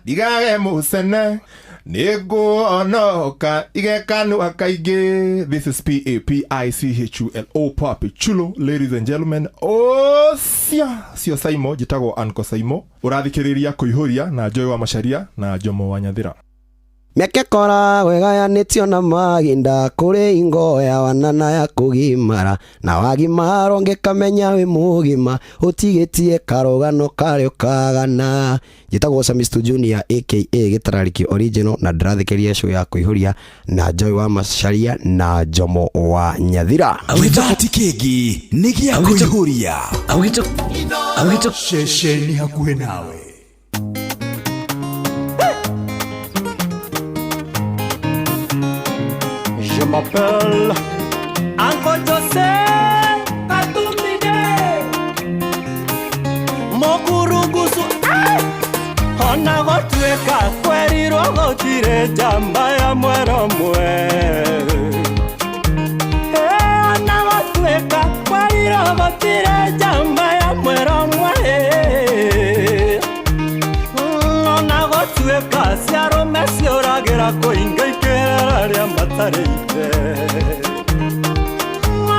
Ndigage mũcene nĩngũonoka igekanua kaingĩ. This is Papichulo, Papi Chulo, ladies and gentlemen. Ocia cio Saimo, njĩtagwo Anko Saimo. Ũrathikĩrĩria Kũihũria na Joy wa Macharia na Jomo wa Nyathĩra. Mĩaka ĩkoragwo ĩgayanĩtio na mahinda, kũrĩ hingo ya wana na ya kũgimara, na wagimara ũngĩkamenya wĩ mũgima, ũtigĩtie karũgano karĩa ũkagana. Njĩtagwo Samistu Junior aka Gĩtararĩki Original, na ndĩrathikĩrĩria show ya Kũihũria na Joy wa Macharia na Jomo wa Nyathira. Gĩtati kĩngĩ nĩ gĩa kũihũria ceceni hakuhĩ nawe. Je m'appelle Uncle Jose Katumide Mokurugusu. Ona gũtuĩka kwerirwo gũtirĩ njamba ya mwero mwe. Ona gũtuĩka kwerirwo gũtirĩ njamba ya mwero mwe. Ona gũtuĩka ciarũme ciũragĩra kũinga ikĩra arĩa matarĩte.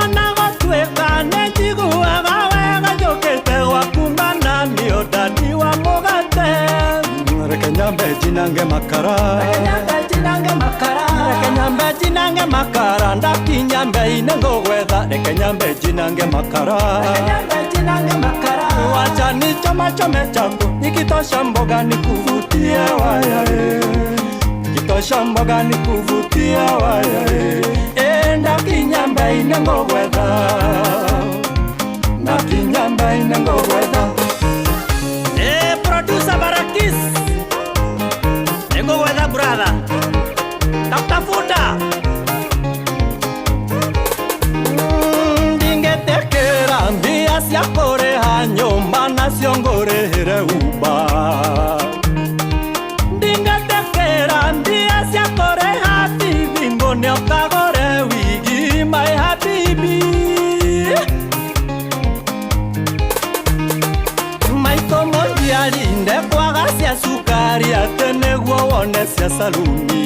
Ona gũtuĩka nĩ njiguaga wega njũkĩte gwaku mana nĩ ũndani wa mũgate. Reke nyambe njinange makara, reke nyambe njinange makara, ndakinya mbei-inĩ ngũgwetha. Reke nyambe njinange makara, wacha nichomachome chako, nikitosha mboga nikuvutie waya eh. Nikitosha mboga nikuvutie waya eh. Eh, ndakinya mbei-inĩ ngũgwetha, ndakinya mbei-inĩ ngũgwetha. Eh, producer Barakis, nĩngũgwetha brother, takutafuta. Ndingĩtĩkĩra mbia cia kũrĩha nyũmba nacio ngũrĩhĩre uba. Ndingĩtĩkĩra mbia cia kũrĩha bibi ngũne ũkagũre wigi my habibi. Maitũ mũnjiari ndekwaga cia cukari atĩ nĩguo wone cia saluni.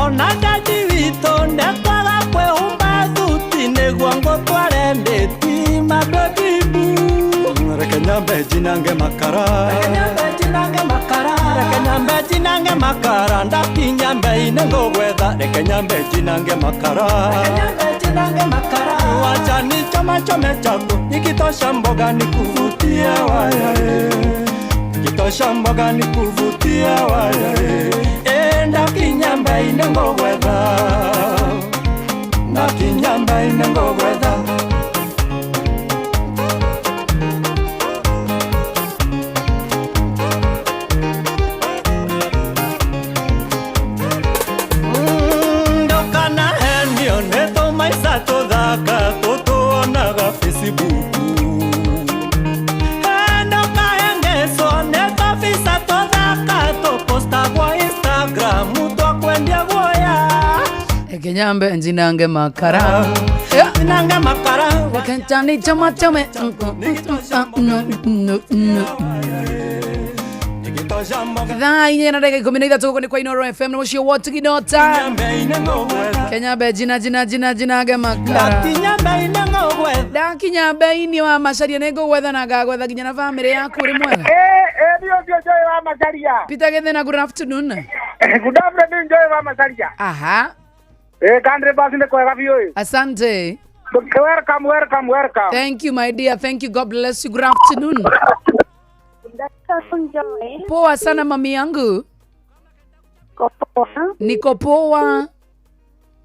Ona ndaji witũ ndekwaga kwĩhumba thuti nĩguo ngũtware ndĩti mabebibu. Reke nyambe njinange makara, reke nyambe njinange makara, ndakinya mbei-inĩ ngũgwetha. Reke nyambe njinange makara, wacha nichomachome chako, nikitosha mboga nikuvutie waya eh. Nikitosha mboga nikuvutie waya eh. Eh, ndakinya mbei-inĩ ngũgwetha, ndakinya mbei-inĩ ngũgwetha. Ndũkanahenio nĩ tũmaica tũthaka tũtuonaga Facebook. Ndũkahengecwo nĩ tũbica tũthaka tũpostagwo Instagram twakwendia guoya. Reke nyambe njinange makara. Njinange makara. Reke njani choma chome. Nikitosha mboga Thaa inya na ndagĩka 13 gũkũ nĩ kwa Inoro FM na mũciĩ wa Tigidota. mbei-inĩ ngũgwetha. Kenya mbe njina njina njina njinange makara. Ndakinya mbei-inĩ ngũgwetha. Ndakinya mbei-inĩ wa Macharia nĩ ngũgwetha na ngagwetha nginya na bamĩrĩ yaku. Ũrĩ mwega? Ĩ nĩ ũcio Joy wa Macharia. Peter Githina, good afternoon. Good afternoon, Joy wa Macharia. Aha. Ĩ kandre basi nĩ kwega biũ ĩ. Asante. Welcome, welcome, welcome. Thank you, my dear. Thank you. God bless you. Good afternoon. Joy. Poa sana mami yangu. Niko poa. Niko poa.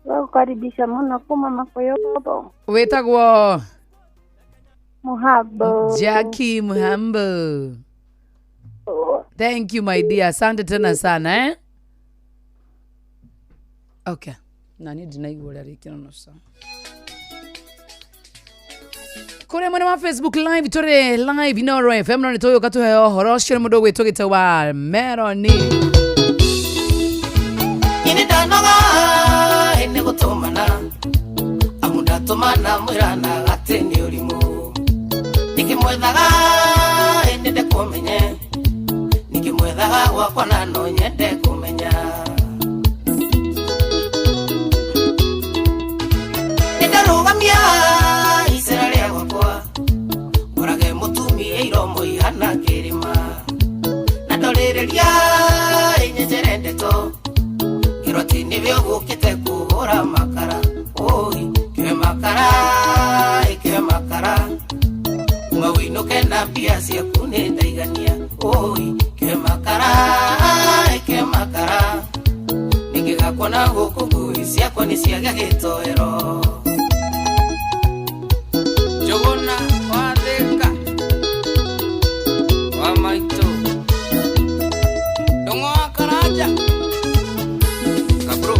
Wakukaribisha muno kuma Makoyobo. Wĩtagwo? Muhabo. Jackie Muhambo. Thank you, my dear. Asante tena sana eh? Okay. Nani ndinaigua ũrĩa rĩkĩronoca kũrĩa mwena wa Facebook live, tũrĩ live Inoro FM, no nĩ tũgĩũka tũheo ũhoro ũcio nĩ mũndũ ũgwĩtwo gĩtĩ wa Meroni. Ini ndanoga nĩ gũtũmana amu ndatũmana mwĩrana atĩ nĩ ũrimũ ndĩkĩmwethaga ĩndĩ ndekũmenye. Ũkaga gwakwa na no nyende kũmenya. Nĩndarũgamia icera rĩa gwakwa, ngorage mũtumia iromo ihana kĩrĩma. Na ndorĩrĩria ĩnyenjere ndeto, ngĩrwo atĩ nĩwe ũgũkĩte kũhũra makara. Oi, kĩoe makara, ĩkĩoe makara. Uma wĩinũke na mbia ciaku nĩndaigania. Oi, kĩoe makara, ĩkĩoe makara. Ningĩgakuona gũkũ ngui ciakwa nĩciagĩa gĩtoero. Njũgũna wa Thĩka wa maitũ Ndũng'ũ wa Karanja Kabro.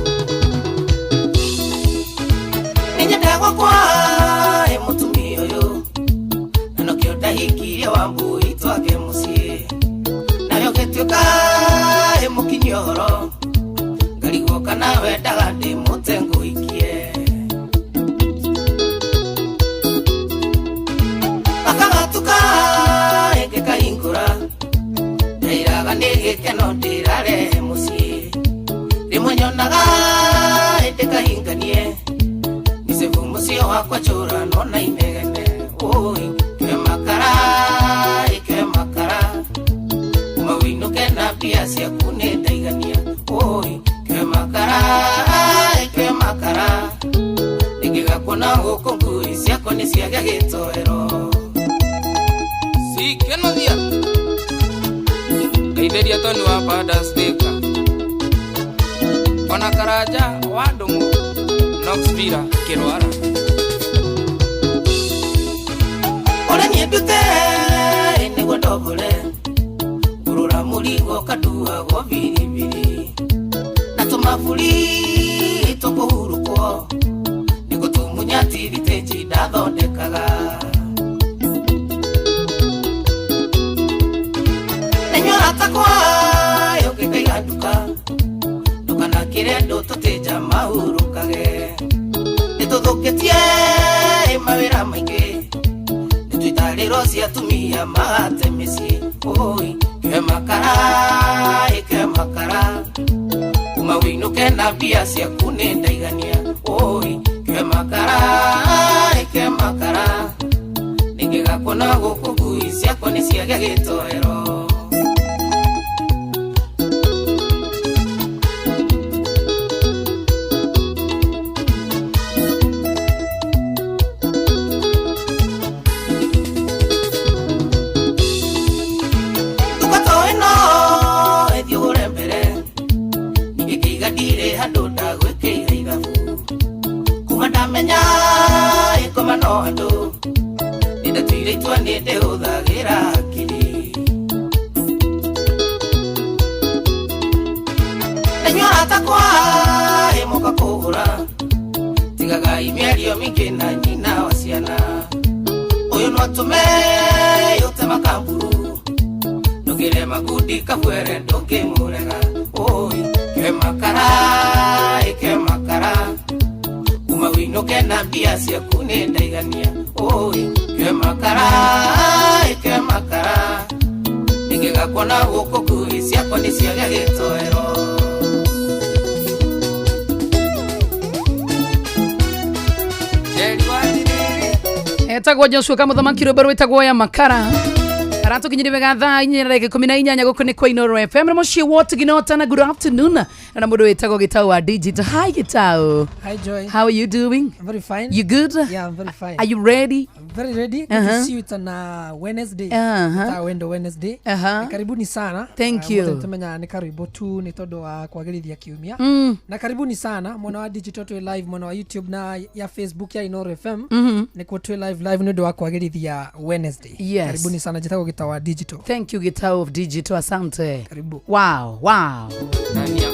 Nĩnyendaga gwakwa ĩ mũtumia ũyũ, na nokĩo ndahikirie Wambui twake mũciĩ. Nawe ũgĩtuĩka ĩ mũkinyia ũhoro, ngarigwo kana wendaga ndĩmũte ngũhikie. Gakagatuka ĩngĩkahingũra, ndairaga nĩ gĩkeno ndĩrarehe mũciĩ. Rĩmwe nyonaga ĩndĩkahinganie, nĩcebu mũciĩ wakwa njũranwo na inegene. Oi, kĩoe makara, ĩkĩoe makara. Uma wĩinũke na mbia ciaku nĩndaigania. Oi, kĩoe makara, ĩkĩoe makara. Ningĩgakuona gũkũ ngui ciakwa nĩciagĩa gĩtoero. Sikenothia Ngeithĩria Toni wa Padas Thĩka ona Karanja wa Ndũng'ũ Knoxville Kĩrwara. Ũrĩa niĩ ndute nĩguo ndombore, ngũrũra mũrigo kanduagwo biribiri. Na tũmaburi tũkũhurũkwo, nĩgũtumunya tiritĩnji ndathondekaga. Nĩnyua atakwa yũkĩkaiga nduka, ndũkanakĩre andũ tũtĩnja mahurũkage. Nĩtũthũkĩtie mawĩra maingĩ, nĩtwĩtarĩrwo cia atumia mahate mĩciĩ. Oi, kĩoe makara, ĩkĩoe makara. Uma wĩinũke na mbia ciaku nĩndaigania. Oi, kĩoe makara, ĩkĩoe makara. Ningĩgakuona gũkũ ngui ciakwa nĩciagĩa gĩtoero. Nduka to ĩno ĩthiĩ ũgũre mbere, ningĩkĩiga ndirĩ handũ ndagwĩkĩire ithabu. Kuma ndamenya ĩkoma no andũ, nĩndatuire itua nĩndĩhũthagĩra hakiri. Nanyua atakwa ĩmoka kũgũra, tigagai mĩario mĩingĩ na nyina wa ciana. Ũyũ no atũme yũte makamburu, ndũgĩre makundi kabwere ndũngĩmũrega. Oi, kĩoe makara, ĩkĩoe makara. Uma wĩinũke na mbia ciaku nĩndaigania. Oi, kĩoe makara, ĩkĩoe makara. Ningĩgakuona gũkũ ngui ciakwa nĩciagĩa gĩtoero. Njeri wa Ndiriri Etagwo Joshua Kamuthamaki rwĩmbo rwĩtagwo ya makara. Aratukinyire wega thaa 4:18 gũkũ nĩ kwa Inoro FM na mũciĩ wote Ginota. Good afternoon na mũndũ wĩtagwo Gitau wa Digital. Hi Gitau. Hi Joy. How are you doing? I'm very fine. You good? Yeah, I'm very fine. Are you ready? I'm very ready. Good to see you. It's on Wednesday. Wendo Wednesday. Karibuni sana. Thank you. Tumenya nĩ karwĩmbo tu nĩ tondũ wa kwagĩrithia kiumia. Na karibuni sana mwena wa digital twĩ live, mwena wa YouTube na ya Facebook ya Inoro FM. Nĩkuo twĩ live nĩ ũndũ wa kwagĩrithia Wednesday. Yes. Karibuni sana, njĩtagwo Gitau wa Digital. Thank you Gitau of Digital, asante. Karibu. Wow, wow. Ndania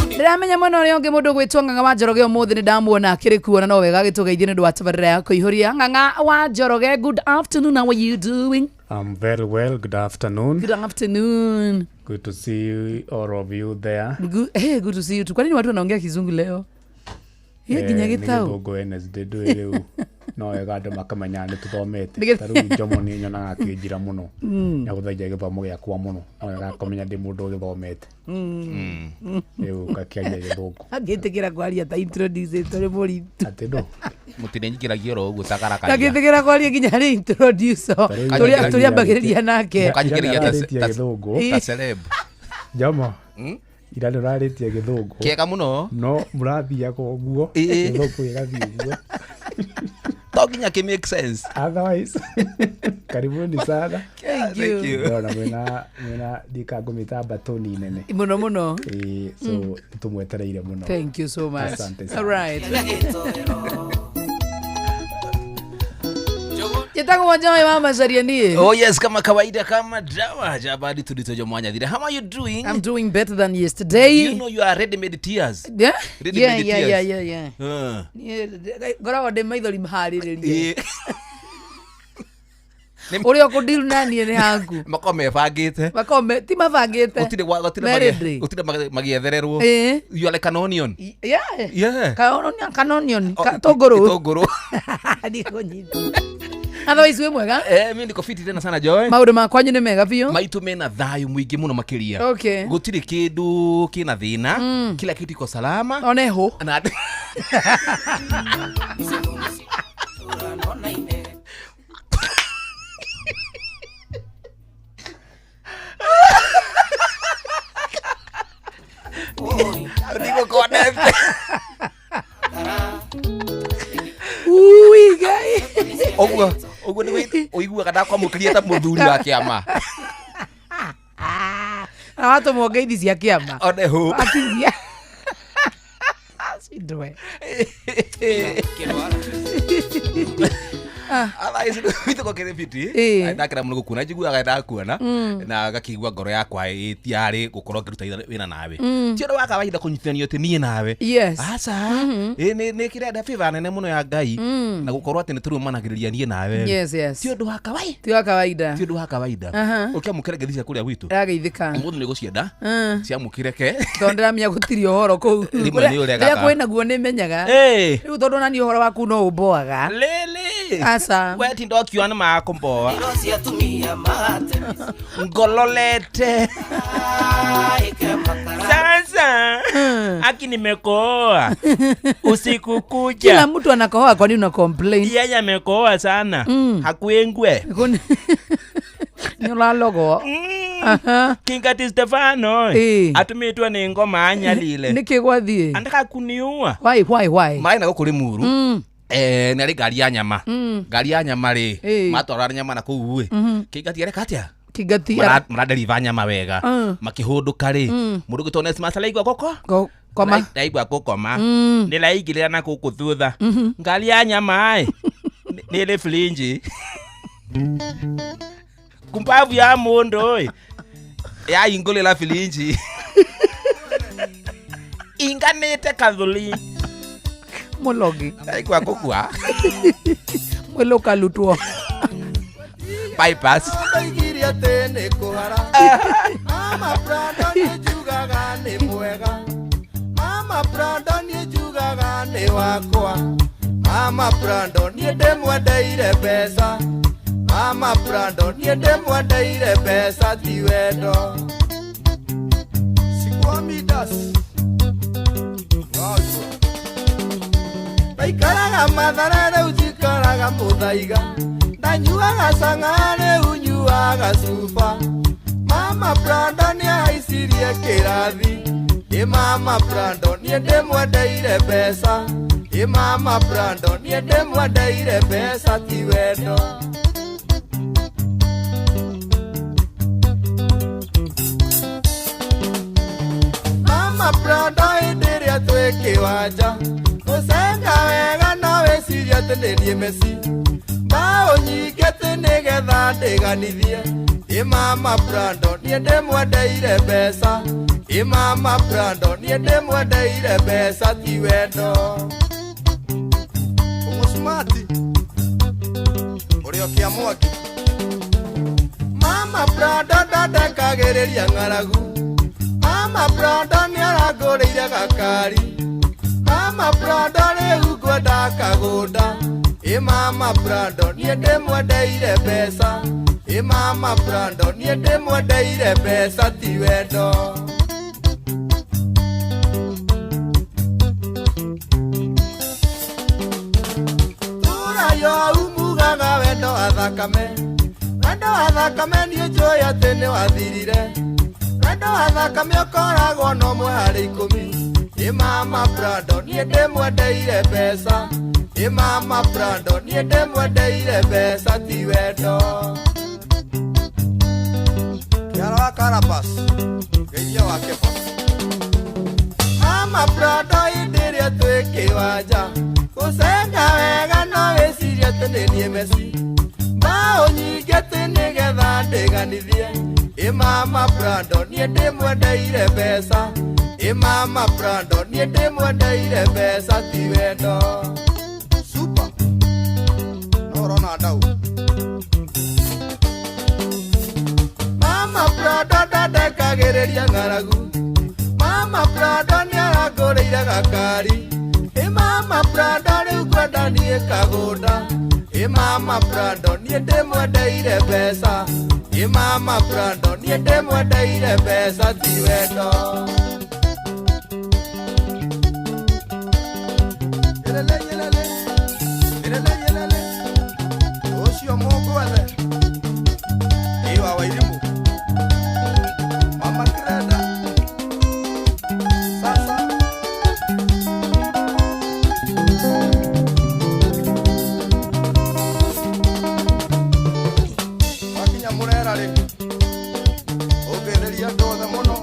Ndiramenya mwena ũrĩa ũngĩ mũndũ gwĩtwo Ng'ang'a wa Njoroge ũmũthĩ nĩ ndamuona akĩrĩ kuona no wega agĩtũgeithia nĩ ũndũ wa tabarĩra ya kũihũria. Ng'ang'a wa Njoroge, good afternoon, how are you doing? I'm very well. Good afternoon. Good afternoon. Good to see you, all of you there. Good, hey, good to see you too. Kwa nini watu wanaongea kizungu leo? Ĩ, nginya Nĩ gĩtaũ. Gĩthũngũ Wednesday ndũĩ rĩu no wega andũ makamenya nĩ tũthomete. Nĩ Ta rĩu Njomo nĩ nyonaga akĩnjĩra mũno na gũtharia gĩthomo gĩakwa mũno, no wega akamenya ndĩ mũndũ ũgĩthomete. Rĩu ngakĩaria Gĩthũngũ. Angĩtĩkĩra kwaria ta introduce tũrĩ mũritũ. Atĩ ndũ? Mũtinĩnyingĩragia oro ũguo tagarakaria. Ndangĩtĩkĩra kwaria nginya harĩ introducer Rĩu tũrĩambagĩrĩria nake. Mũkanyingĩragia Ira nĩ Gĩthũngũ. ta celeb. Njomo. Ira nĩ ũrarĩtie Gĩthũngũ. Kĩega mũno. No mũrathiaga ũguo. Ĩĩ. Gĩthũngũ gĩgathiĩ ũguo. To nginya kĩ make sense. Otherwise, karibuni sana. Thank you. Thank you. Ndĩrona mwĩna ndikangũmĩta mbatũni nene. Mũno mũno. Ĩĩ, so nĩtũmwetereire mũno. Thank you so much. Asante sana. All right. Njĩtagwo Joy wa Macaria niĩ. Oh yes, kama kawaida, kama dawa jabadi tudito Mwanyathire. How are you doing? I'm doing better than yesterday. Do you know you are ready made tears? Yeah? Ready Yeah, made yeah, tears. yeah, yeah, yeah. Niĩ ngoragwo ndĩ maithori maharĩrĩrie. Ĩĩ. Ũrĩa ũkũdeal na niĩ nĩ haku. Makorwo mebangĩte. Makorwo ti mabangĩte. Gũtirĩ gũtirĩ Me ready. gũtirĩ magĩethererwo. Ĩĩ. You are like an onion. Yeah. Yeah. Kanonion, kanonion, Oh, katũngũrũ. Gĩtũngũrũ. Ndikũnyita. Otherwise wĩ mwega? Eh, mi niko fiti tena sana Joy. Maũndũ ma kwanyu nĩ mega biũ. Maitũ mena thayũ mũingĩ mũno makĩria. Okay. Gũtirĩ kĩndũ kĩna thĩna. Kila kitu iko salama. One hũ. Na Ndigũkonete. Ui, Ngai. Ũguo ũguo nĩguo ũiguaga ndakwamũkĩria ta mũthuri wa kĩama. Na watũmwo ngeithi cia kĩama. One hũ. Akinya. Cindwe. Otherwise witũ kĩrĩ fiti. Ĩĩ. Ndakena mũno gũkuona njiguaga ndakuona na ngakĩigua ngoro yakwa ĩtiarĩ gũkorwo ngĩruta wĩra nawe. Ti ũndũ wa kawaida kũnyitithanio atĩ niĩ nawe. Yes. Aca. Ĩ nĩ kĩrenda favor nene mũno ya Ngai na gũkorwo atĩ nĩ tũrũmanagĩrĩria niĩ nawe. Yes, yes. Ti ũndũ wa kawaida. Ti wa kawaida. Ti ũndũ wa kawaida. Aha. Ũkĩamũkĩra ngeithi cia kũrĩa gwitũ. Ndĩrageithĩka. Ũmũthĩ nĩ ũgũcienda. Ciamũkĩreke. Tondũ ndĩramenya gũtirĩ ũhoro kũu. Rĩmwe nĩ ũregaga. Rĩrĩa kwĩnaguo nĩmenyaga. Ĩĩ. Rĩu tondũ nani ũhoro waku no ũmboaga. Lili. Aca. We tinda ũkiona nĩ makũmboa. Cia atumia mahate Ngololete. Sasa aki nimekoa usiku kucha. Kila mtu anakohoa, kwani una complain? Yeye amekoa sana. Hakuengwe. Nĩ ũralogwo. Aha. Kingati Stefano Ĩĩ. atumitwe nĩ ngoma anyalile. Nĩkĩ gwathiĩ? Anataka kuniua. Why, why, why? Maĩ na gũkũ Limuru. Nĩ arĩ ngari ya nyama. Ngari ya nyama rĩ Ĩĩ. matwara nyama na kũu ĩ. Kingati areka atĩa? Kingati Maraderiva nyama wega. Makĩhũndũka rĩ mũndũ ũgĩtwo Onesmus araigua gũko Koma. Ndaigua gũkoma. Ndĩraingĩrĩra na gũkũ thutha. Ngari ya nyama ĩ nĩ ĩrĩ frinji. Kumbavu ya mũndũ ĩ yaingũrĩra firinji. Inganĩte kathũri. Mũlogi. Ndaigua gũkua. Mwĩlũkalutwo. Bypass. Ndoigire atĩ nĩ kũhara. Mama Brando nĩ njugaga nĩ mwega. Mama Brando nĩ njugaga nĩ wakwa. Mama Brando niĩ ndĩmwendeire mbeca. Mama Brando niĩ ndĩmwendeire mbeca ti wendo. Sikwamidas. Ndaikaraga Mathare rĩu njikaraga Mũthaiga. Ndanyuaga cang'a rĩu nyuaga cuba. Mama Brando nĩahaicirie kĩrathi. Ĩ Mama Brando niĩ ndĩmwendeire mbeca. Ĩ Mama Brando niĩ ndĩmwendeire mbeca ti wendo. Mama Brando hĩndĩ ĩrĩa twĩ kĩwanja gũcenga wega no wĩcirie atĩ nĩ niĩ Messi. Mbaũ nyingĩ atĩ nĩgetha ndĩganithie. Ĩ Mama Brando niĩ ndĩmwendeire mbeca. Ĩ Mama Brando niĩ ndĩmwendeire mbeca ti wendo. Ũmũcumati ũrĩa ũkĩa mwaki. Mama Brando ndandekagĩrĩria ng'aragu. Mama Brando nĩarangũrĩire gakari. Mama Prado rĩu ngwenda kagũnda. Ĩ mama Prado niĩ ndĩmwendeire mbeca. Ĩ mama Prado niĩ ndĩmwendeire mbeca ti wendo. Tũrayo umugaga wendo wa thakame. Wendo wa thakame niĩ njũĩ atĩ nĩ wathirire. Wendo wa thakame ũkoragwo na ũmwe harĩ ikũmi. Ĩ mama Prado niĩ ndĩmwendeire mbeca. Ĩ mama Prado niĩ ndĩmwendeire mbeca ti wendo. Kĩara wa Karabas, ngeithia wa Kefa. Mama Prado hĩndĩ ĩrĩa twĩ kĩwanja, gũcenga wega no wĩcirie atĩ nĩ niĩ Messi. Mbaũ nyingĩ atĩ nĩgetha ndĩganithie. Ĩ mama Prado niĩ ndĩmwendeire mbeca. Ĩ mama Prado niĩ ndĩmwendeire mbeca ti wendo. Super. No ũrona ndau. Mama Prado ndandekagĩrĩria ng'aragu. Mama Prado nĩarangũrĩire gakari. Ĩ mama Prado rĩu ngwenda niĩ kagũnda. Ĩ mama Prado niĩ ndĩmwendeire mbeca. Ĩ mama Prado niĩ ndĩmwendeire mbeca ti wendo. Yelele yelele, yelele yelele, ũcio mũgwethe. Ĩ wa Wairimu. Mama Kreda. Sasa. Wakinya Murera rĩ, ũngĩthĩria andũ othe mũno,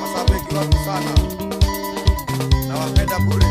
mashabiki wangu sana, nawapenda bure.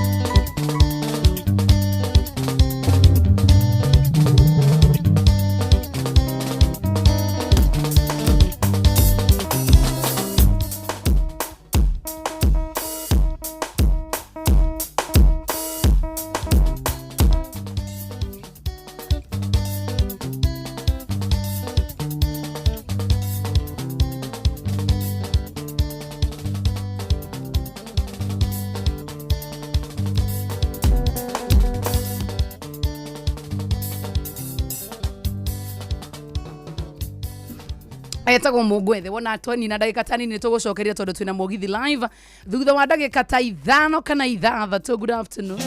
Etagwo Mũngwethe wona Tony na ndagĩka ta nini tũgũcokeria tondũ twĩna Mũgithi live thutha wa ndagĩka ta 5 kana 6. Good afternoon.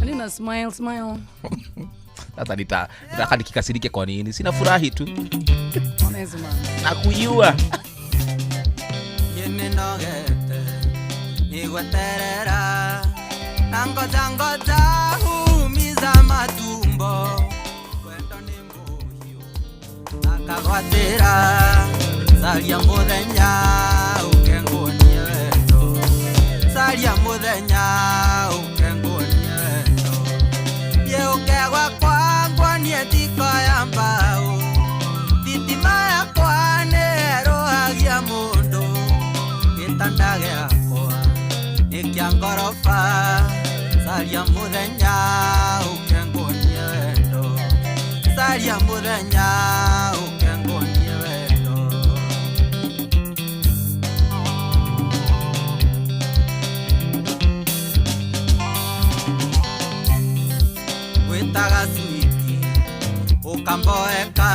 Nina smile smile. Sasa nitaka nikikasirike kwa nini? Sina furahi tu. Onezima. Nakujua. Yene nogete nigweterera na ngoja ngoja humiza matumbo wendo ni muhiu akagwatira saria muthenya ukengunie wendo saria muthenya ukengunie wendo ye ukegwa kwangwa nie thiko ya mbao thitima yakwa nĩĩrũhagia mũndũ gĩtanda gĩakwa nĩ kĩa ngoroba saria mũthenya ũkengunie wendo saria mũthenya ũkengunie wendo. Wĩtaga switi ũkamboeka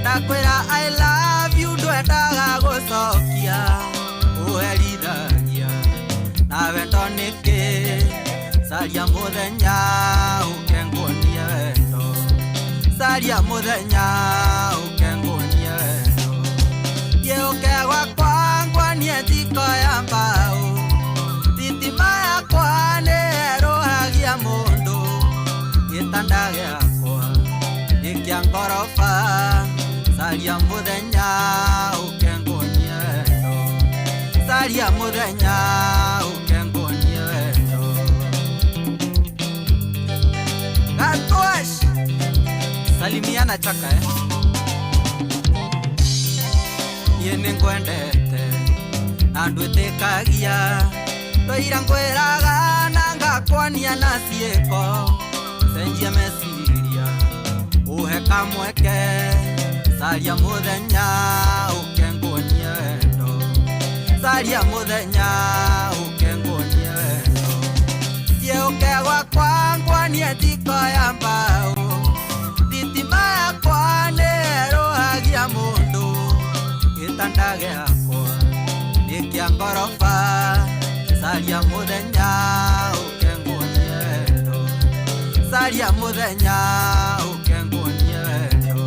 ndakwĩra I love you ndwendaga gũcokia ũherithagia na wendo nĩkĩ saria mũthenya ũkengunie wendo saria mũthenya ũkengunie wendo ye ũkegwa kwangwa niĩ thiko ya mbao thitima yakwa nĩĩrũhagia mũndũ gĩtanda gĩakwa nĩ kĩa ngoroba saria mũthenya ũkengunie wendo saria mũthenya ũkengunie wendo. Gatosh salimiana chaka niĩ nĩngwendete na ndwĩtĩkagia ndoira ngwĩraga na ngakwania na ciĩko cenjia meciria ũhe kamweke saria mũthenya ũkengunie wendo saria mũthenya ũkengunie wendo. nguonie thiko ya mbao thitima yakwa nĩerũhagia mũndũ gĩtanda gĩakwa nĩ kĩa ngoroba caria mũthenya ũke nguonie wendo caria mũthenya ũke nguonie wendo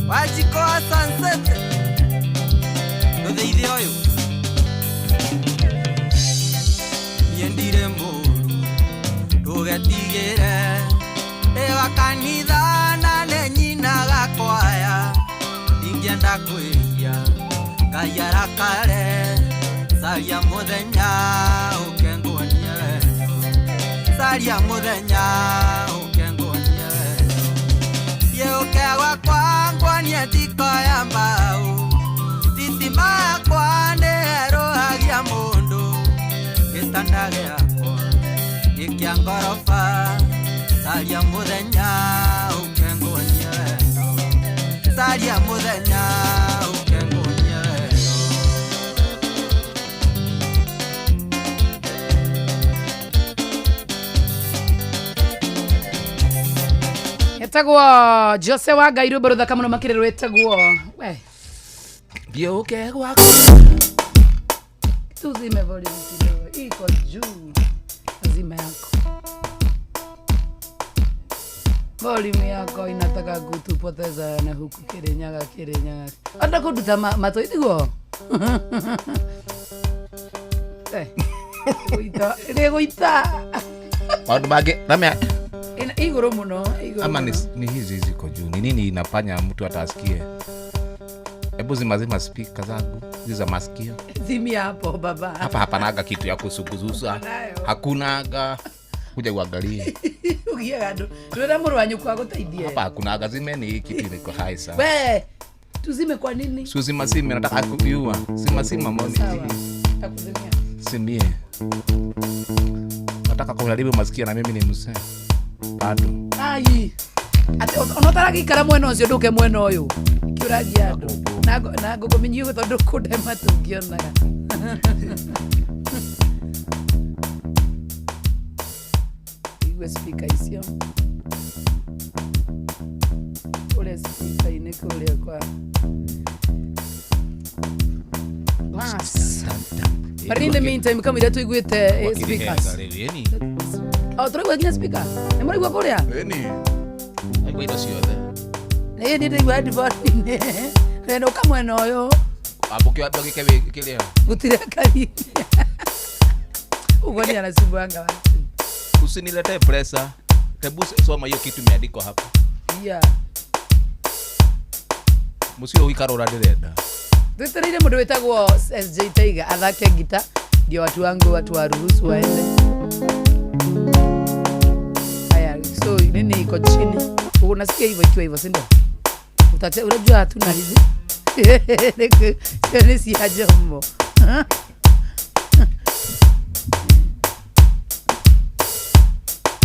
Wanjikũ wa Sunset ndũthĩithie ũyũ niĩ ndirĩ mũru ndũgetigĩre ndĩ wa kanitha na nĩ nyinaga kwaya ndingĩenda kwĩhia Ngai arakare caria mũthenya ũke nguonie wendo caria mũthenya ũke nguonie wendo thiĩ ũke gwakwa nguonie thiko ya mbao thitima yakwa nĩerũhagia mũndũ gĩtanda gĩakwa nĩ kĩa ngoroba caria mũthenya ũke nguonie wendo caria mũthenya ũke nguonie wendo. Etagwo Jose wa Ngai rwĩmbo rũthaka mũno makĩria rwĩtagwo we Thiũke gwaku tuzime volume kidogo iko juu azima yako volume yako inataka kutupoteza na huku Kirinyaga Kirinyaga anda kuduta matũ itiguo Eh, ĩgũita ĩgũita maũndũ mangĩ namea igũrũ mũno igũrũ ama mũno. ni hizi ziko juu ni nini inafanya mtu atasikie hebu zimazima spika zangu hizi za masikio Zimia hapo baba hapa hapanaga kitu ya kusukuzusa Nayo. hakunaga kuja uangalie ugiaga andũ ndwĩra mũrũ wa nyũkwa agũteithie hapa hakunaga zimeni hii kitu iko hai sana we tuzime kwa nini suzima sime nataka kujua zima moni sawa takuzimia simie nataka kuharibu masikio na mimi ni mzee bado ai ati ona ũtaragĩikara mwena ũcio ndũke mwena ũyũ kĩũragia andũ na ngũkũmenyia ũguo tondũ kũndema tũngĩonaga igue speaker icio kũrĩa speaker-inĩ kũrĩa kwa Bas. But in the meantime kamũira tũiguĩte speakers oh tũraigua nginya speaker nĩ mũraigua kũrĩa aigua indo ciothe ĩĩ niĩ ndĩraigua headphone-inĩ renũka mwena ũyũ ambũkĩambia kĩrĩa gũtirĩ kari ũguo nĩ anacumbuanga watu usiniletee presa hebu soma hiyo kitu imeandikwa hapa yeah mũcio ũikara ũrĩa ndĩrenda twetereire mũndũ wĩtagwo SJ Taiga athake ngita ndio watu wangu watu waruhusu waende haya so nini iko chini unasikia hivyo ikiwa hivyo si ndio unajua hatuna hizi sio ni cia jombo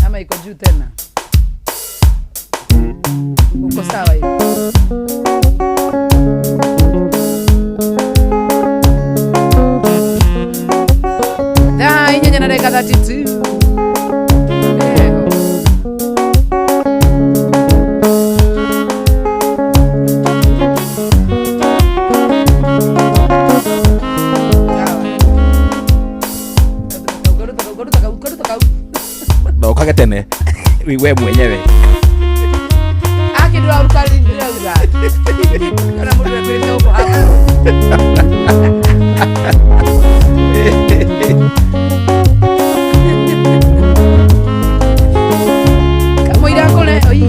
ama iko juu tena uko sawa hivi thaa inyanya na dakika 32 Ego. Sawa. Ruta kau, ruta kau, ruta kau. na ũkage tene we mwenyewe Aki ndĩraruta ndĩrauga. Kana mũndũ ekwĩrĩte gũkũ haha. Kamũira ngũre oi.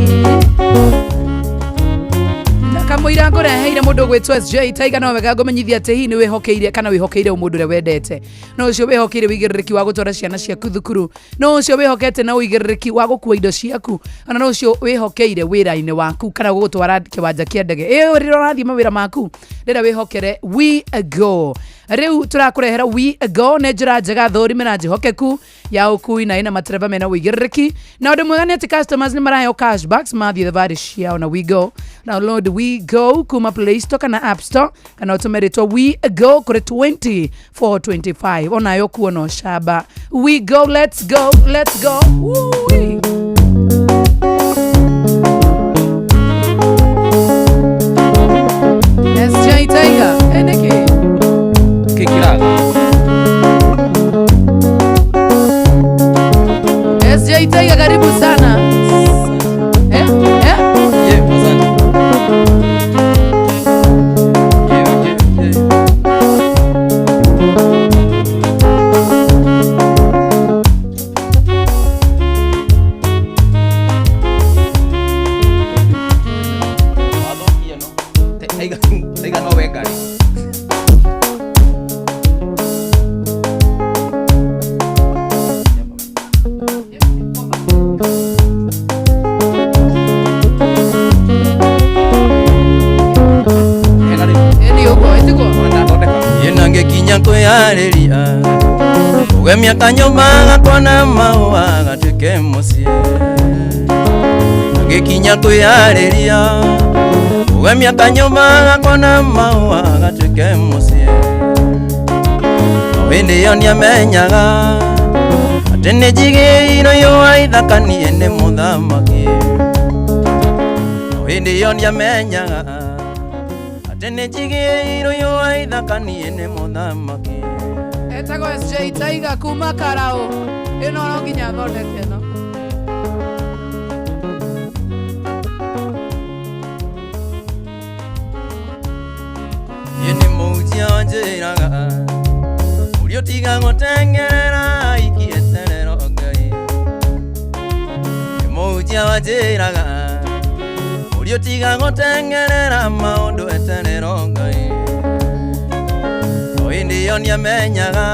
Na kamũira ngũreheire mũndũ ũgwĩtwo SJ Tiger no wega ngũmenyithia atĩ hihi nĩ wĩhokeire kana wĩhokeire mũndũ ũrĩa wendete no ũcio wĩhokeire ũigĩrĩrĩki wa gũtwara ciana ciaku thukuru no ũcio wĩhokete na ũigĩrĩrĩki wa gũkua indo ciaku ona no ũcio wĩhokeire wĩra-inĩ waku kana gũgũtwara kĩwanja kĩa ndege ĩyo rĩrĩa ũrathiĩ mawĩra maku rĩrĩa wĩhokere we go Rĩu tũrakũrehera We Go nĩ njĩra njega thũrime na njĩhokeku ya ũkui na ĩna matereba mena ũigĩrĩrĩki. Na ũndũ mwega nĩ atĩ customers nĩ maraheo cashbacks mathiĩ thabarĩ ciao na We Go. Download We Go kuma Play Store kana App Store kana ũtũme rĩtwa We Go kũrĩ 2425 onayo kuona ũcamba. We Go, let's go, let's go. Woo-wee. SJ Tiger, nĩkĩ? Kĩkĩraga. SJ Tiger, karibu sana. Eh? Eh? Yeah, asante. Yeah. Wathũkia no. Tiger Tiger no we ngari. Ĩni ũguo, ĩtiguo? Ĩna ngĩkinya kwĩharĩria kũgemia kanyũmba gakwa na mahũa gatuĩke mũciĩ. Ngĩkinya kwĩharĩria kũgemia kanyũmba gakwa na mahũa gatuĩke mũciĩ. No hĩndĩ ĩyo nĩamenyaga atĩ nĩ njigĩirwo yũa ithaka niĩ nĩ mũthamaki. No hĩndĩ ĩyo nĩamenyaga atĩ nĩ njigĩirwo yũa ithaka niĩ nĩ mũthamaki. Etagwo SJ Tiger kuma Karau. Ĩno no nginya thondeke ĩno. Niĩ nĩ mũhunjia wanjĩraga ũrĩa ũtiga gũteng'erera ikieterero Ngai. Nĩ mũhunjia wanjĩraga ũrĩa ũtiga gũteng'erera maũndũ eterero Ngai. O hĩndĩ ĩyo nĩamenyaga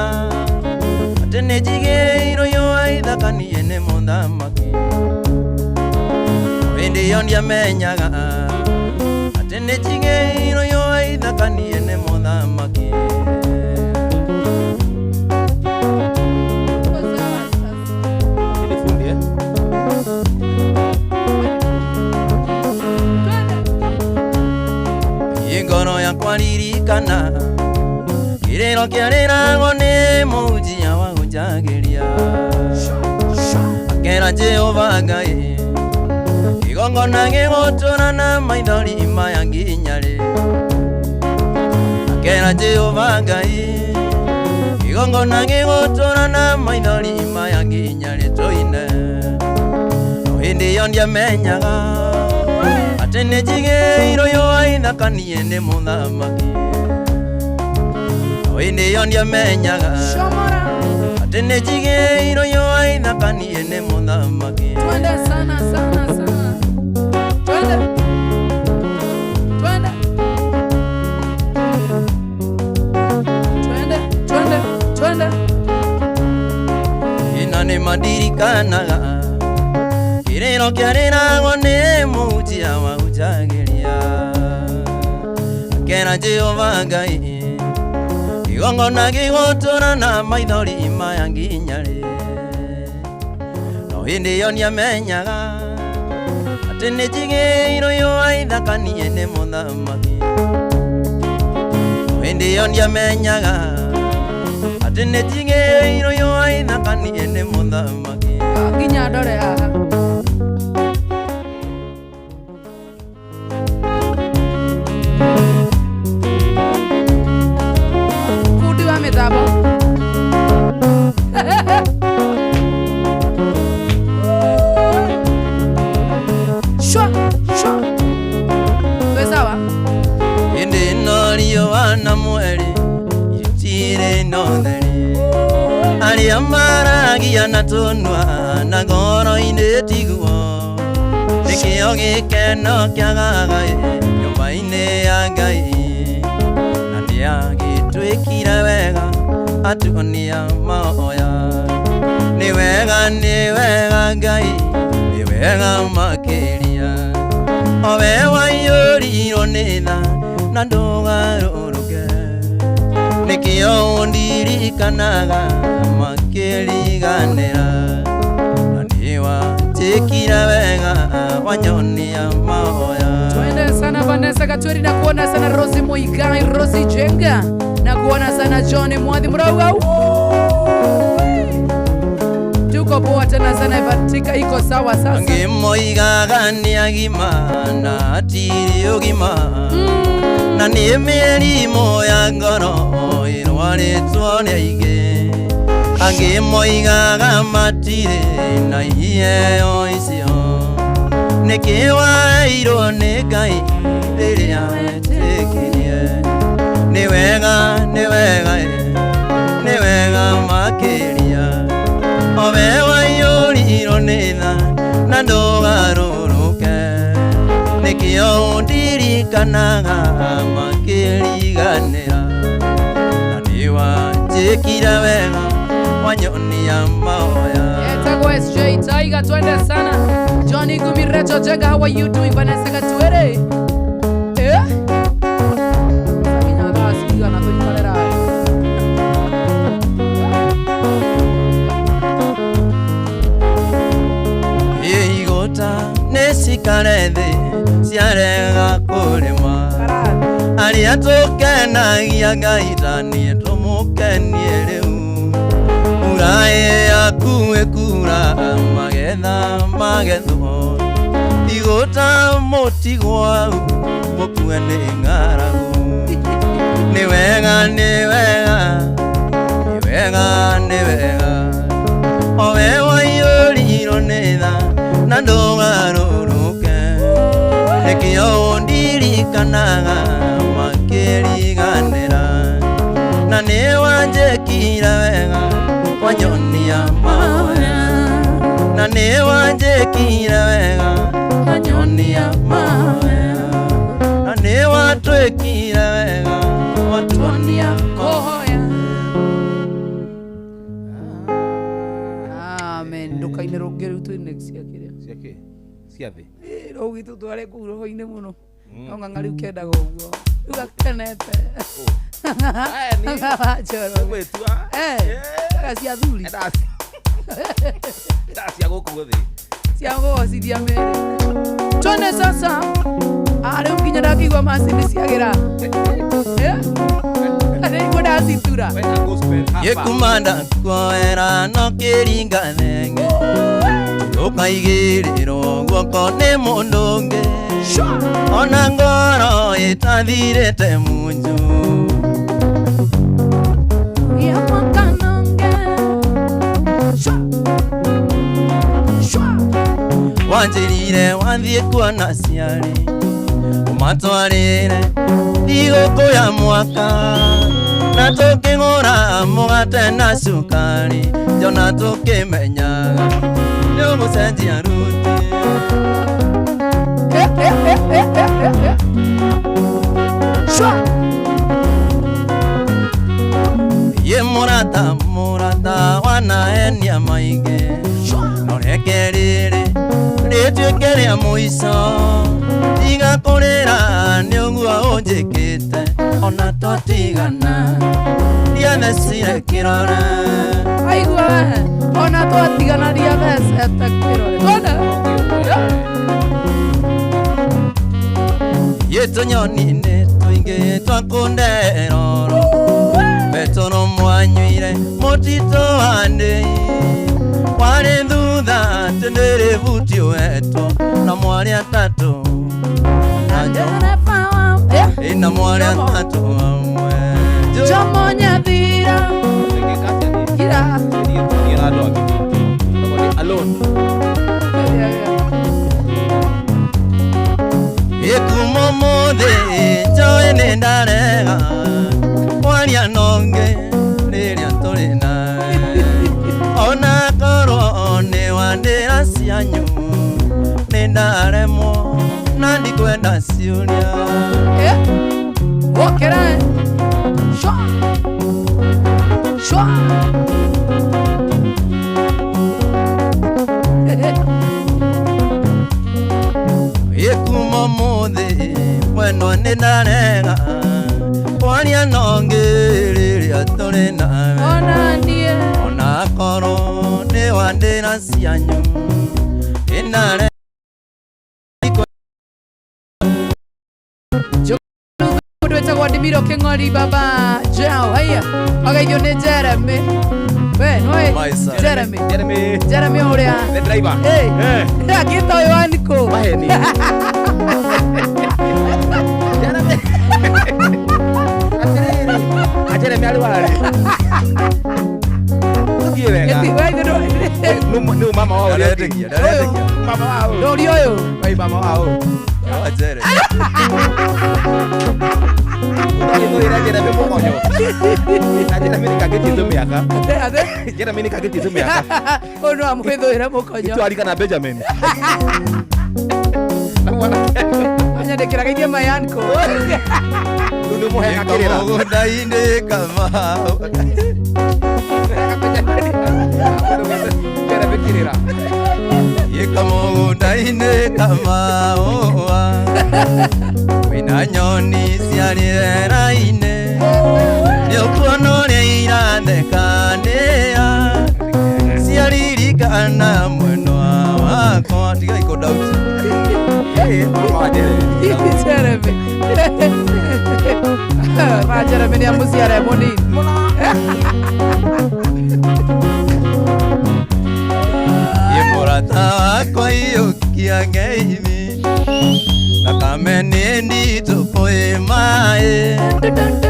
atĩ nĩ njigĩirwo yũa ithaka niĩ nĩ mũthamaki. O hĩndĩ ĩyo nĩamenyaga atĩ nĩ njigĩirwo yũa ithaka niĩ nĩ mũthamaki. Nĩ fundi eh? Niĩ ngoro yakwa ririkana kĩrĩro kĩarĩragwo nĩ mũhunjia wa gũnjagĩria. Akera Jehova Ngai kĩgongona gĩgũtũra na maithori maya nginya rĩ. Akera Jehova Ngai kĩgongona gĩgũtũra na maithori maya nginya rĩ tũine. No hĩndĩ ĩyo ndiamenyaga atĩ nĩ njigĩirwo yũa ithaka niĩ nĩ mũthamaki. No hĩndĩ ĩyo ndiamenyaga atĩ nĩ njigĩirwo yũa ithaka niĩ nĩ mũthamaki. Twende sana sana sana. Twende. Twende. Twende, twende, twende. Ĩna nĩ mandirikanaga kĩrĩro kĩarĩragwo nĩ mũhunjia wa gũnjagĩria. Akera Jehova Ngai kĩgongona gĩgũtũra na maithori maya nginya rĩ. No hĩndĩ ĩyo nĩamenyaga atĩ nĩ njigĩirwo yũa ithaka niĩ nĩ mũthamaki. No hĩndĩ ĩyo ndiamenyaga atĩ nĩ njigĩirwo yũa ithaka niĩ nĩ mũthamaki. Nginya ndore haha. Fundi wa mĩtambo. Shwa, shwa. Twĩ sawa? Hĩndĩ ĩno riũa na mweri itirĩ na ũtheri. Arĩa maragia na tũnua na ngoro-inĩ tiguo. Nĩkĩo gĩkeno kĩagaga nyũmba-inĩ ya Ngai. Na nĩagĩtwĩkire wega atuonia mahoya. Nĩ wega Ngai, nĩ wega makĩria. O we waiyũrirwo nĩ tha na ndũgarũrũke. Nĩ Nĩkĩo ũndirikanaga makĩriganĩra na nĩwanjĩkire wega wanyonia mahoya. Twende sana Vanessa Gatweri na kuona sana Rosi Muigai, Rosi Jenga na kuona sana John Mwadhi Murauga. Tuko poa tena sana Evatika iko sawa sasa. Ngĩmoigaga nĩ agima na atirĩ ũgima na nĩ mĩrimũ ya ngoro ĩrwarĩtwo nĩ aingĩ. Angĩ moigaga matirĩ na iheo icio. Nĩkĩ waheirwo nĩ Ngai rĩrĩa wetĩkirie? Nĩ wega, nĩ wega, nĩ wega makĩria. Owe waiyũrirwo nĩ tha na ndũgarũrũke. Nĩkĩo ũndirikanaga makĩriganĩra na nĩwanjĩkire wega wanyonia mahoya. Etagwo SJ Tiger, twende sana. Johnny Gumi, Recho Jenga, how are you doing? Vanessa Gatwere. Eh? Nginya thaa cigana tũikarĩra? Igũta nĩcikare thĩ ciarega kũrĩma arĩa tũkenagia Ngai ta niĩ tũmũkenie rĩu. Mbura yaku ĩkura magetha magethwo igũta mũtigwo hau mũkue nĩ ng'aragu. Nĩ wega, nĩ wega, nĩ wega, nĩ wega owe waiyũrirwo nĩ tha na ndũgarũrũke. Nĩkĩo ũndirikanaga makĩriganĩra na nĩwanjĩkire wega wanyonia mahoya. Na nĩwanjĩkire wega wanyonia mahoya. Na nĩwatwĩkire wega watuonia kũhoya. Amen. Ndukaine rũngĩ rĩu twĩ next cia kĩrĩa? Cia kĩ? Cia thĩ? Rũu gĩtũtware kũu roho-inĩ mũno. No ng'ang'a rĩu kendaga ũguo. Rĩu akenete. Gwĩtua. Endaga cia athuri. Endaga cia gũkũ thĩ. Cia kũgocithia mĩĩrĩ. Twende sasa. Rĩu nginya ndakĩigua macini ciagĩra. Nĩguo ndacitura. Gĩkumanda kuoera no kĩringa thenge ũkaigĩrĩrwo guoko nĩ mũndũ ũngĩ ona ngoro ĩtathirĩte munju. Wanjĩrire wathiĩ kuona aciari ũmatwarĩre thigũkũ ya mwaka na tũkĩgũra mũgate na cukari njona tũkĩmenyaga nĩũgũcenjia ruti. Ye mũrata mũrata wanaenia maingĩ no reke rĩrĩ rĩtuĩke rĩa mũico tiga kũrĩra nĩ ũguo ũnjĩkĩte ona twatigana ndiathecire kĩrore. Aigua we ona twatigana ndiathecete kĩrore. Twende. Ye tũnyoni-inĩ tũingĩ twakũnderoro betũrũ mwanyuire mũtitũ wa ndĩi warĩ thutha tĩndĩrĩ buti wetwo na mwarĩ atatũ na mwarĩ atatũ amwe Jomo Nyathira Ira Alone. Ĩkuuma ũmũthĩ njũĩ nĩ ndarega kwaria nonge rĩrĩa tũrĩ nawe ona korwo nĩ wandĩra cianyu nĩ ndaremwo na ndikwenda ciũria. Wokera shwa shwa. Ĩkuuma ũmũthĩ mwendwa nĩ ndarega kwaria nonge rĩrĩa rĩrĩa tũrĩ nawe Ona niĩ. Onakorwo nĩ wandĩra cianyu ĩnare Mũndũ wĩtagwo Ndimiro Kĩng'ori baba Jao haiya agaithio nĩ Jeremy we nĩwe Maisa. Jeremy Jeremy. Jeremy ũrĩa The driver. Hey. Akĩta ũyũ wa Niko Maheni. Jeremy. Atĩrĩrĩ. A Jeremy arĩ warĩ. Tũthiĩ wega. Ĩti- we ithe ndũ- Nĩ mama wao ũrĩa ũngĩ. Ndaretĩkia, ndaretĩkia. Mama wao. ndũri ũyũ Oi mama wao. Awa Jeremy. Ũtagĩtũĩra Jeremy mũkonyo. Na Jeremy nĩ kangĩtie mĩaka. Ate- ate- Jeremy nĩ kangĩtie mĩaka. ũyũ no amwĩthũĩre mũkonyo Itwarika na Benjamin. Na mwanake. anyandĩkĩraga irie mayanko Rĩu nĩ mũheka kĩrĩra. Mũgũnda-inĩ Kamau. Jeremy kĩrĩra. Ĩka mũgũnda-inĩ Kamau Kwĩna nyoni cia rĩera-inĩ Nĩũkuona ũrĩa irathekanĩra Ciaririkana mwendwa wakwa Tigai kũndauti Mama wa Jeremy. Jeremy ma Jeremy nĩ amũciara e mũnini Ĩ mũrata wakwa iyũkia ngeithi Thakame nĩ nditũ kwĩ maĩ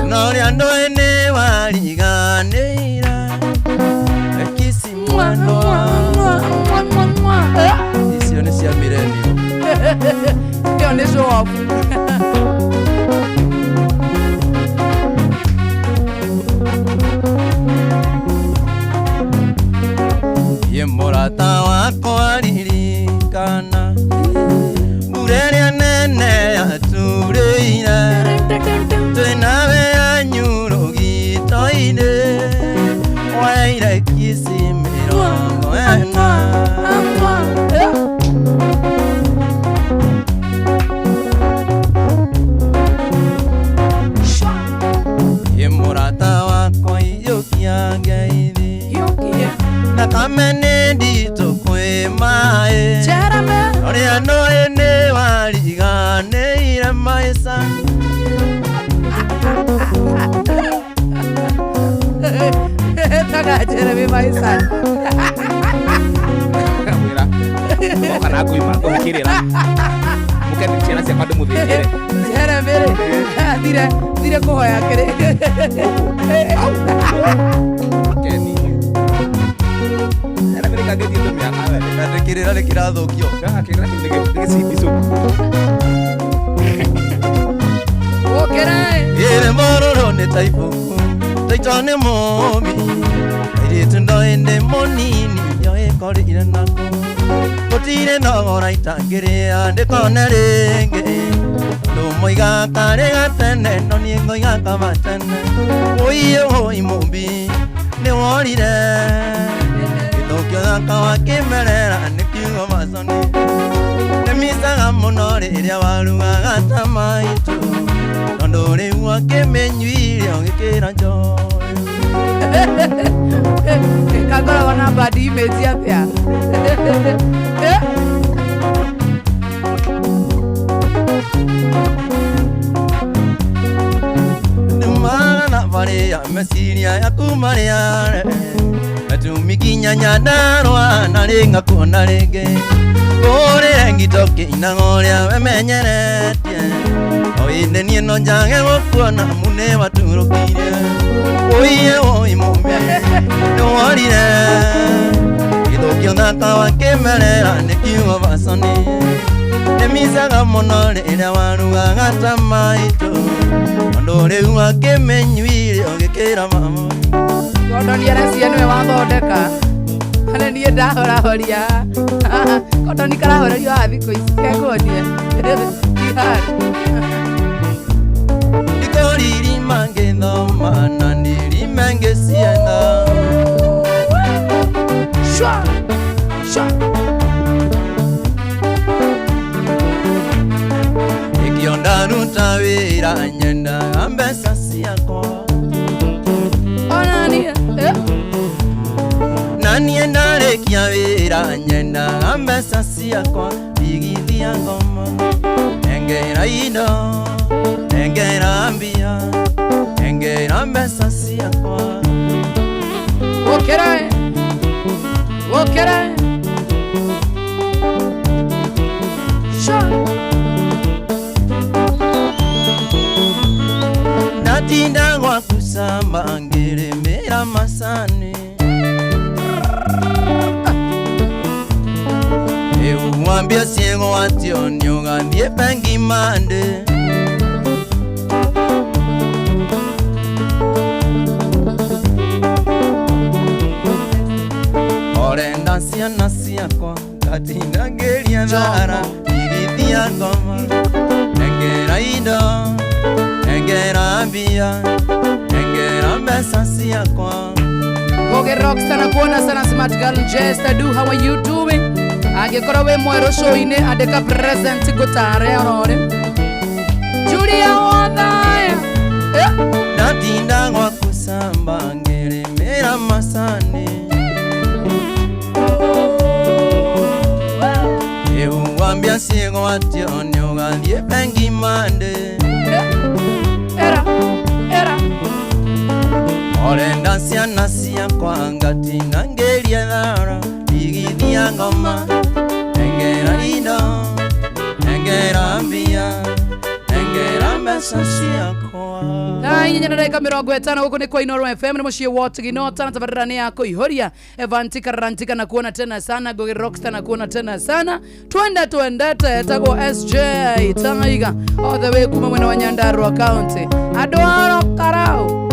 Na ũrĩa ndũĩ nĩ wariganĩire Kisi mwendwa Icio nĩ cia millennium ĩyo nĩ show off Ĩ mũrata wakwa ririkana Mbura ĩrĩa nene yaturĩire Twĩnawe anyurũgito-inĩ Waire kisi mĩrongo ĩna Ĩ mũrata wakwa iyũkia ngeithi Thakame nĩ nditũ kwĩ maĩ Jeremy Ũrĩa ndũĩ nĩ wariganĩire maica taga Jeremy Maisan Wĩra. Oka na nguima ngũhe kĩrĩra. Mũke ciana ciakwa ndĩmũthĩnjĩre. Jeremy rĩ thire thire kũhoya kĩrĩ Keni. Jeremy nĩ kangĩtie mĩaka we. Atĩ kĩrĩra nĩ kĩrathũkio Gaka kĩrĩra kĩu nĩ gĩcimbico. ũkĩra Ĩrĩ mororo nĩ ta ibuku Taito nĩ mũmi Airĩtu ndoĩ ndĩ mũnini Njoĩ korire nako Gũtirĩ nogora itangĩrĩa ndĩkone rĩngĩ Andũ moiga karĩ gatene No niĩ ngoiga kaba tene Ũiĩ ũi mũmbi nĩ worire Gĩthũkio thaka wa kĩmerera nĩ kiugo maconi Nĩmicaga mũno rĩrĩa warugaga ta maitũ Tondũ rĩu wakĩmĩnyuire ũgĩkĩra njohi kangoragwo na bad image atĩa Eh? Ndumaga na barĩa meciria yaku marĩa Matumi nginya Nyandarũa na rĩngakuona rĩngĩ Kũrĩre ngito kĩinaga ũrĩa wemenyeretie O ĩndĩ niĩ no njage gũkuona amu nĩ waturũkire Ũiye ũi mũmbi nĩ worire Gĩthũkio thaka wa kĩmerera nĩ kiugo baconi Nĩmicaga mũno rĩrĩa warugaga ta maitũ Tondũ rĩu wakĩmĩnyuire ũgĩkĩra mama Kondoni arecia nĩwe wathondeka ana niĩ ndahorahoria kondoni karahorerio haha thikũ ici kekuonie Ndikũririma ngĩthoma na ndirime ngĩcietha Shwa! Shwa! Nĩkĩo ndaruta wĩra nyendaga mbeca ciakwa Kwenda nyendaga mbeca ciakwa igithia ngoma Nengera indo nengera mbia nengera mbeca ciakwa Wokera wokera sha Natinda gwakusamba ngĩrĩmĩra macani Wambia ciego atio nĩũgathiĩ bengi mande Orenda ciana ciakwa ngatinda ngĩria thara igithia ngoma Nengera indo nengera mbia nengera mbeca ciakwa Goge Rockstar na kuona sana smart girl Jester do how are you doing? Angĩkorwo wĩ mwerũ show-inĩ andĩka present ngũtare orore Julia Wathaya Natinda gwakusamba ngĩrĩmĩra macani Wambia ciego atio nĩũgathiĩ bengi mande Era era Orenda ciana ciakwa ngatinda ngĩria thara igithia ngoma Nengera indo nengera mbia nengera mbeca ciakwa Thaa inya na ndagĩka 50 gũkũ nĩ kwa Inooro FM nĩ mũciĩ wa Tigino tana tabarĩra nĩ ya kũihũria Evantika Rantika na kuona tena sana Goge Rockstar na kuona tena sana twende twendete etagwo SJ Taiga all the way kuma mwena wa Nyandarua County andũ aro karau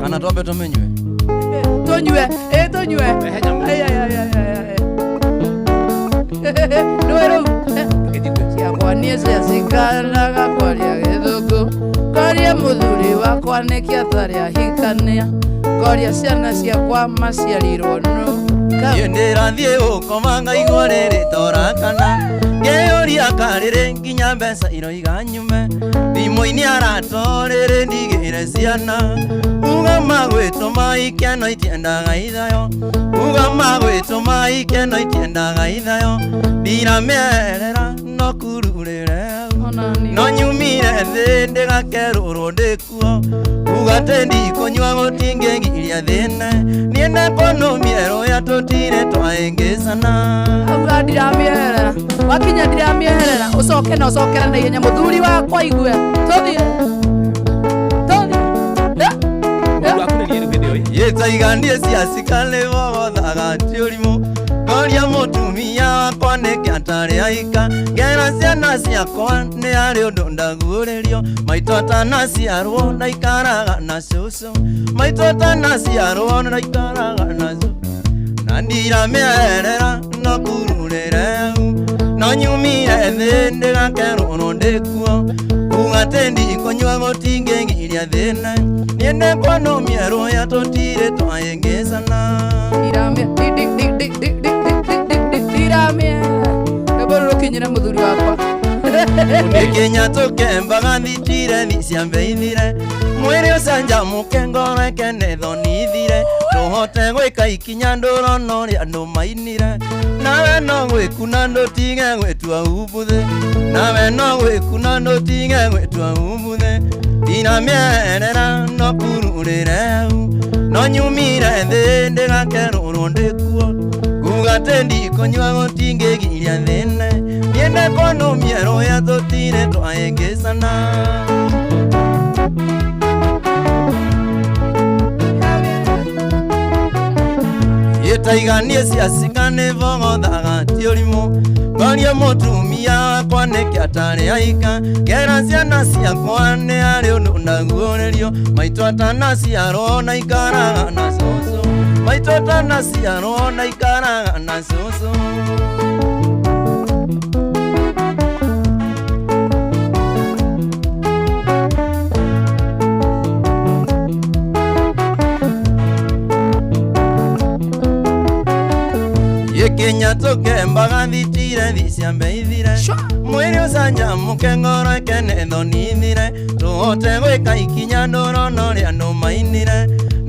Kana twambe tũmĩnyue tũnyue tũnyue ai ai ai ai nĩwe rĩu ciakwa niĩ ciacikanaga kwaria gĩthũngũ ngoria mũthuri wakwa nĩkĩ atarĩ ahikania ngoria ciana ciakwa maciarirwo nũ Niĩ ndĩrathiĩ gũkoma ngaigua rĩrĩ torakana ngĩyũria karĩrĩ nginya mbeca iroiga nyume thimũ-inĩ aratorĩrĩ ndigĩre ciana uga magwĩtũma ikeno itiendaga ithayo uga magwĩtũma ikeno itiendaga ithayo ndiramĩerera no kururĩre no nyumire thĩ ndĩgakerũrwo ndĩkuo uga atĩ ndikũnyua gũtingĩgiria thĩne niĩ ndekũnũmie rũya tũtirĩ twahĩngĩcana auga ndiramĩeherera wakinya ndiramĩeherera ũcoke na ũcokere na ihenya mũthuri wakwa igue tũthiĩ Yĩtaiganie ciacikalĩ wogothaga ti ũrimũ ngoria mũtumia wakwa nĩkĩ atarĩ aika ngera ciana ciakwa nĩ harĩ ũndũ ndaguũrĩrio maitũ atanaciarwo ndaikaraga na cũcũ maitũ atanaciarwo ndaikaraga na cũcũ na ndiramĩerera no kururĩre no nyumire thĩ ndĩgakerũrwo ndĩkuo kuga atĩ ndikũnyua gũtingĩgiria thĩne niĩ ndekũnũmie rũya tũtirĩ twahĩngĩcana ndiramĩa rwĩmbo rũrũ rũkinyĩre mũthuri wakwa Nĩkinya tũkembaga thitire thi ciambe ithire mwĩrĩ ũcanjamũke ngoro ĩkene thoni ithire tũhote gwĩka ikinya ndũrona ũrĩa andũ mainire nawe no gwĩkuna ndũtige gwĩtua umbuthĩ nawe no gwĩkuna ndũtige gwĩtua umbuthĩ ndiramĩerera no kururĩre no nyumire thĩ ndĩgakerũrwo ndĩkuo kuga atĩ ndikũnyua gũtingĩgiria thĩne niĩ ndekũnũmie rũya tũtirĩ twahĩngĩcana Yĩtaiganie ciacika nĩ bogothaga ti ũrimũ ngoria mũtumia wakwa nĩkĩ atarĩ aika ngera ciana ciakwa nĩ harĩ ũndũ ndaguũrĩrio maitũ atanaciarwo ndaikaraga na cũcũ maitũ atanaciarwo ndaikaraga na cũcũ Kenya tũkembaga thitire thi ciambe ithire mwĩrĩ ũcanjamũke ngoro ĩkene thoni ithire tũhote gwĩka ikinya ndũrona ũrĩa andũ mainire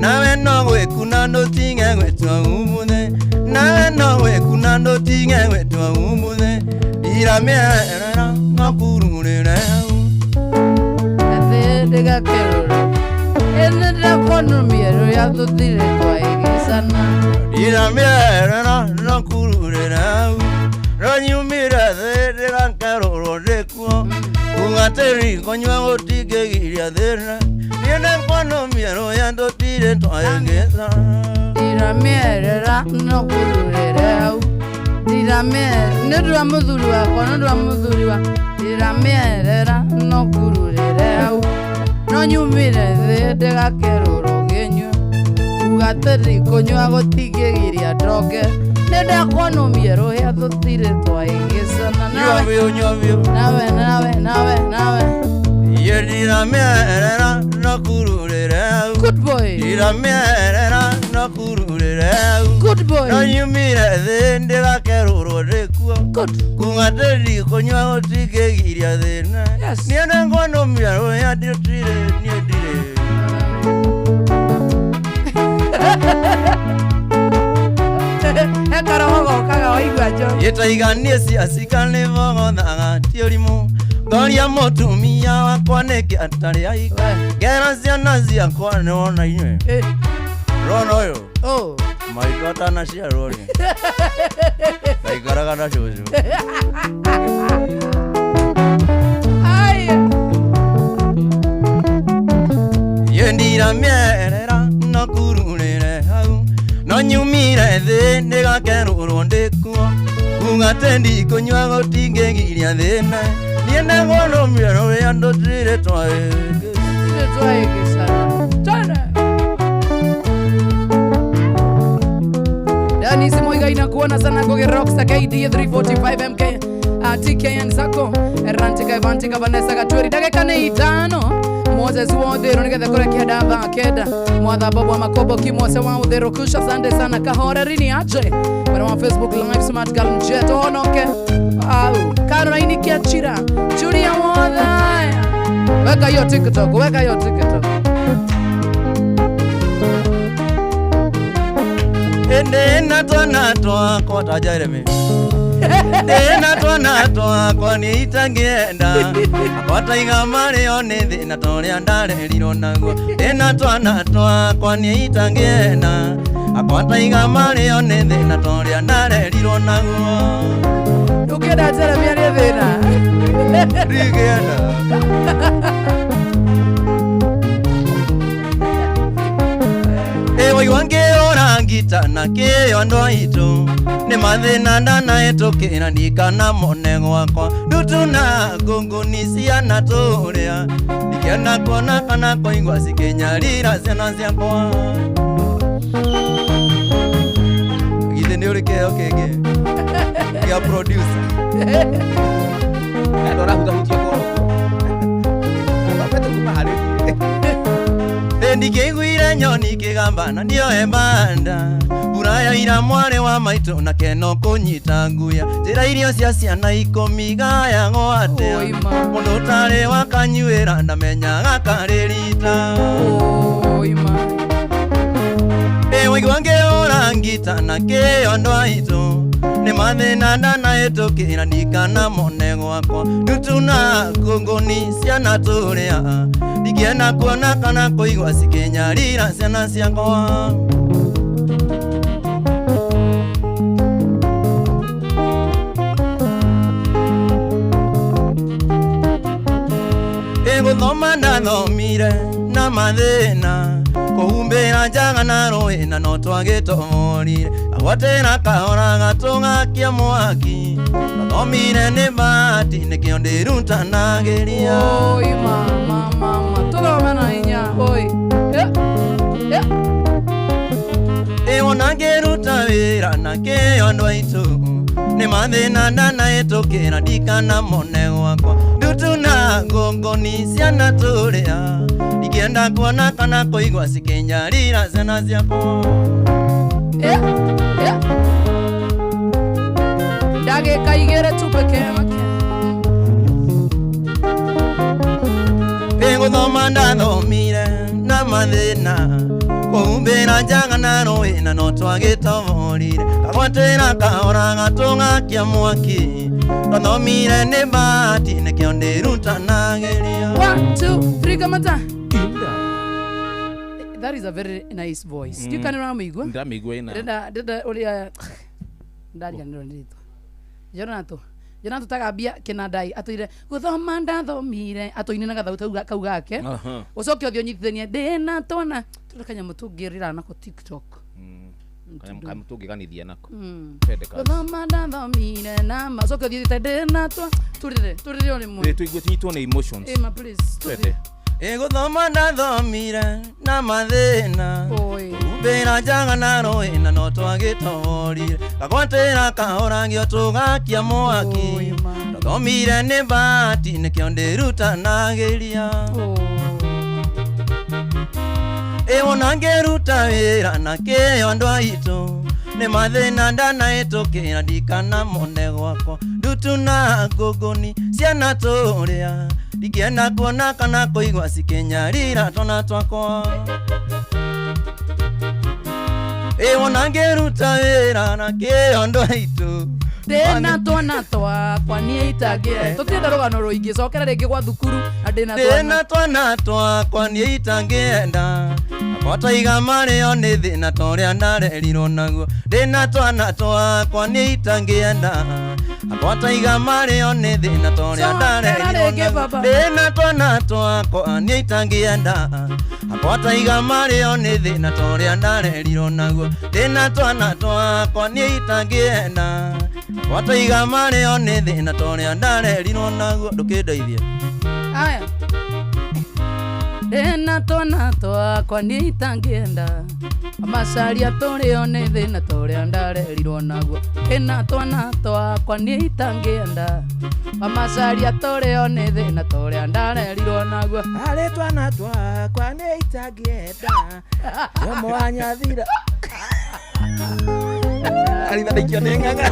nawe no gwĩkuna ndũtige gwĩtua umbuthĩ nawe Nawe nowe kuna ndotinge wetwa umuthe Ndiramĩerera no kururĩre hau Thĩ ndĩgakerũra ĩnĩ ndĩrakonwo mĩerũ ya tũtirĩ twaĩgĩcana Ndiramĩerera no kururĩre hau No nyumire thĩ ndĩgakerũrwo ndĩkuo Kuga tĩri kũnyua gũtingĩgiria thĩna Niĩ ndĩkwonwo mĩerũ ya tũtirĩ twaĩgĩcana Ndiramĩerera no kururĩre hau Ndiramĩerera nĩ ũndũ wa mũthuri wakwa nĩ ũndũ wa mũthuri wa Ndiramĩerera no kururĩre hau no nyumire thĩ ndĩgakerũrwo ngĩnyua kuga atĩrĩ kũnyua gũtingĩgiria ndonge nĩ ndakonwo mĩerũ ya tũtirĩ twaĩgĩcana Nyua biũ nyua biũ nawe nawe nawe nawe Iye ndiramĩerera no kururĩre hau Good boy Ndiramĩerera no kururĩre hau Good boy No nyumire thĩ ndĩgakerũrwo ndĩkuo Good Kuga atĩrĩ kũnyua gũtingĩgiria thĩna Niĩ ndĩkuonwo mĩerũ ya tũtirĩ niĩ ndirĩ He karoho gokaga waigua njohi Ĩtaiganie ciacika nĩ bogothaga ti ũrimũ Ngoria mũtumia wakwa nĩkĩ atarĩ aika Ngera ciana ciakwa nĩwona inyuĩ Rona ũyũ Oh. Maitũ atanaciarwo rĩ Ndaikaraga na cũcũ Ai. Iye ndiramĩerera no kururĩre hau No nyumire thĩ ndĩgakerũrwo ndĩkuo Kuga atĩ ndikũnyua gũtingĩgiria thĩna Niĩ ndĩkuonwo mĩerũ ya tũtirĩ twaĩgĩcana Tũtirĩ twaĩgĩcana Twende. Dennis Muigai na kuona sana Ngugi Rockstar KD 345 MK TKN Sacco Rantika Evantika Vanessa Gatweri ndagĩka nĩ ithano Moses wa Ũthĩrũ nĩgetha kũrekia thaa kenda Mwatha Bob wa Makobo Kimose wa Ũthĩrũ Kusha asante sana Kahoreri ni aje mwena wa Facebook Live Smart Girl Mjet onoke au Caroline Kiachira Julia Mwathaya weka hiyo TikTok weka hiyo TikTok Ndĩna twana twakwa ta Jeremy Ndĩna twana twakwa niĩ itangĩenda Akwa taiga marĩo nĩ thĩna ta ũrĩa ndarerirwo naguo Ndĩna twana twakwa niĩ itangĩenda Akwa taiga marĩo nĩ thĩna ta ũrĩa ndarerirwo naguo Ndũngĩenda Jeremy arĩe thĩna Ndingĩenda Ĩwaigua ngĩũra ngita na kĩo andũ aitũ nĩ mathĩna ndanahĩtũkĩra ndikana mone gwakwa ndutu na ngũngũni ciana tũrĩa ndikĩenda kuona kana kũigua cikĩnyarira ciana ciakwa githĩ nĩ ũrĩ kĩheo kĩngĩ gĩa producer Andũ arahutahutia ngoro Athomete kuma harĩ niĩ. Ndikĩiguire nyoni ikĩgamba na ndioe mbanda Mbura yaira mwarĩ wa maitũ na keno kũnyita nguya Njĩra irio cia ciana ikũmi gayagwo atĩa Mũndũ ũtarĩ wa kanyuĩra ndamenyaga karĩ rita Ĩwaigua ngĩũra ngita na kĩo andũ aitũ Nĩ mathĩna ndanahĩtũkĩra ndikana mone gwakwa Ndutu na ngũngũni ciana tũrĩa Ndingĩenda kuona kana kũigua cikĩnyarira ciana ciakwa Ĩgũthoma ndathomire na mathĩna Kũhumbĩra njaga na rũĩ na no twagĩtoorire Agwatĩra kahora gatũgakia mwaki Ndathomire nĩ bahati nĩkĩo ndĩrutanagĩria Oi mama mama tũthome na hinya oi Ĩwona ngĩruta wĩra na kĩo andũ aitũ Nĩ mathĩna ndanahĩtũkĩra ndikana mone gwakwa Ndutu na ngũngũni ciana tũrĩa Ndingĩenda kuona kana kũigua cikĩnyarira ciana ciakwa Ndagĩka igĩrĩ tu pekee yake Ĩgũthoma ndathomire na mathĩna Kũhumbĩra njaga na rũĩ na no twagĩtoborire kagwatĩra kahora gatũgakia mwaki twathomire nĩ bahati nĩkĩo ndĩrutanagĩria. 1 2 3 kamata. That is a very nice voice. Mm. Ndiũĩ kana ũramĩigua. Ndĩramĩigua ĩna. Ndĩrenda ũrĩa ndariganĩrwo nĩ rĩtwa. Jonato. Jonato tagambia kĩnandai atũire gũthoma ndathomire atũine na gathauti kau gake. Aha. Ũcoke ũthiĩ ũnyitithanie ndĩna twana tũrĩ kanyamũ tũngĩrĩra nako TikTok. Kanyamũ tũngĩganithia nako. Twende kazi. Gũthoma ndathomire na ma ũcoke ũthiĩ ũthiĩte ndĩna twa tũrĩre tũrĩre o rĩmwe. Ĩ, tũigue tũnyitwo nĩ emotions. Ĩma please tũthiĩ. Twende. Ĩgũthoma ndathomire na mathĩna humbĩra njaga na rũĩ na no twagĩtoborire kagwatĩra kahora gĩo tũgakia mwaki twathomire nĩ bahati nĩkĩo ndĩrutanagĩria. Ĩwona ngĩruta wĩra na kĩo andũ aitũ nĩ mathĩna ndanaĩtũkĩra ndikana mone gwakwa ndutu na ngũngũni ciana tũrĩa ndingĩenda kuona kana kũigua cikĩnyarira twana twakwa. Ĩwona ngĩruta wĩra na kĩo andũ aitũ ndĩna twana twakwa niĩ itangĩenda tũtirenda rũgano rũingĩ cokera rĩngĩ gwa thukuru na ndĩna twana ndĩna twana twakwa niĩ itangĩenda akwataiga marĩo nĩ thĩna ta ũrĩa ndarerirwo naguo ndĩna twana twakwa niĩ itangĩenda akwataiga marĩo nĩ thĩna ta ũrĩa Cokera ndarerirwo rĩngĩ, naguo baba. ndĩna twana twakwa niĩ itangĩenda akwataiga marĩo nĩ thĩna ta ũrĩa ndarerirwo naguo ndĩna twana twakwa niĩ itangĩenda akwataiga marĩo nĩ thĩna ta ũrĩa ndarerirwo naguo ndũkĩndeithie. Aya. Ndĩna twana twakwa niĩ itangĩenda amacaria tũrĩo nĩ thĩna ta ũrĩa ndarerirwo naguo ndĩna twana twakwa niĩ itangĩenda amacaria tũrĩo nĩ thĩna ta ũrĩa ndarerirwo naguo. Harĩ twana twakwa nĩ itangĩenda yomwanyathira Aritha nĩ ng'ang'a.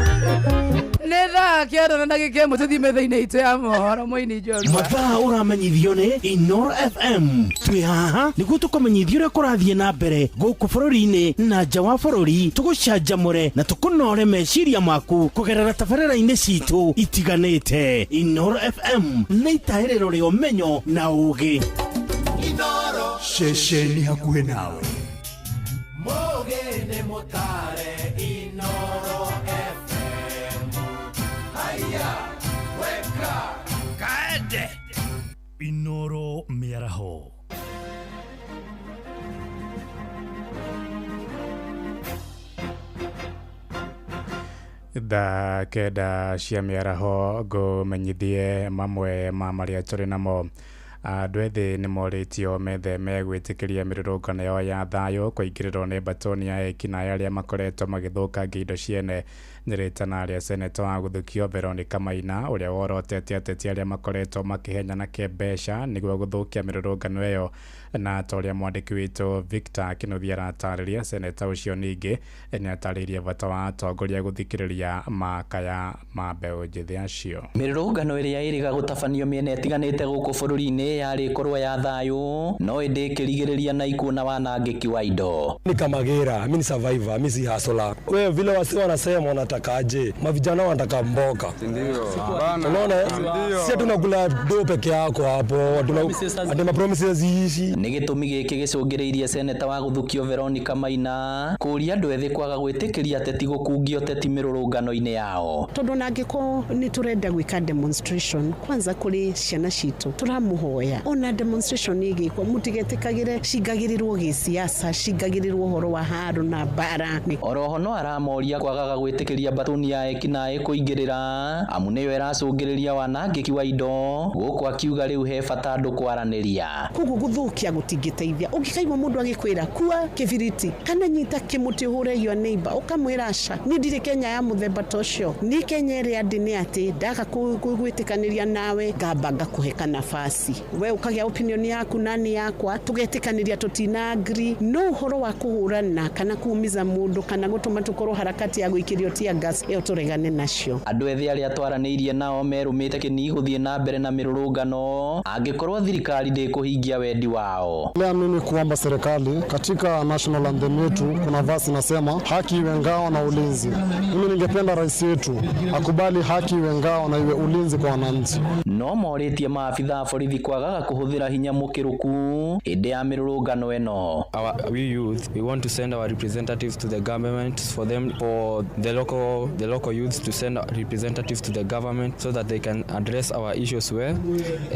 Nĩ thaa 9 na ndagĩka 1 tũthiĩ metha-inĩ itũ ya mohoro mũini njorua. Mathaa ũramenyithio nĩ Inoro FM. Twĩ haha nĩguo tũkũmenyithia ũrĩa kũrathiĩ na mbere gũkũ bũrũri-inĩ na nja wa bũrũri, tũgũcanjamũre na tũkũnore meciria maku kũgerera tabarĩra-inĩ citũ itiganĩte. Inoro FM nĩ itahĩrĩro rĩa ũmenyo na ũũgĩ. Ceceni hakuhĩ nawe. Mũgĩ nĩ mũtare Inoro FM. Haya, weka Kaende. Inoro mĩaraho. Thaa 9 cia mĩaraho ngũmenyithie mamwe ma marĩa tũrĩ namo. Andũ ethĩ nĩ morĩtio metheme gwĩtĩkĩria mĩrũrũngano yao ya thayũ kũingĩrĩrwo nĩ mbatoni ya ekinaĩ arĩa makoretwo magĩthũkangia indo ciene. Nĩ rĩtana rĩa seneta wa gũthukio Veronica Maina ũrĩa worotete ateti arĩa makoretwo makĩhenya na kĩmbeca nĩguo gũthũkia mĩrũrũngano ĩyo, na ta ũrĩa mwandĩki witũ Victor Kĩnuthia aratarĩria, seneta ũcio ningĩ nĩ atarĩirie bata wa atongoria gũthikĩrĩria makaya ma mbeũ njĩthĩ acio. Mĩrũrũngano ĩrĩa ĩrĩga gũtabanio mĩena ĩtiganĩte gũkũ bũrũri-inĩ yarĩ ĩkorwo ya thayũ no ĩndĩ ĩkĩrigĩrĩria na ikuũ na wanangĩki wa indo. Ni Kamagira, mi ni survivor, mi si hustler. Wewe vile wasi wanasema wanatakaje? Mavijana wanataka mboka. Unaona? Si tunakula do peke yako hapo, tuna ati ma promises ishi. Nĩ gĩtũmi gĩkĩ gĩcũngĩrĩirie seneta wa gũthukio Veronica Maina kũũria andũ ethĩ kwaga gwĩtĩkĩria ateti gũkungia ũteti mĩrũrũngano-inĩ yao. Tondũ nangĩkorwo nĩ tũrenda gwĩka demonstration kwanza kũrĩ ciana citũ tũramũhoya ona demonstration ĩgĩkwo mũtigetĩkagĩre cingagĩrĩrwo gĩsiasa cingagĩrĩrwo ũhoro wa haro na mbara. Oroho no aramoria kwagaga gwĩtĩkĩria mbatuni ya ekinaĩ kũingĩrĩra amu nĩyo ĩracũngĩrĩria wanangĩki wa indo gũkũ akiuga rĩu he bata andũ kwaranĩria. Koguo gũthũkia gũtingĩteithia. Ũngĩkaigua mũndũ agĩkwĩra kua kĩbiriti kana nyita kĩmũtĩ ũhũre your neighbor ũkamwĩra aca niĩ ndirĩ Kenya ya mũthemba ta ũcio, niĩ Kenya ĩrĩa ndĩ nĩ atĩ ndaga gwĩtĩkanĩria nawe ngamba ngakũhe kanabasi we ũkagĩa opinion yaku na nĩ yakwa tũgetĩkanĩria tũtina agree. No ũhoro wa kũhũrana kana kuumiza mũndũ kana gũtũma tũkorwo harakati ya gũikĩrio tear tear gas ĩyo tũregane nacio. Andũ ethĩ arĩa twaranĩirie nao merũmĩte kĩni gũthiĩ na mbere na mĩrũrũngano angĩkorwo thirikari ndĩkũhingia wendi wao. Lea mimi kuomba serikali katika national anthem yetu kuna verse inasema haki iwe ngao na ulinzi. Mimi ningependa rais wetu akubali haki iwe ngao na iwe ulinzi kwa wananchi. No morĩtie maabitha a borithi kwagaga kũhũthĩra hinya mũkĩrũku hĩndĩ ya mĩrũrũngano ĩno. We youth, we want to send our representatives to the government for them, for the local youths to send representatives to the government so that they can address our issues well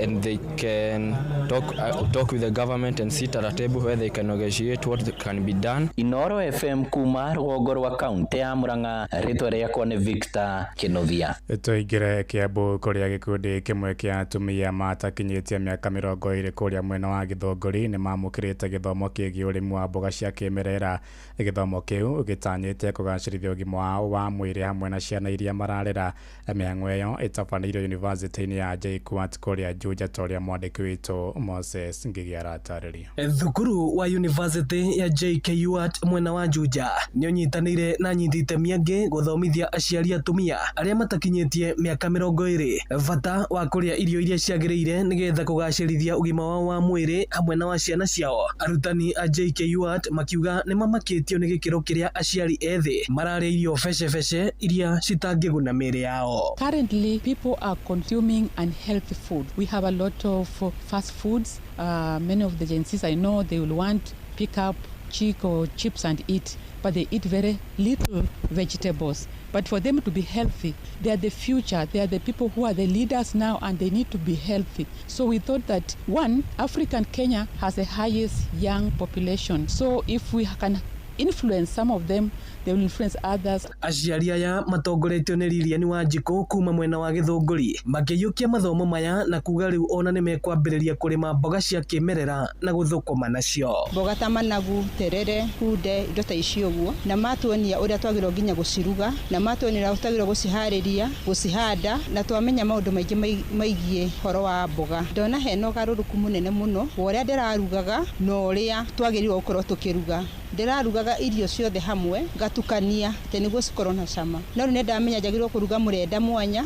and they can talk with the government and sit at a table where they can negotiate what can be done. Inoro FM kuma rũgongo rwa kaunti ya Murang'a, rĩtwa rĩakwa nĩ Victor Kĩnuthia. Tũingĩre Kiambu kũrĩa gĩkundi kĩmwe kĩa atumia matakinyĩtie mĩaka 20 kũrĩa mwena wa Gĩthũngũri nĩ mamũkĩrĩte gĩthomo kĩgiĩ ũrĩmi wa mboga cia kĩmerera. Gĩthomo kĩu gĩtanyĩte kũgacĩrithia ũgima wao wa mwĩrĩ hamwe na ciana iria mararera. Mĩhang'o ĩyo ĩtabanĩirio yunivasĩtĩ-inĩ ya JKUAT kũrĩa Juja, ta ũrĩa mwandĩki witũ Moses Ngigi aratarĩria. Thukuru wa yunivasĩtĩ ya JKUAT mwena wa Juja nĩ ũnyitanĩire na anyiti itemi angĩ gũthomithia aciari atumia arĩa matakinyĩtie mĩaka 20 bata wa kũrĩa irio iria ciagĩrĩire nĩgetha kũgacĩrithia ũgima wao wa mwĩrĩ hamwe na wa ciana ciao. Arutani a JKUAT makiuga nĩ mamakĩtio nĩ gĩkĩro kĩrĩa aciari ethĩ mararĩa irio becebece iria citangĩguna mĩĩrĩ yao. Currently, people are consuming unhealthy food. We have a lot of fast foods. Many of the Gen Zs I know, they will want pick up chick or chips and eat, but they eat very little vegetables. But for them to be healthy, they are the future. They are the people who are the leaders now, and they need to be healthy. So we thought that, one, African Kenya has the highest young population. So if we can influence some of them, they will influence others. Aciari aya matongoretio nĩ Lilian Wanjikũ kuma mwena wa Gĩthũngũri makĩiyũkia mathomo maya na kuga rĩu ona nĩ mekwambĩrĩria kũrĩma mboga cia kĩmerera na gũthũkũma nacio. Mboga ta managu, terere, kunde, indo ta icio ũguo, na matuonia ũrĩa twagĩrĩirwo nginya gũciruga, na matuonia ũrĩa twagĩrĩirwo gũciharĩria, gũcihanda, na twamenya maũndũ maingĩ maigiĩ ũhoro wa mboga. Ndona hena ũgarũrũku mũnene mũno wa ũrĩa ndĩrarugaga na ũrĩa twagĩrĩirwo gũkorwo tũkĩruga. Ndĩrarugaga irio ciothe hamwe ngatukania atĩ nĩguo cikorwo na cama, no rĩu nĩndamenya njagĩrĩirwo kũruga mũrenda mwanya,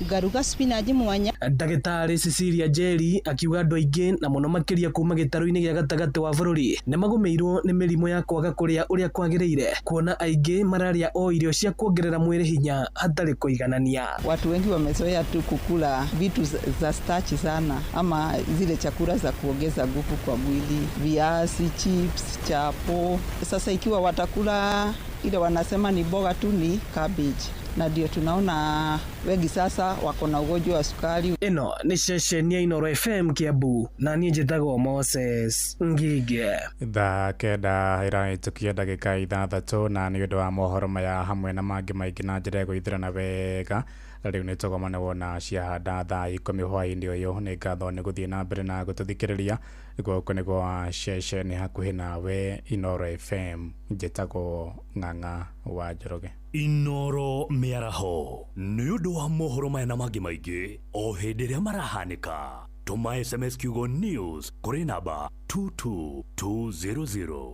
ngaruga spinach mwanya. Ndagĩtarĩ Cecilia Njeri akiuga andũ aingĩ na mũno makĩria kuma gĩtarũ-inĩ gĩa gatagatĩ wa bũrũri nĩ magũmĩirwo nĩ mĩrimũ ya kwaga kũrĩa ũrĩa kwagĩrĩire, kuona aingĩ mararĩa o irio cia kuongerera mwĩrĩ hinya hatarĩ kũiganania. Watu wengi wamezoea tu kukula vitu za starch sana ama zile chakula za kuongeza nguvu kwa mwili, viazi, chips, chapo. Sasa ikiwa watakula ile wanasema ni mboga tu ni cabbage, na ndio tunaona wengi sasa wako na ugonjwa wa sukari. Ĩno nĩ ceceni ya Inoro FM Kiambu na niĩ njĩtagwo Moses Ngige. Thaa 9 ĩrahĩtũkia ndagĩka 6 na nĩ ũndũ wa mohoro maya hamwe na mangĩ maingĩ na njĩra ĩgũithĩrana wega. Rĩu nĩ tũgomane wona ciahanda thaa 10 hwaĩ-inĩ ũyũ. Nĩ ngatho nĩ gũthiĩ na mbere na gũtũthikĩrĩria. Gũkũ nĩ gwa ceceni hakuhĩ nawe Inoro FM. Njĩtagwo Ng'ang'a wa Njoroge. Inoro mĩaraho nĩ ũndũ wa mohoro maya na mangĩ maingĩ o hĩndĩ ĩrĩa marahanĩka. Tũma SMS kiugo news kũrĩ namba 22200.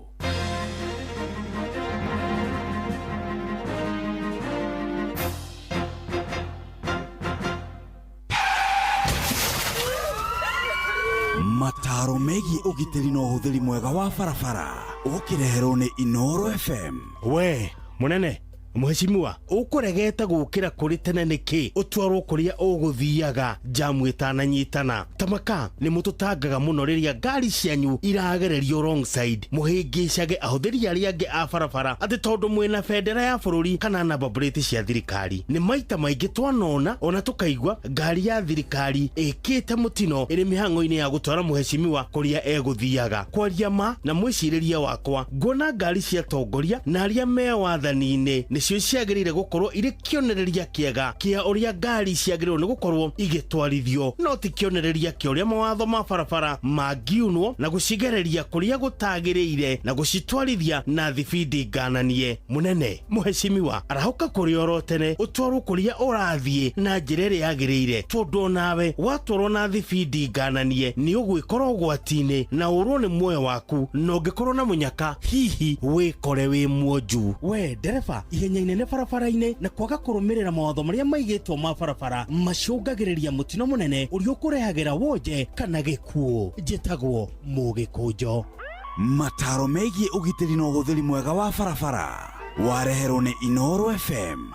Mataro megiĩ ũgitĩri na ũhũthĩri mwega wa barabara ũkĩreherwo nĩ Inoro FM. We mũnene Mheshimiwa, ũkũregete gũkĩra kũrĩ tene nĩkĩ ũtwarwo kũrĩa ũgũthiaga njamu ĩtananyitana? Tamaka nĩ mũtũtangaga mũno rĩrĩa ngari cianyu iragererio wrong side, mũhĩngĩcage ahũthĩri arĩa angĩ a barabara atĩ tondũ mwĩna bendera ya bũrũri kana namba plate cia thirikari. Nĩ maita maingĩ twanona ona tũkaigua ngari ya thirikari ĩkĩte mũtino ĩrĩ mĩhang'o-inĩ ya gũtwara mũheshimiwa kũrĩa egũthiaga. Kwaria ma na mwĩcirĩria wakwa, nguona ngari cia tongoria na arĩa me wathani-inĩ nĩcio ciagĩrĩire gũkorwo irĩ kĩonereria kĩega kĩa ũrĩa ngari ciagĩrĩirwo nĩ gũkorwo igĩtwarithio, no ti kĩonereria kĩa ũrĩa mawatho ma barabara mangiunwo na gũcigereria kũrĩa gũtagĩrĩire na gũcitwarithia na thibindi ngananie. Mũnene mũheshimiwa, arahũka kũrĩa oro tene ũtwarwo kũrĩa ũrathiĩ na njĩra ĩrĩa yagĩrĩire, tondũ onawe watwarwo na thibindi ngananie nĩ ũgwĩkora ũgwati-inĩ na ũrwo nĩ muoyo waku, na ũngĩkorwo na mũnyaka hihi wĩkore wĩ mwonju. We ndereba, ihenya Ihenya inene barabara-inĩ na kwaga kũrũmĩrĩra mawatho marĩa maigĩtwo ma barabara macũngagĩrĩria mũtino mũnene ũrĩa ũkũrehagĩra wonje kana gĩkuũ. Njĩtagwo Mũgĩkũnjo. Mataro megiĩ ũgitĩri na ũhũthĩri mwega wa barabara wareherwo nĩ Inooro FM.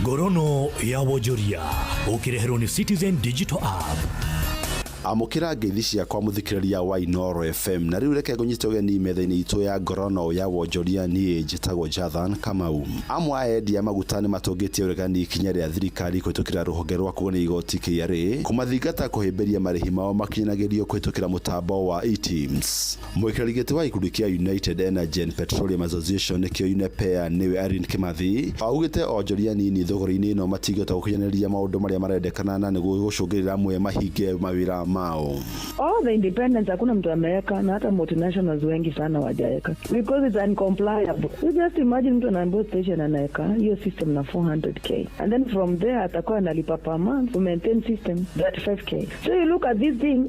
Ngorono ya wonjoria ũkĩreherwo nĩ Citizen Digital App. Amũkĩra ngeithi ciakwa mũthikĩrĩria wa Inooro FM, na rĩu reke ngũnyite ũgeni metha-inĩ itũ ya ngorono ya wonjoria. Niĩ njĩtagwo Jathan Kamau. Amwe a endia maguta nĩ matũngĩtie ũregani ikinya rĩa thirikari kũhĩtũkĩra rũhonge rwa kũgania igoti KRA kũmathingata kũhĩmbĩria marĩhi mao makinyanagĩrio kũhĩtũkĩra mũtambo wa eTIMS. Mũikarĩri gĩtĩ wa gĩkundi kĩa United Energy and Petroleum Association, nĩkĩo UNEPEA, nĩwe Irene Kimathi, augĩte onjoria nini thogora-inĩ ĩno matingĩhota gũkinyanĩria maũndũ marĩa marendekana na nĩguo gũcũngĩrĩra amwe mahinge mawĩra mao. All the independents hakuna mtu ameweka, na hata multinationals wengi sana wajaweka because it's uncompliable. You just imagine mtu anaambiwa station anaweka hiyo system na 400K and then from there atakuwa analipa per month to maintain system 35K. So you look at this thing,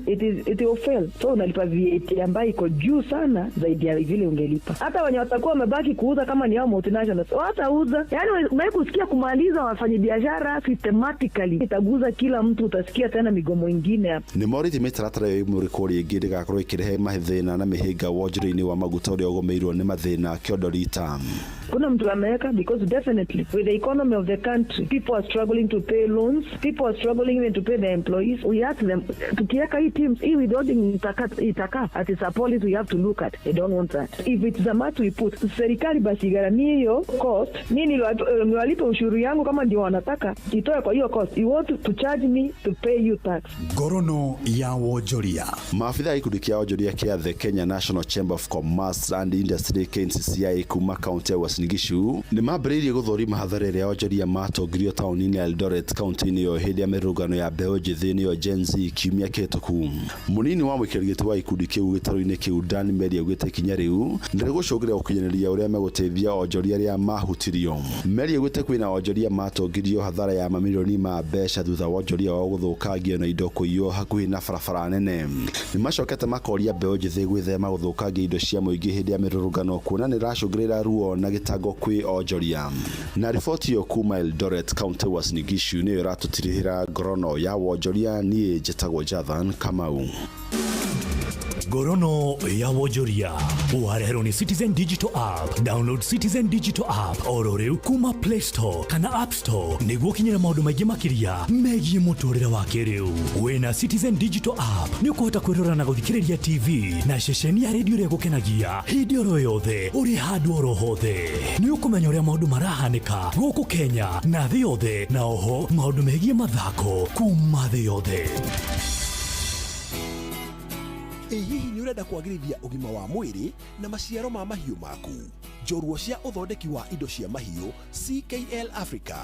it will fail. So unalipa VAT ambayo iko juu sana zaidi ya vile ungelipa. Hata wenye watakuwa wamebaki kuuza kama ni hao multinationals watauza. Yani umewahi kusikia kumaliza wafanyabiashara systematically itaguza kila mtu, utasikia tena migomo ingine hapa. Nĩ morĩtie mĩtaratara ĩyo ĩmũrĩkwo rĩngĩ ndĩgakorwo ĩkĩrehe mathĩna na mĩhĩnga wonjoria-inĩ wa maguta ũrĩa ũgũmĩirwo nĩ mathĩna kĩondo rita. Kuna mtu ameweka because definitely with the economy of the country, people are struggling to pay loans, people are struggling even to pay their employees. We ask them, tukiweka hii teams, hii withholding itaka at is a policy we have to look at. They don't want that. If it's the much we put, serikali basi igharamie hiyo cost. Mimi niwalipe ushuru yangu kama ndio wanataka itoe kwa hiyo cost. You want to charge me to pay you tax. Ngorono ya wonjoria. Maabitha a gĩkundi kĩa wonjoria kĩa The Kenya National Chamber of Commerce and Industry, KNCCI, kuma kaunti ya Uasin Gishu nĩ mambĩrĩirie gũthũrima hathara ĩrĩa onjoria matongirio taũni-inĩ ya Eldoret kaunti-inĩ ĩyo hĩndĩ ya mĩrũrũngano ya mbeũ njĩthĩ, nĩyo Gen Z, kiumia kĩhĩtũku. Mũnini wa mũikarĩri gĩtĩ wa gĩkundi kĩu gĩtarũ-inĩ kĩu, Dan Meri, augĩte ikinya rĩu nĩ rĩgũcũngĩrĩra gũkinyanĩria ũrĩa megũteithia onjoria arĩa mahutirio. Meri augĩte kwĩna onjoria matongirio hathara ya mamirioni ma mbeca thutha wa onjoria wao gũthũkangio na indo kũiywo hakuhĩ na barabara nene. Nĩ macokete makoria mbeũ njĩthĩ gwĩthema gũthũkangia indo cia mũingĩ hĩndĩ ya mĩrũrũngano kuona nĩ ĩracũngĩrĩra ruo na gĩtango kwĩ onjoria. Na riboti ĩyo kuma Eldoret, kaunti Uasin Gishu, nĩyo ĩratũtirihĩra ngorono ya wonjoria. Niĩ njĩtagwo Jathan Kamau. Ngorono ya wonjoria wareherwo nĩ Citizen Digital App. Download Citizen Digital App oro rĩu kuma Play Store kana App Store nĩguo ũkinyĩre maũndũ maingĩ makĩria megiĩ mũtũrĩre wa kĩrĩu. Wĩna Citizen Digital App nĩ ũkũhota kwĩrora na gũthikĩrĩria TV na ceceni ya redio ĩrĩa ĩgũkenagia hĩndĩ oro yothe ũrĩ handũ oro hothe. Nĩ ũkũmenya ũrĩa maũndũ marahanĩka gũkũ Kenya na thĩ yothe, na oho maũndũ megiĩ mathako kuma thĩ yothe. Ĩ hihi nĩ ũrenda kwagĩrithia ũgima wa mwĩrĩ na maciaro ma mahiũ maku? Njorua cia ũthondeki wa indo cia mahiũ CKL Africa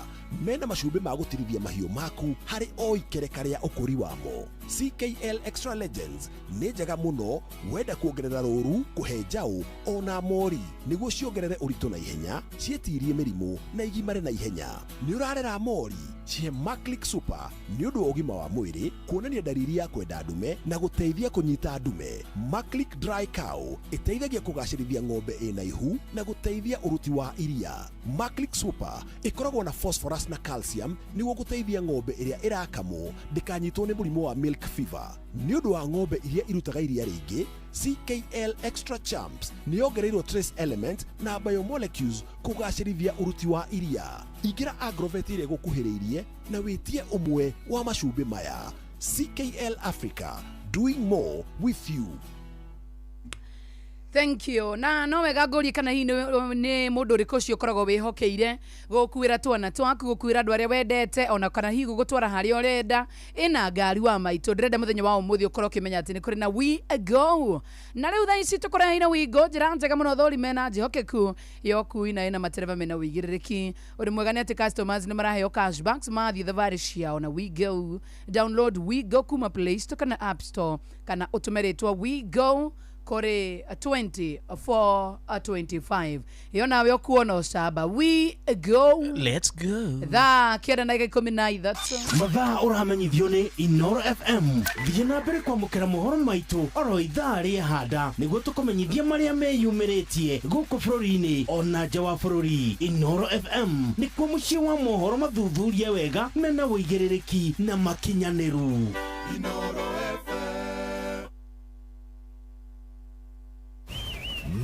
mena macumbĩ ma gũtirithia mahiũ maku harĩ o ikereka rĩa ũkũri wamo. CKL Extra Legends nĩ njega mũno wenda kuongerera rũru, kũhe njaũ ona mori nĩguo ciongerere ũritũ na ihenya, ciĩtirie mĩrimũ na igimare na ihenya. Nĩ ũrarera mori? Cihe Maclick Super nĩ ũndũ wa ũgima wa mwĩrĩ, kuonania ndariri ya kwenda ndume na gũteithia kũnyita ndume. Maclick Dry Cow ĩteithagia kũgacĩrithia ng'ombe ĩna ihu na gũteithia ũruti wa iria. Maclick Super ĩkoragwo na phosphorus na calcium nĩguo gũteithia ng'ombe ĩrĩa ĩrakamwo ndĩkanyitwo nĩ mũrimũ wa milk fever. Nĩ ũndũ wa ng'ombe iria irutaga iria rĩingĩ, CKL Extra Champs nĩ yongereirwo trace element na biomolecules kũgacĩrithia ũruti wa iria. Ingĩra agrovet ĩrĩa ĩgũkuhĩrĩirie na wĩtie ũmwe wa macumbĩ maya. CKL Africa, doing more with you. Thank you. Na no wega ngũrie kana hihi nĩ mũndũ ũrĩkũ ũcio ũkoragwo wĩhokeire gũkuĩra twana twaku, gũkuĩra andũ arĩa wendete, ona kana hihi gũgũtwara harĩa ũrenda ĩna ngari wa maitũ. Ndĩrenda mũthenya wa ũmũthĩ ũkorwo ũkĩmenya atĩ nĩ kũrĩ na We Go, na rĩu thaa ici tũkũreheire We Go, njĩra njega mũno thũri mena njĩhokeku ya ũkui na ĩna matereba mena ũigĩrĩrĩki. Ũndũ mwega nĩ atĩ customers nĩ maraheo cashbacks mathiĩ thabarĩ ciao na We Go. Download We Go kuma Play Store kana App Store kana ũtũme rĩtwa We Go Kũrĩ 2425 ĩyo nawe ũkuona ũcamba. We go. Let's go. Thaa 9 na ndagĩka 13. Mathaa ũramenyithio nĩ Inoro FM. Thiĩ na mbere kwamũkĩra mohoro maitũ oro ithaa rĩehanda nĩguo tũkũmenyithie marĩa meyumĩrĩtie gũkũ bũrũri-inĩ ona nja wa bũrũri. Inoro FM nĩkuo mũciĩ wa mohoro mathuthurie wega mena ũigĩrĩrĩki na makinyanĩru.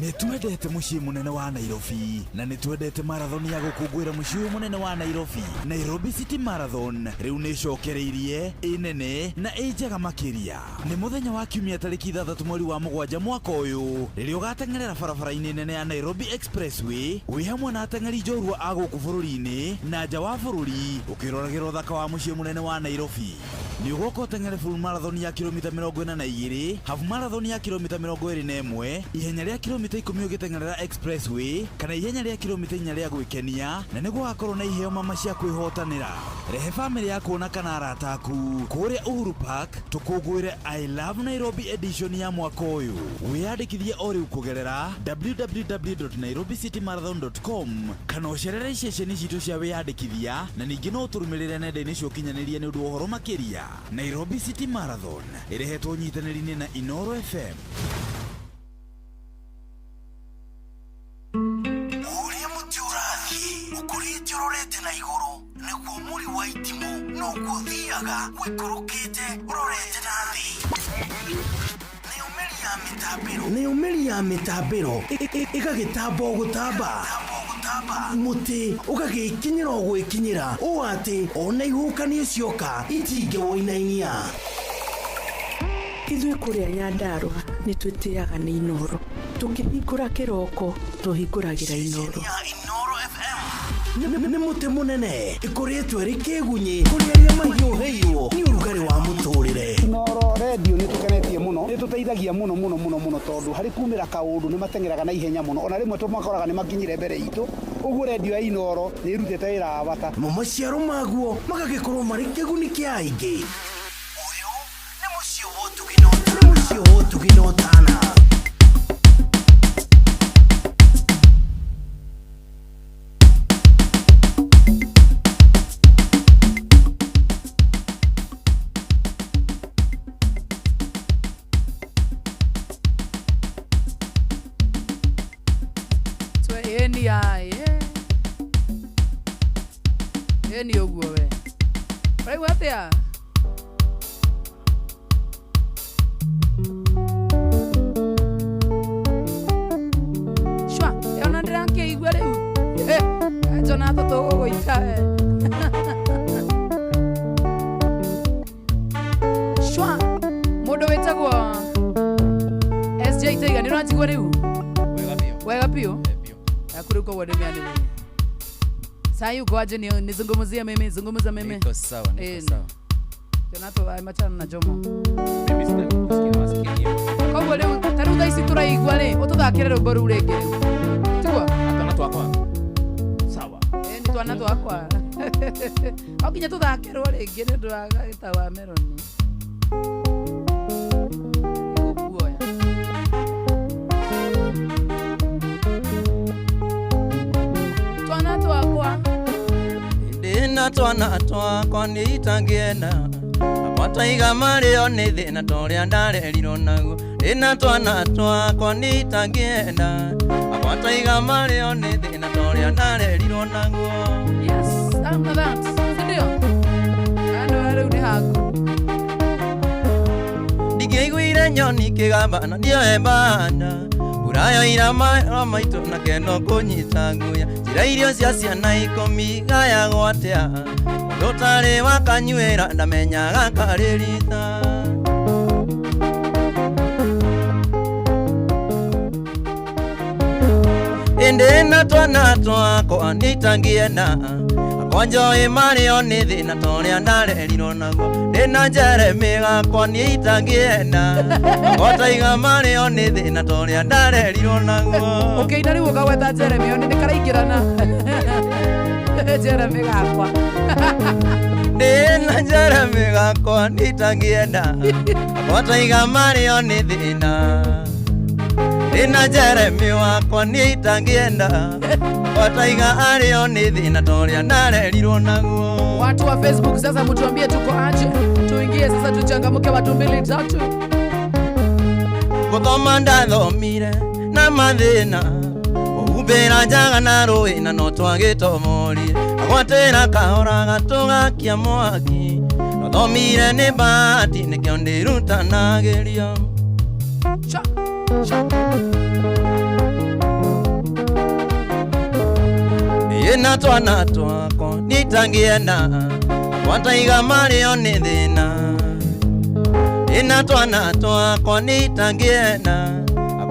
Nĩ twendete mũciĩ mũnene wa Nairobi na nĩ twendete marathon ya gũkũngũĩra mũciĩ ũyũ mũnene wa Nairobi. Nairobi City Marathon rĩu nĩ ĩcokereirie, ĩ nene na ĩ njega makĩria. Nĩ mũthenya wa kiumia tarĩki 6 mweri wa 7 mwaka ũyũ rĩrĩa ũgateng'erera barabara-inĩ nene ya Nairobi Expressway wĩ hamwe na ateng'eri njorua a gũkũ bũrũri-inĩ na nja wa bũrũri ũkĩroragĩra ũthaka wa mũciĩ mũnene wa Nairobi. Nĩ ũgoka ũteng'ere full marathon ya kilomita 42, half marathon ya kilomita 21, ihenya rĩa kilomita 10 ũgĩteng'erera expressway kana ihenya rĩa kilomita 4 rĩa gwĩkenia, na nĩ gũgakorwo na iheo mama cia kwĩhotanĩra. Rehe bamĩrĩ yaku ona kana arata aku kũrĩa Uhuru Park tũkũngũĩre I Love Nairobi edition ya mwaka ũyũ. Wĩyandĩkithie o rĩu kũgerera www.nairobicitymarathon.com kana ũcerere iceceni citũ cia wĩyandĩkithia, na ningĩ no ũtũrũmĩrĩre nenda-inĩ cia ũkinyanĩria nĩ ũndũ wa ũhoro makĩria. Nairobi City Marathon ĩrehetwo nyitanĩri-inĩ na Inoro FM. Ũrĩa mũtĩ ũrathiĩ ũkũrĩte ũrorete na igũrũ nĩguo mũri wa itimũ noguo ũthiaga ũikũrũkĩte ũrorete na thĩ. Nayo mĩri ya mĩtambĩro ĩgagĩtamba o gũtamba, mũtĩ ũgagĩkinyĩra o gwĩkinyĩra ũũ atĩ ona ihuhũkanio cioka itingĩwũinainia. Ithuĩ kũrĩa Nyandarũa nĩ twĩtĩaga nĩ Inoro. Tũkĩhingũra kĩroko tũhingũragĩra Inoro. Nĩ mũtĩ mũnene ĩkũrĩtwo ĩrĩ kĩgunyĩ kũrĩ arĩa mahiũhĩirwo nĩ ũrugarĩ wa mũtũrĩre. Inoro redio nĩ tũkenetie mũno, nĩ tũteithagia mũno mũno mũno mũno tondũ harĩ kumĩra kaũndũ nĩ mateng'eraga na ihenya mũno, ona rĩmwe tũmakoraga nĩ makinyire mbere itũ. Ũguo redio ya Inoro nĩ ĩrutĩte wĩra wa bata. Mo maciaro maguo magagĩkorwo marĩ kĩguni kĩa aingĩ. Ũyũ nĩ mũciĩ wa ũtugi na ũtana. Ĩni ya ĩni ũguo we ũraigua atĩa? Shwa, ĩyo na ndĩrakĩigua rĩu. Jonathan tũgũgũita we. Shwa, mũndũ wĩtagwo SJ Taiga nĩ ũranjigua rĩu? Wega biũ. Aku rĩu koguo ndĩmĩanĩrĩrie. Sai uko aje? Nizungumzie mimi, zungumza mimi. Niko sawa, niko sawa. Jonathan ai machana na Jomo. Mimi sina kusikia, nasikia nyimbo. Koguo rĩu ta rĩu thaa ici tũraigua rĩ, ũtũthakĩre rwĩmbo rũu rĩngĩ rĩu. Tiguo? Twana twakwa. Sawa. Ĩni twana twakwa. No nginya tũthakĩrwo rĩngĩ nĩ ũndũ wa gĩta wa Meroni. Nĩngũkuoya. Twana twakwa. Ndĩna twana twakwa nĩ itangĩenda akwataiga marĩo nĩ thĩna ta ũrĩa ndarerirwo naguo. Ndĩna twana twakwa nĩ itangĩenda akwataiga marĩo nĩ thĩna ta ũrĩa ndarerirwo naguo. Yes, I'm that. Sindio? Andũ rĩu nĩ haku. Ndingĩaiguire nyoni ikĩgamba na ndioe mbanda mbura yoira maitũ na kendo kũnyita nguya. Njĩra irio cia ciana 10 gayagwo atĩa mũndũ ũtarĩ wa kanyuĩra ndamenyaga karĩ rita. Ĩndĩ na twana twakwa nĩ itangĩenda akwa njoĩ marĩo nĩ thĩna ta ũrĩa ndarerirwo naguo. Ndĩna Jeremy gakwa niĩ itangĩenda akwa taiga marĩo nĩ thĩna ta ũrĩa ndarerirwo naguo. Ũkĩina rĩu ũkagweta Jeremy one nĩ karaingĩrana. Jeremy gakwa. Ndĩna Jeremy gakwa niĩ itangĩenda akwa taiga marĩo nĩ thĩna. Ndĩna Jeremy wakwa niĩ itangĩenda Wataiga arĩo nĩ thĩna torĩa ndarerirwo naguo. Watu wa Facebook sasa mtuambie tuko aje, tuingie sasa tuchangamuke, watu mbili tatu. Gũthoma ndathomire na mathĩna Kũhumbĩra njaga na rũĩ na no twagĩtomorie Agwatĩra kahora gatũgakia mwaki Ndathomire nĩ bahati nĩkĩo ndĩrutanagĩria. Cha, cha. Ĩna twana twakwa nitangĩenda Wataiga marĩo nĩ thĩna. Ĩna twana twakwa nitangĩenda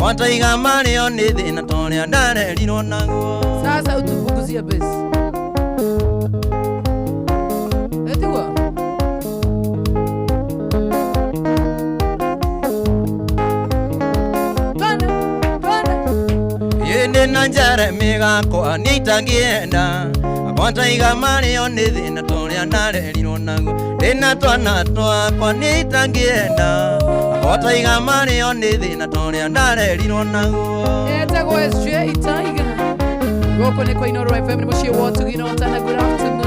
Wataiga marĩo nĩ thĩna torĩa ndarerirwo naguo. Sasa utupunguzie besi. Etigwa. Twende, twende. Ĩndĩ na Jeremy gakwa nitangĩenda Akwataiga marĩo nĩ thĩna torĩa ndarerirwo naguo. Ndĩna twana twakwa nitangĩenda Akwataiga marĩo nĩ thĩna torĩa ndarerirwo naguo. Etagwo SJ Tiger. Gũkũ nĩ kwa Inooro FM nĩ mũciĩ wa ũtugi na ũtana. Good afternoon.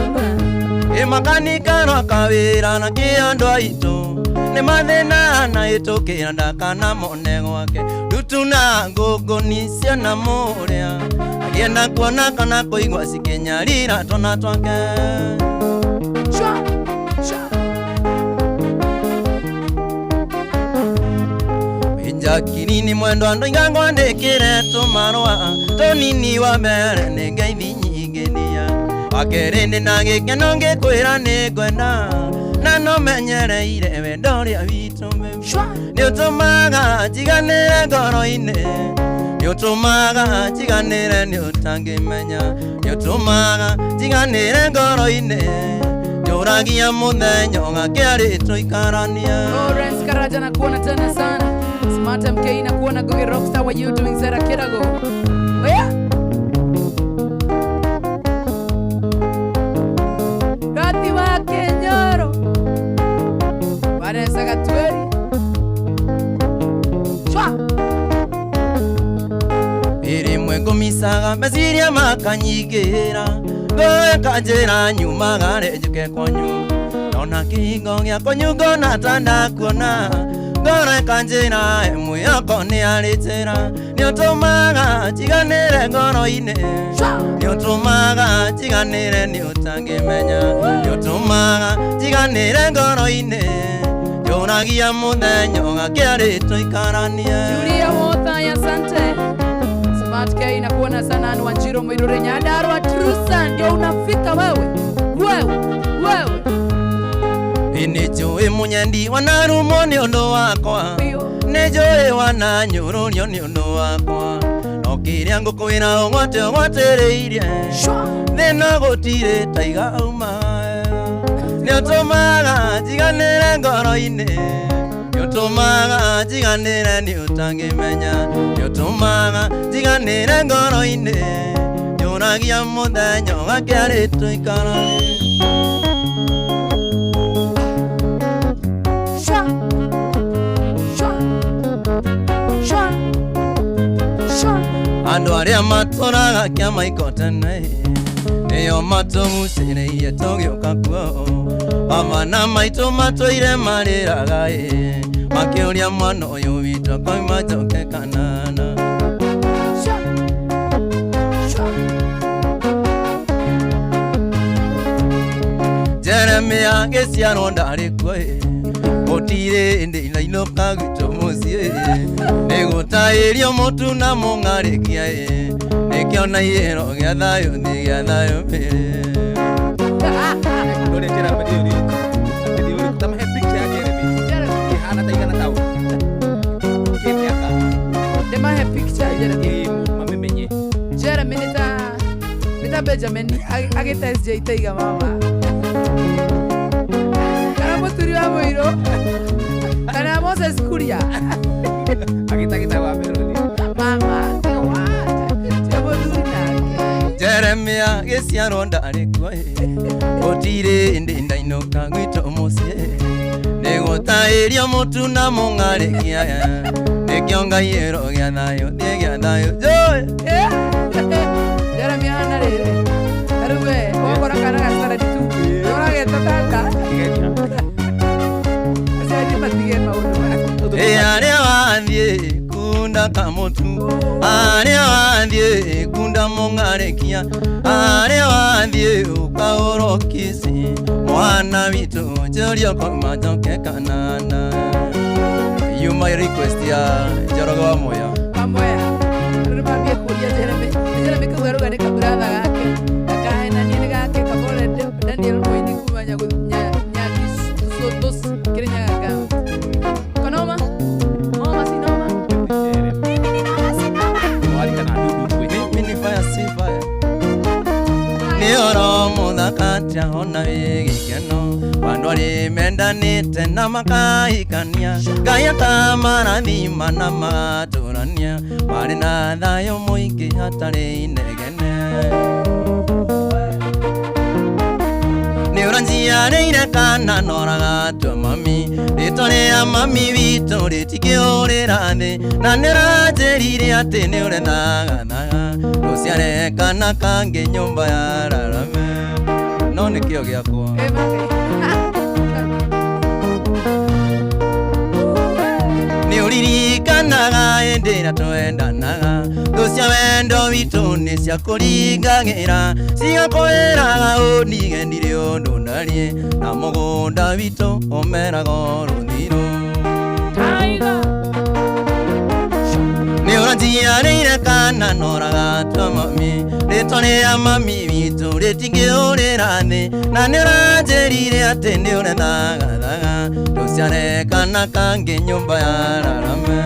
Ĩmakanika kawĩra na kĩ andũ aitũ nĩ mathĩna na ĩtũkĩra ndakana mone gwake ndutu na ngũngũni ciana mũrĩa agĩenda kuona kana kũigua cikĩnyarira twana twake. Cha, cha. Njakiri mwendwa ndoiga ngwandĩkĩre tũmarũa tũnini wa mbere nĩ ngeithi nyingĩ ndia wa kerĩ ndĩ na gĩkeno ngĩkwĩra nĩ ngwenda na no menyereire wendo ũrĩa witũ nĩ ũtũmaga njiganĩre ngoro-inĩ nĩ ũtũmaga njiganĩre nĩ ũtangĩmenya nĩ ũtũmaga njiganĩre ngoro-inĩ njũragia mũthenya ũgakĩarĩ tũikarania. Lawrence Karaja na kuona tena sana. Smart MK na kuona Goge Rockstar, what you doing Sarah Kirago? Oya. Rati wa Kenyoro. Vanessa Gatweri. Chwa. Ĩrĩmwe ngũmicaga meciria makanyingĩra ngoro ĩkanjĩra nyumaga rĩ njuke kwanyu ndona kĩhingo gĩa kwanyu ngona ta ndakuona ngoro ĩkanjĩra mwĩhoko nĩ arĩ njĩra nĩ ũtũmaga njiganĩre ngoro-inĩ nĩ ũtũmaga njiganĩre nĩ ũtangĩmenya nĩ ũtũmaga njiganĩre ngoro-inĩ njũragia mũthenya ũgakĩarĩ tũikaranie. Julia Wothaya, asante. Smart K na kuona sana. Anne Wanjiru Mwirure Nyandarua Trusa, ndio unafika wewe. Wewe, wewe. Nĩ njũĩ mũnyendi wanarumwo nĩ ũndũ wakwa nĩ njũĩ wananyũrũrio nĩ ũndũ wakwa no kĩrĩa ngũkwĩra ũgwate ũgwatĩrĩirie thĩna gũtirĩ taiga auma nĩ ũtũmaga njiganĩre ngoro-inĩ nĩ ũtũmaga njiganĩre nĩ ũtangĩmenya nĩ ũtũmaga njiganĩre ngoro-inĩ njũragia mũthenya ũgakĩarĩ tũikaranie. Shwa, shwa, shwa, shwa. Andũ arĩa matũraga kĩama iko tene nĩo matũgucĩrĩirie tũgĩũka kuo baba na maitũ matũire marĩraga ĩ makĩũria mwana ũyũ witũ akoima njoke kanana. Shwa, shwa. Jeremia agĩciarwo ndarĩ kuo ĩ gũtirĩ hĩndĩ inainũka gwitũ mũciĩ nĩ gũtaĩrio mũtu na mũng'arĩkia ĩ nĩkĩo na ihero gĩa thayũ thĩ gĩa thayũ mĩrĩ. Ndore Jeremy nĩ ũrĩkũ? Atĩ nĩ ũrĩkũ? Ta mahe picture ya Jeremy. Ĩhana ta igana taũ. Kĩmĩaka. Ndĩmahe picture ya Jeremy. Ĩ, mamĩmenye. Jeremy nĩ ta Benjamin agĩta SJ Taiga mama. Kana mũturi wa mũirũ. Kana Moses Kuria. Agĩtagĩta wa Melody. Mama, what? Tia mũthuri nake. Jeremia gĩciarwo ndarĩ kuo ĩ gũtirĩ hĩndĩ ndainũka gwitũ mũciĩ nĩ gũtaĩrio mũtu na mũng'arĩkia nĩ Nĩkĩo Ngai ĩro gĩa thayũ thiĩ gĩa thayũ Joy. Jeremy ahana rĩrĩ ta rĩu we wakora kana ga standard two ũrageta tata aciari matige maũndũ maya. Ĩ arĩa wathiĩ kunda kamũtu arĩa wathiĩ kunda mũng'arĩkia arĩa wathiĩ ũkaũrwo kisi mwana witũ njũrio koma njoke kanana. You my request ya Njoroge wa Mwea. Wa Mwea andũ nĩmambie kũria Jeremy Jeremy kau arauga nĩ kaburatha gake ndakahenanie nĩ gake kabore Daniel Mũini kuma Nyakisuthus Kirinyaga County. Konoma noma si noma. Mimi ni fire si fire. Nĩ ũhoro mũthaka atĩa ona wĩ gĩkeno andũ arĩ mendanĩte na makahikania Ngai akamarathima na magatũrania marĩ na thayũ mũingĩ hatarĩ inegene. Nĩ ũranjiarĩire kana noragatua mami rĩtwa rĩa mami witũ rĩtikĩũrĩra thĩ na nĩ ũranjĩrire atĩ nĩ ũrethagathaga ndũciare kana kangĩ nyũmba ya rarame no nĩkĩo gĩakwa. Nĩ ũririkanaga hĩndĩ ĩrĩa twendanaga thũ cia wendo witũ nĩ ciakũringagĩra cigakwĩraga ũndige ndirĩ ũndũ ndariĩ na mũgũnda witũ ũmeraga rũthirũ. Nĩ ũranjiarĩire kana noragatua mami rĩtwa rĩa mami witũ rĩtingĩũrĩra thĩ na nĩ ũranjĩrire atĩ nĩ ũrethagathaga ndũciare kana kangĩ nyũmba ya rarame.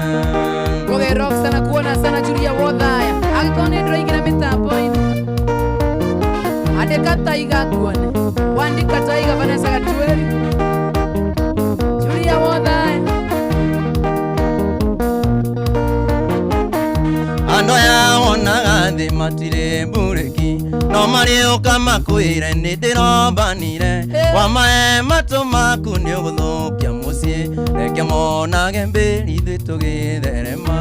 Goge Rockstar kuona sana Julia Wothaya angĩkorwo nĩ ndĩraingĩra mĩtambo-inĩ andĩka Taiga kuone wandĩka Taiga Vanessa Gatweri Julia Wothaya. Andũ aya wonaga thĩ matirĩ mburĩki no marĩũka makwĩre nĩ ndĩrombanire wamae matũ maku nĩ ũgũthũkia mũciĩ reke monage mbĩri ithuĩ tũgĩtherema.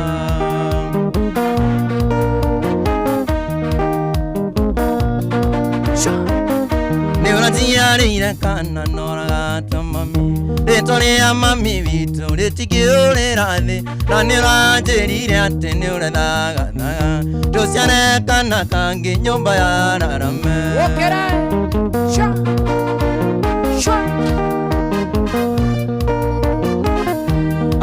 Nĩ ũranjiarĩire kana noragatua mami rĩtwa rĩa mami witũ rĩtingĩũrĩra thĩ na nĩ ũranjĩrire atĩ nĩ ũrethagathaga ndũciare kana kangĩ nyũmba ya rarame. Wokera sha sha.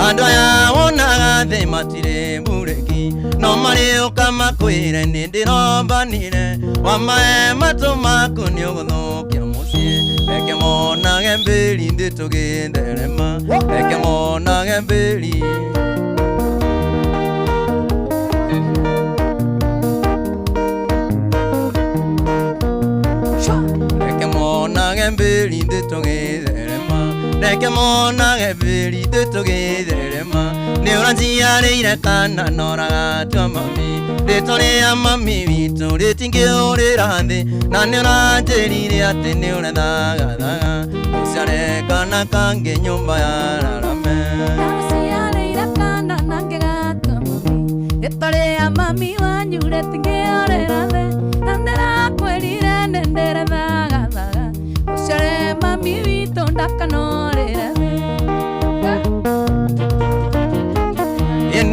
Andũ aya wonaga thĩ matirĩ mburĩki no marĩũka makwĩre nĩ ndĩrombanire wamae matũ maku nĩ ũgũthũkia mũciĩ reke monage mbĩri thĩ tũgĩtherema reke monage mbĩri. Reke monage mbĩri thĩ tũgĩtherema reke monage mbĩri thĩ tũgĩtherema nĩ ũranjiarĩire kana noragatua mami rĩtwa rĩa mami witũ rĩtingĩũrĩra thĩ na nĩ ũranjĩrire atĩ nĩ ũrethagathaga ndũciare kana kangĩ nyũmba ya rarame. Ndaciarĩire kana nangĩ gatua mami rĩtwa rĩa mami wanyu rĩtingĩũrĩra thĩ na ndĩrakwĩrire nĩ ndĩrethagathaga ũciare mami witũ ndakanorĩre thĩ.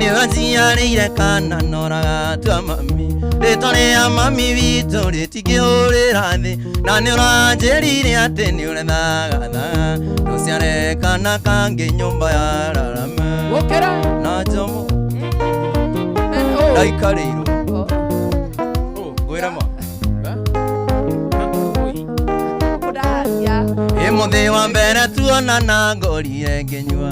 Nĩ ũranjiarĩire kana noragatua mami rĩtwa rĩa mami witũ rĩtingĩũrĩra thĩ na nĩ ũranjĩrire atĩ nĩ ũrethagathaga ndũciare kana kangĩ nyũmba ya rarame. Wokera na njomo ndaikarĩirwo ngwĩra ma ĩ mũthĩ wa mbere tuonana ngorire ngĩnyua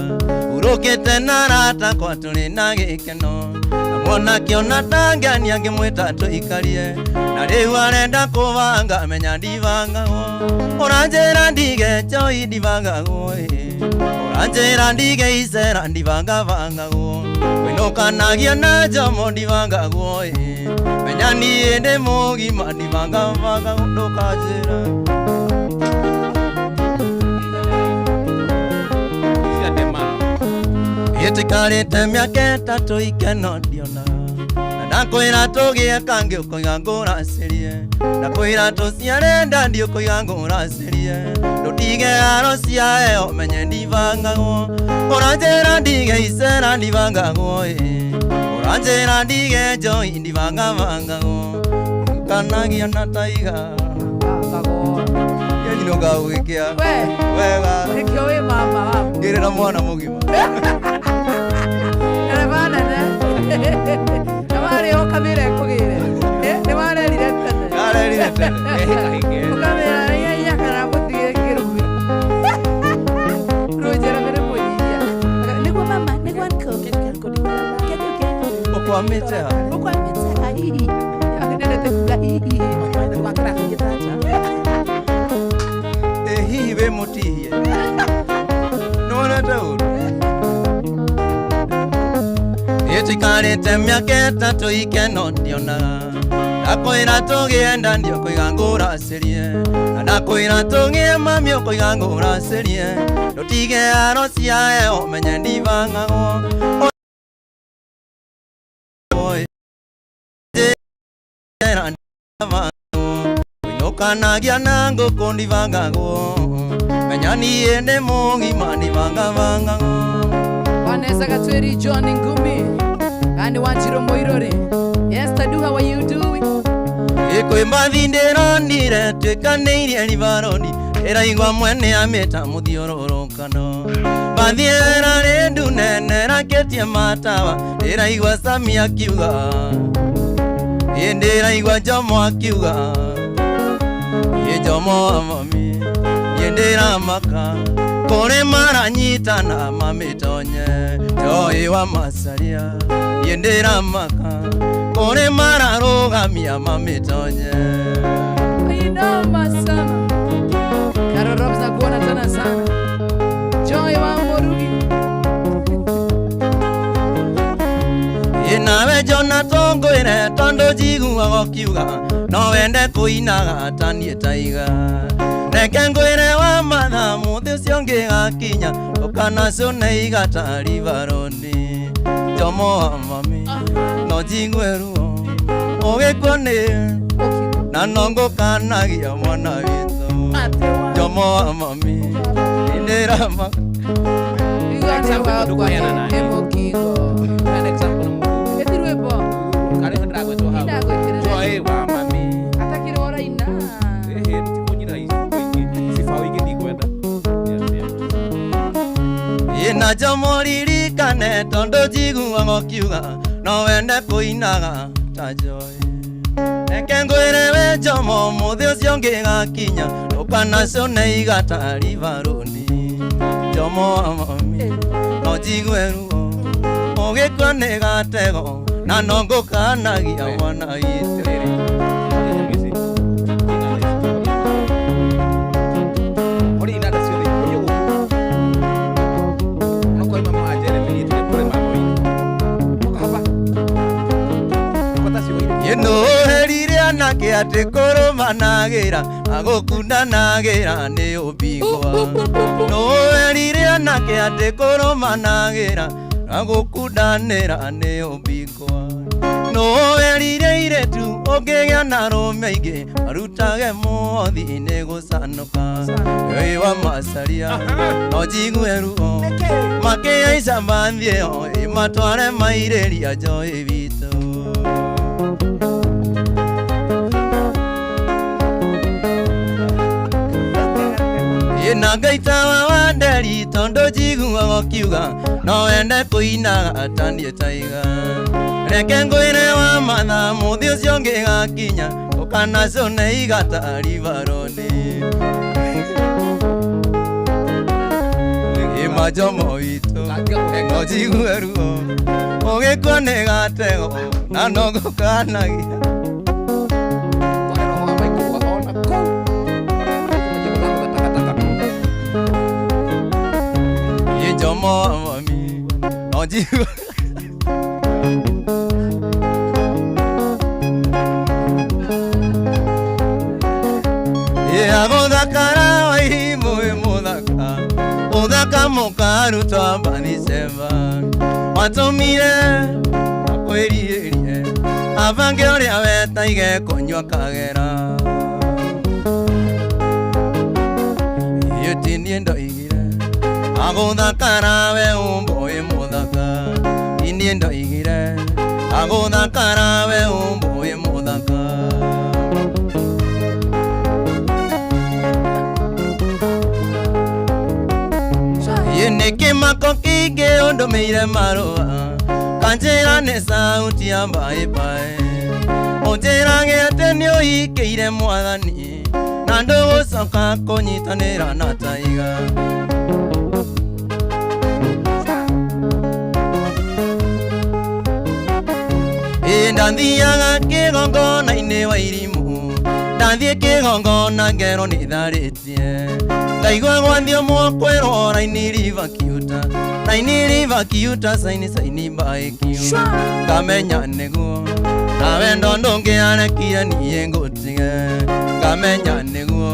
urũkĩte na arata kwa tũrĩ na gĩkeno na mwana akĩona tangania ngĩmwĩta tũikarie na rĩu arenda kũbanga menya ndibangagwo ũranjĩra ndige njoi ndibangagwo ĩ ũranjĩra ndige icera ndibangabangagwo kwĩnũkanagia na njomo ndibangagwo ĩ menya niĩ ndĩ mũgima ndibangabangagwo ndũkanjĩra. Ĩtikarĩte mĩaka ĩtatũ ikeno ndiona na ndakwĩra tũgĩe kangĩ ũkoiga ngũracĩrie ndakwĩra tũciare nda ndiũkũiga ngũracĩrie ndũtige haro ciae ũmenye ndibangagwo ũranjĩra ndige icera ndibangagwo ĩ ũranjĩra ndige njoi ndibangabangagwo kanagia na taiga Yenyino ngagwĩkia We. wega Nĩkĩo wĩ mama waku. ngĩrĩ na mwana mũgima Ndereba nene. Na warĩ o kamĩra ĩkũgĩre. Nĩ warerire tene. Ndarerire tene. Ũkamĩra ihenya kana mũtige kĩrumi. Rũnjera nĩ mũnyihia. Nĩguo mama, nĩguo uncle. Ũkwamĩte ha? Ũkwamĩte ha hihi. Ndendete kuga hihi. Ĩ hihi wĩ mũtihie nĩwonete ũru ĩtikarĩte mĩaka ĩtatũ ikeno ndionaga ndakwĩra tũgĩenda ndiũkũiga ngũracĩrie na ndakwĩra tũgĩe mami ũkũiga ngũracĩrie ndũtige haro ciae ũmenye ndibangagwo Njĩra ndibangagwo kũinũkanagia na ngũkũ ndibangagwo menya niĩ ndĩ mũgima ndibangabangagwo Vanessa Gatweri, John Ngumi, and Wanjiro Moirore. Yes, Tadu, how are you doing? Ĩkwĩ mbathi ndĩronire tuĩkanĩirie ribaroni ĩraigua mwene amĩta mũthiũrũrũkano mbathi ĩrarĩ ndune rakĩtie matawa ndĩraigua Sami akiuga ĩ ndĩraigua Jomo akiuga ĩ Jomo wa mami niĩ ndĩramaka kũrĩ maranyitana mamĩtonye Joy wa Macaria niĩ ndĩramaka kũrĩ mararũgamia mamĩtonye Inoma sana. Carol Robs nakuona tena sana. Joy wa Morugi. Ĩ nawe Jona tũngwĩre tondũ njiguaga ũkiuga no wende kũinaga ta niĩ taiga reke ngwĩre wa matha mũthĩ ũcio ũngĩgakinya ndũkanacũne igata ribaroni Jomo wa mami no njigue ruo ũgĩkua nĩ na no ngũkanagia mwana witũ Jomo wa mami ndĩrama Igane wakwa nĩ mũkingo. Ĩti rwĩmbo. Karĩho ndĩragwetwo hau. Ndagwĩkĩrĩra. Joy wa mami. Atakĩrĩ ũraina. Ĩhĩ, tikũnyina ingĩ. Cibaũ ingĩ ndikwenda. Ĩna Jomo ririkane tondũ njiguaga ũkiuga no wende kũinaga ta Joy reke ngwĩre we Jomo mũthĩ ũcio ũngĩgakinya ndũkanacũne igata ribarũni Jomo wa mami no njigue ruo ũgĩkua nĩ gatego na no ngũkanagia mwana witũ Kũrĩ inanda ciothe ikũrio gũkũ. Onokorwo mama wa Jeremy niĩ tũrĩ kũrĩ mama witũ. Ũka hapa. Kota ciugo irĩ. Ĩnũhĩrire anake atĩ kũrũmanagĩra na gũkundanagĩra nĩ ũbingwa nũhĩrire anake atĩ kũrũmanagĩra na gũkundanĩra nĩ ũbingwa nũhĩrire airĩtu ũngĩgĩa na arũme aingĩ marutage mũhothi nĩ gũcanũka Joy wa Macaria no njigue ruo makĩhaica mbathi ĩyo ĩmatware mairĩria Joy witũ Ĩna ngaitawa wa nderi tondũ njiguaga ũkiuga no wende kũinaga ta niĩ taiga reke ngwĩre wa matha mũthĩ ũcio ũngĩgakinya ndũkanacũne igata ribaroni Ĩ Jomo witũ no njigue ruo ũgĩkua nĩ gatego na no ngũkanagia Ĩ Jomo wa mami no njigue Agũthakara waimũ wĩ mũthaka ũthaka mũkarutwa mbathicemba Watũmire akwĩrirĩrie abange ũrĩa wetaige kũnyua kagera Ĩ ndoigire agũthakara we ũmbo wĩ mũthaka Niĩ ndoigire agũthakara we ũmbo wĩ mũthaka Nĩ kĩmako kĩingĩ ũndũmĩire marũa kanjĩra nĩ sauti ya mbaĩmbaĩ ũnjĩrage atĩ nĩ ũhikĩire mwathani na ndũgũcoka kũnyitanĩra na taiga Ĩ ndathiaga kĩgongona-inĩ wa irimũ ndathiĩ kĩgongona ngero nĩ tharĩtie ndaigua gwathiĩ mwokwĩrwo raini riva kiuta raini riva kiuta saini saini mbaĩ kiuta ngamenya nĩguo nawe ndo ndũngĩarekire niĩ ngũtige ngamenya nĩguo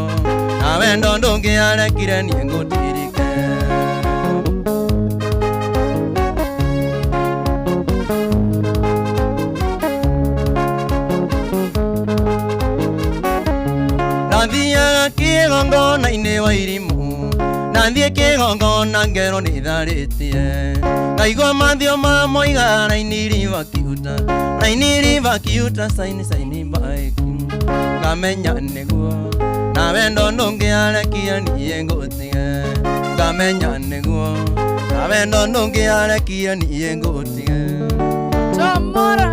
nawe ndo ndũngĩarekire niĩ ngũtirike Ndathiaga kĩgongona-inĩ wa irimũ ndathiĩ kĩgongona ngero nĩ tharĩtie ngaigua mathio ma moiga raini riva kiuta raini riva kiuta saini saini mbaĩ kiuta ngamenya nĩguo nawe ndo ndũngĩarekire niĩ ngũtige ngamenya nĩguo nawe ndo ndũngĩarekire niĩ ngũtige Tomora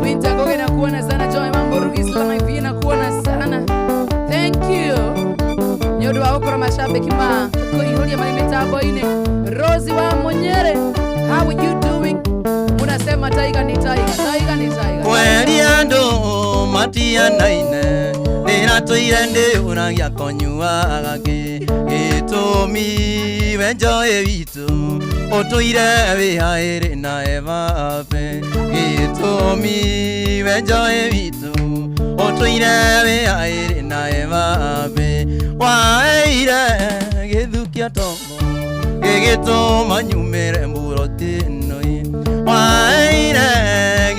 Quinta Ngoge nakuona sana Joy Mambo Rugis Live nakuona sana. Thank you. Nĩ ũndũ wa gũkorwo macambĩki ma kũihũria marĩ mĩtambo-inĩ. Rosie wa Munyere, how are you doing? Unasema Tiger ni Tiger, Tiger ni Tiger. Kweli andũ matianaine ndĩratũire ndĩũragia kũnyuaga kĩ gĩtũmi we njoĩ witũ ũtũire wĩhaĩrĩ na evabe gĩtũmi we njoĩ witũ ũtũire wĩhaĩrĩ na evabe waeire gĩthukia tombo gĩgĩtũma nyumĩre mburoti ĩno waeire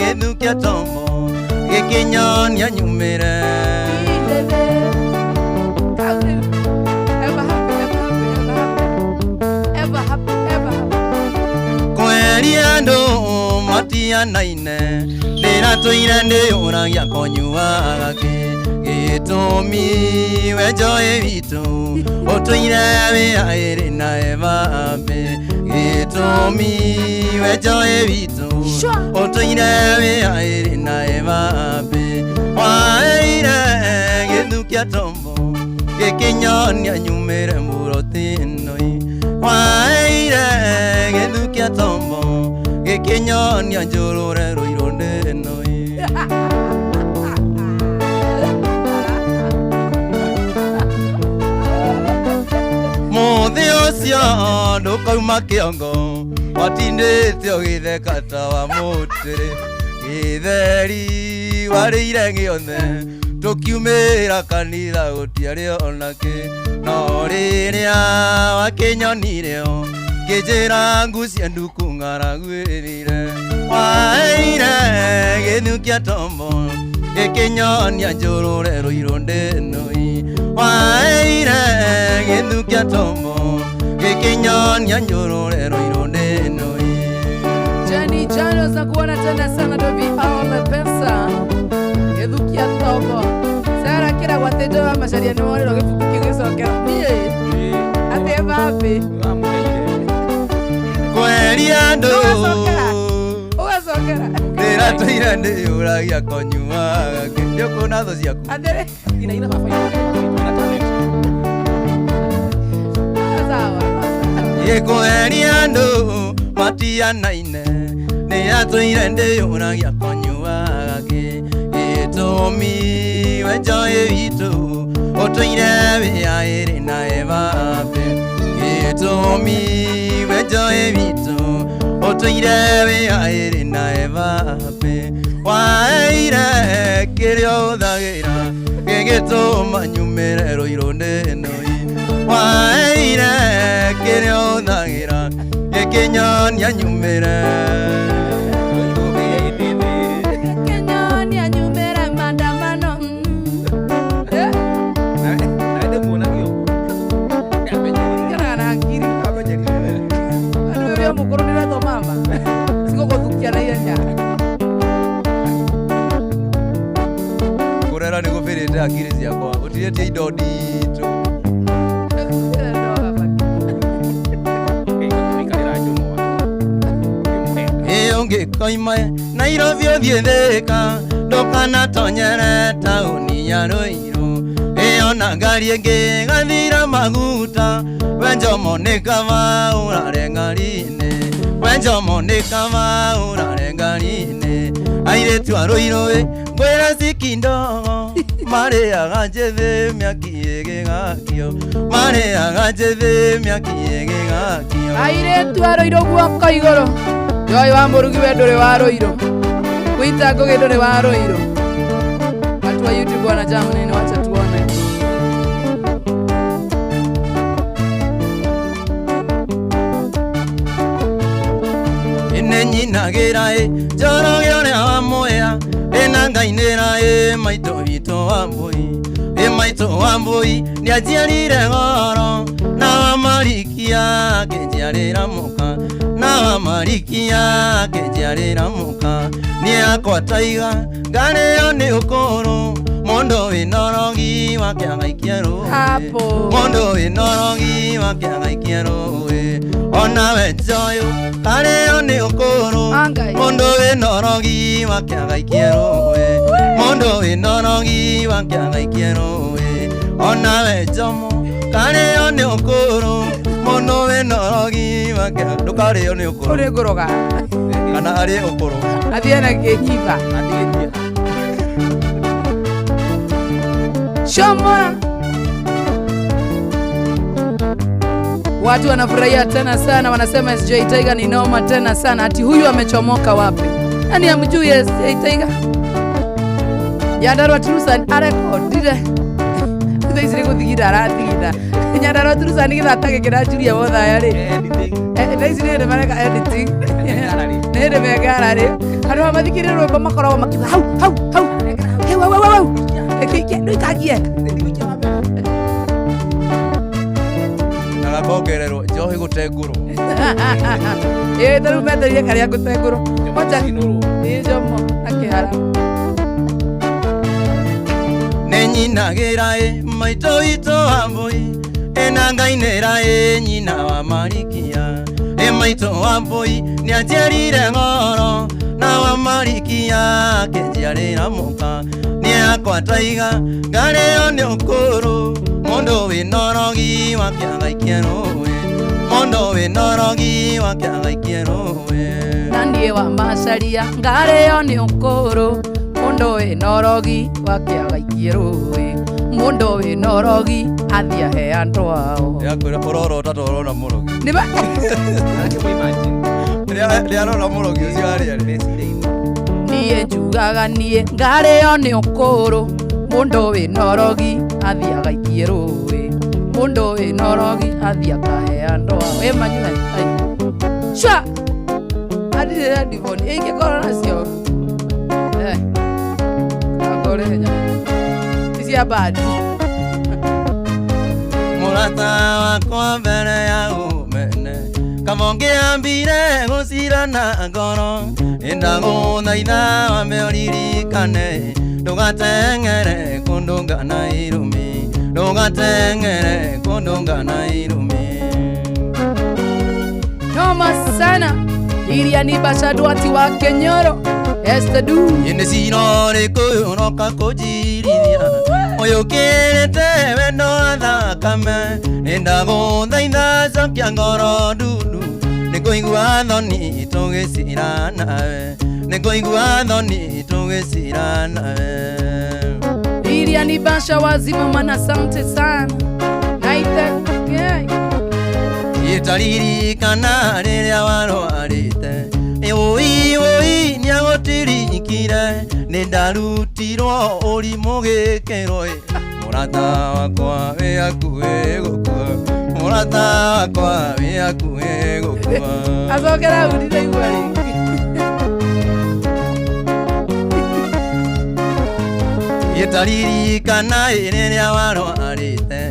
gĩthukia tombo gĩkĩnyonia nyumĩre Ever happy, ever happy, ever happy. Ever happy, ever happy. Kweri andũ matianaine ndĩratũire ndĩũragia kũnyuaga kĩ gĩtũmi we njoĩ witũ ũtũire wĩhaĩrĩ na evabe gĩtũmi we njoĩ witũ ũtũire wĩhaĩrĩ na evabe waeire gĩthukia tombo gĩkĩnyonia nyumĩre mburoti ĩno waeire gĩthukia tombo gĩkĩnyonia njũrũre rũirũ ndĩno Mũthĩ ũcio ndũkauma kĩongo watindĩte ũgĩtheka ta wa mũtĩrĩ gĩtheri warĩire gĩothe tũkiumĩra kanitha gũtiarĩ onakĩ no rĩrĩa wakĩnyonire kĩnjĩra ngucie nduku ng'aragu ĩthire waeire gĩthukia tombo gĩkĩnyonia njũrũre rũirũ ndĩno waeire gĩthukia tombo gĩkĩnyonia njũrũre rũirũ ndĩno Jenny Janos nakuona tena sana Dobi All Pesa. Gĩthukia tombo. Sara kĩra gwatĩnjo wa macaria nĩ worĩrwo gĩbuku kĩgĩcokera. Niĩ. Atĩ ever happy. Kweri andũ Ũgacokera. ndĩratũire ndĩũragia kũnyuaga kĩ ndĩũkuona thũ ciaku Atĩrĩ. Inaina baba ina talent. Sawa. Gĩkweri andũ matianaine nĩatũire ndĩũragia kũnyuaga kĩ gĩtũmi we njoĩ witũ ũtũire wĩhaĩrĩ na evabe gĩtũmi we njoĩ witũ ũtũire wĩhaĩrĩ na evabe waeire kĩrĩa ũthagĩra gĩgĩtũma nyumĩre rũirũ ndĩno waeire kĩrĩa ũthagĩra Kenya nyumĩre. Kenya ni anyumĩre maandamano. Ikaraga na ngiri. Andũ ũrĩa mũkũrũ ndĩrathoma ma. Cigũgũthukia na ihenya. Kũrera nĩ gũbĩrĩte hakiri ciakwa gũtirĩtie indo nditũ. Ĩ ũngĩkoima Nairobi ũthiĩ Thĩka ndũkanatonyere taũni ya Ruiru. Ĩ ona ngari ĩngĩ ĩgathira maguta we Njomo nĩ kaba ũrare ngari-inĩ, we Njomo nĩ kaba ũrare ngari-inĩ. Airĩtu a Ruiru ĩ ngwĩra cikindogo marĩaga njĩthĩ mĩaki ĩgĩgakio, marĩaga njĩthĩ mĩaki ĩgĩgakio. Airĩtu a Ruiru guoko igũrũ. Joy wa mũrugi we ndũrĩ wa Ruiru. Wita Ngũgĩ ndũrĩ wa Ruiru. Watu wa YouTube wanajaa nini, wacha tuone. Nĩ nyinagĩra ĩ Njoroge ũrĩa wa Mwea ĩna ngainĩra ĩ maitũ witũ wa mbũi, ĩ maitũ wa mbũi nĩanjiarire goro na wa marikia akĩnjiarĩra mũka, na wa marikia akĩnjiarĩra mũka. Niĩ akwa taiga ngarĩo nĩ ũkũrũ mũndũ wĩna ũrogi wake agaikia rũĩ, mũndũ wĩna ũrogi wake agaikia rũĩ. Onawe Njoyo karĩo nĩ ũkũrũ mũndũ wĩna ũrogi wake agaikia rũĩ, mũndũ wĩna ũrogi wake agaikia rũĩ. Onawe Njomo karĩo nĩ ũkũrũ mũndũ wĩna ũrogi wake ndũkarĩo nĩ ũkũrũ. Ũrĩ ngũrũga kana arĩe ũkũrũ athiĩ na kĩnyiba Shomora. Watu wanafurahia tena sana, wanasema SJ Tiger ni noma tena sana. Ati huyu amechomoka wapi? Yaani hamjui SJ Tiger? Nyandarua Trusan arekodire. Thaa ici nĩ gũthigina arathigina. Nyandarua Trusan gĩthata gĩkĩranjuria wothaya rĩ. Thaa ici nĩ hĩndĩ mareka editing. Nĩ hĩndĩ me ngararĩ. Andũ a mathikĩrĩria rwĩmbo makoragwo makiuga hau hau hau. Hau hau hau hau. Ndũikagie. Na gakongererwo njohi gũtengũrwo. Ĩ ta rĩu metereire karĩa ngũtengũrwo. Kwaja ĩ Njomo na kĩhara. Nĩ nyinagĩra ĩ maitũ witũ wa mbũi ĩna ngainĩra ĩ nyina wa marikia, ĩ maitũ wa mbũi nĩanjiarire ng'oro na wa marikia akĩnjiarĩra mũka. Niĩ akwa taiga ngarĩo nĩ ũkũrũ mũndũ wĩna ũrogi wake agaikia rũĩ, mũndũ wĩna ũrogi wake agaikia rũĩ. Na niĩ wa macaria ngarĩo nĩ ũkũrũ mũndũ wĩna ũrogi wake agaikie rũĩ, mũndũ wĩna ũrogi athiĩ ahe andũ ao. Ndĩrakwĩra ũrorota ta ũrona mũrogi. Nĩ ba Rĩrĩa arona mũrogi ũcio harĩa rĩ. Niĩ njugaga niĩ ngarĩo nĩ ũkũrũ mũndũ wĩna ũrogi athiĩ agaikie rũĩ, mũndũ wĩna ũrogi athiĩ akahe andũ ao. Ĩ manyue ai sha adirĩ headphone ingĩkorwo nacio ngore nyamũ ici cia badi. Mũrata wakwa mbere ya ũmene kama ũngĩambire gũcirana ngoro ĩndagũthaitha wambe ũririkane ndũgateng'ere kũndũnga na irumi, ndũgateng'ere kũndũnga na irumi. Noma sana. Iria ni bashadwati wa Kenyoro Esther Du. Nĩ cira ũrĩkũ ũroka kũnjirithia ũyũ ũkĩrĩte wendo wa thakame nĩndagũthaitha cokia ngoro ndundu nĩngũigua thoni tũgĩcira nawe, nĩngũigua thoni tũgĩcira nawe. Iria ni basha wazima mana, asante sana. Naite okay. Itaririkana rĩrĩa warwarĩte ũi ũi nĩagũtirikire nĩndarutirwo ũrimũ gĩkĩro ĩ mũrata wakwa wĩ hakuhĩ gũkua, mũrata Mũrata wakwa wĩ hakuhĩ gũkua. Acoke raundi ndaigua rĩngĩ. Gĩtaririkana rĩrĩa warwarĩte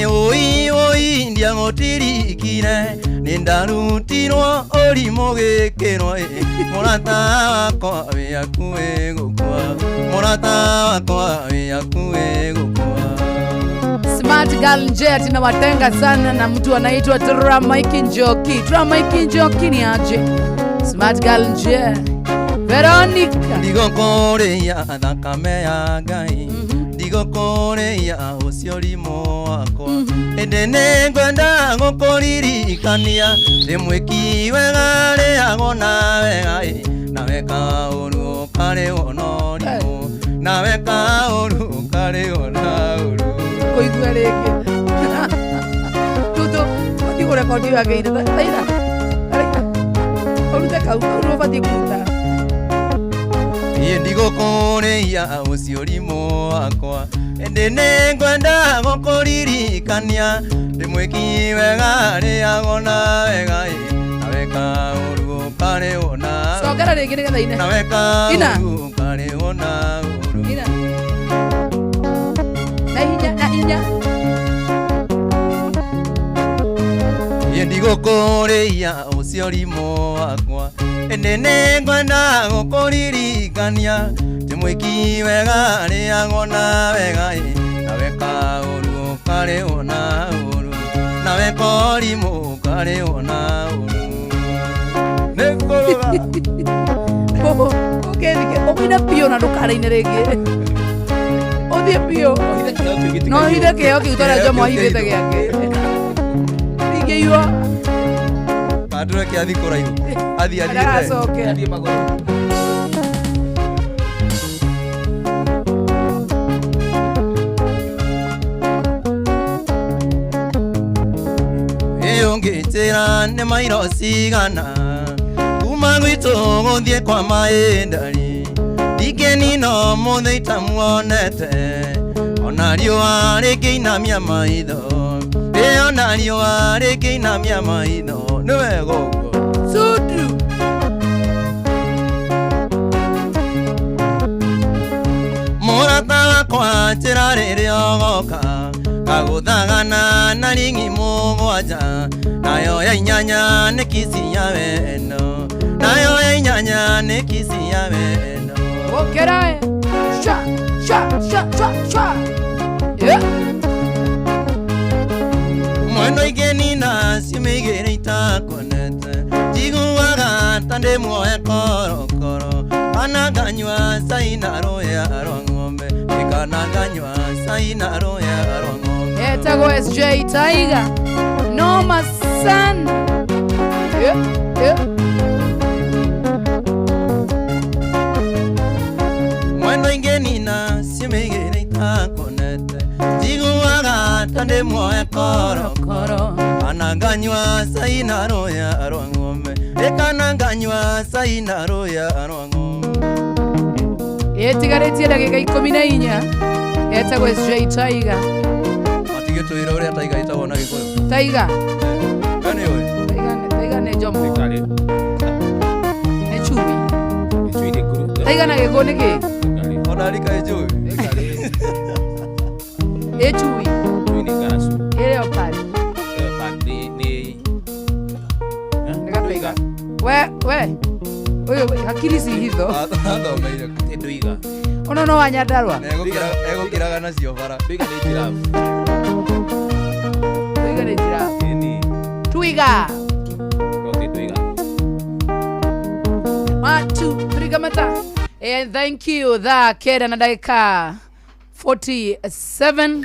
Ũi ũi ndiagũtirikire nĩ ndarutirwo ũrimũ gĩkĩrwo Mũrata wakwa wĩ hakuhĩ gũkua. Mũrata wakwa wĩ hakuhĩ gũkua. Smart Girl nje tinawatenga sana na mtu anaitwa Tramaiki Njoki. Tramaiki Njoki ni aje? Smart Girl nje. Veronica. Ndigũkũrĩa thakame ya Ngai. Ndigũkũrĩa ũcio ũrimũ wakwa. Ĩndĩ nĩngwenda gũkũririkania ndĩ mwĩki wega rĩagwo na wega nawe kaũru ũkarĩhwo na ũrimũ. Nawe kaũru ũkarĩhwo na ũru. Kũigua rĩngĩ. Tutu, ũthiĩ kũrekondi wagĩrĩire. Thaira. Ũrute kau, kau nĩ ũbatiĩ kũruta. Niĩ ndigũkũrĩa ũcio ũrimũ wakwa. Ĩndĩ nĩngwenda gũkũririkania ndĩ mwĩki wega rĩagwo na wega nawe kaũru ũkarĩhwo na Cokera rĩngĩ nĩgetha ine. nawe kaũru ũkarĩhwo na ũru. Ina. Na hinya, na hinya. Niĩ ndigũkũrĩa ũcio ũrimũ wakwa. Ĩndĩ nĩngwenda gũkũririkania ndĩ mwĩki wega rĩagwo na wega nawe kaũru ũkarĩhwo na ũru. Nawe korimũ ũkarĩhwo na ũru. Nĩngũrũga. Ũkĩthike, ũkũina biũ na ndũkaraine rĩngĩ. Ũthiĩ biũ. No ũhithe kĩheo kĩu tondũ Njomo ahithĩte gĩake. Ingĩiywo. Bandũre kĩathi kũraihu. Athiĩ athiĩte. Ndagacoke. Athiĩ magũrũ. Ĩ ũngĩnjĩra nĩ mairo cigana kuma gwitũ gũthiĩ kwa maĩndari ndingĩnina ũmũthĩ itamuonete ona riũa rĩngĩinamia maitho ĩ ona riũa rĩngĩinamia maitho nĩ wega ũguo. Sudu. Mũrata wakwa njĩra rĩrĩa ũgoka kagũthagana na ringi mũgwanja nayo ya inyanya nĩ kisi ya wendo nayo ya inyanya nĩ kisi ya wendo. Ũkĩra ĩ. Sha, sha, sha, sha, sha. Yeah. Mwendo igeni na ciumia igĩrĩ itakuonete njiguaga ta ndĩ muohe korokoro kana nganyua cai na rũũya rwa ng'ombe kana nganyua cai na rũũya rwa ng'ombe. Etagwo SJ Tiger. Noma sana. Yeah, yeah. Mwendo ingĩnina ciumia igĩrĩ itakuonete njiguaga ta ndĩ muohe korokoro kana nganyua cai na rũũya rwa ng'ombe kana nganyua cai na rũũya rwa ng'ombe. Ĩtigarĩtie ndagĩka 14. Etagwo SJ Tiger. Matigĩtwĩra ũrĩa Tiger ĩtagwo na Gĩkũyũ. Tiger. We nĩũĩ? Tiger nĩ Njomo. Nĩ chui. Tiger na Gĩkũyũ nĩ kĩ? Ona rika ĩnjũĩ. Ĩ chui. Ĩ leopard. Nĩ gataiga. We, we. Ũyũ hakiri ci hitho. Athomeire kũ? Ndũiga. Ũno no wa Nyandarua. Egũkĩraga nacio bara. Ndũiga nĩ giraffe. Twiga nĩ giraffe. Twiga. No ti ndũiga. 1 2 3 kamata. Thank you. Thaa 9 na ndagĩka 47.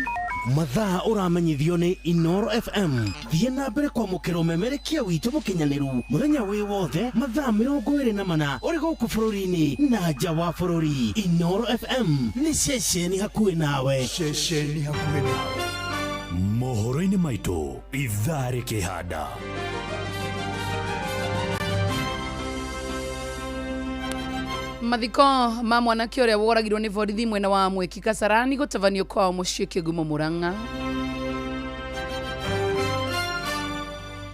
Mathaa ũramenyithio nĩ Inoro FM. Thiĩ na mbere kwamũkĩra ũmemerekia witũ mũkinyanĩru mũthenya wĩ wothe mathaa 24 ũrĩ gũkũ bũrũri-inĩ na nja wa bũrũri. Inoro FM nĩ ceceni hakuhĩ nawe. Ceceni hakuhĩ nawe. Mohoro-inĩ maitũ ithaa rĩkĩhanda. Mathiko ma mwanake ũrĩa woragirwo nĩ borithi mwena wa Mwiki Kasarani gũtabanio kwao mũciĩ Kĩgumo Murang'a.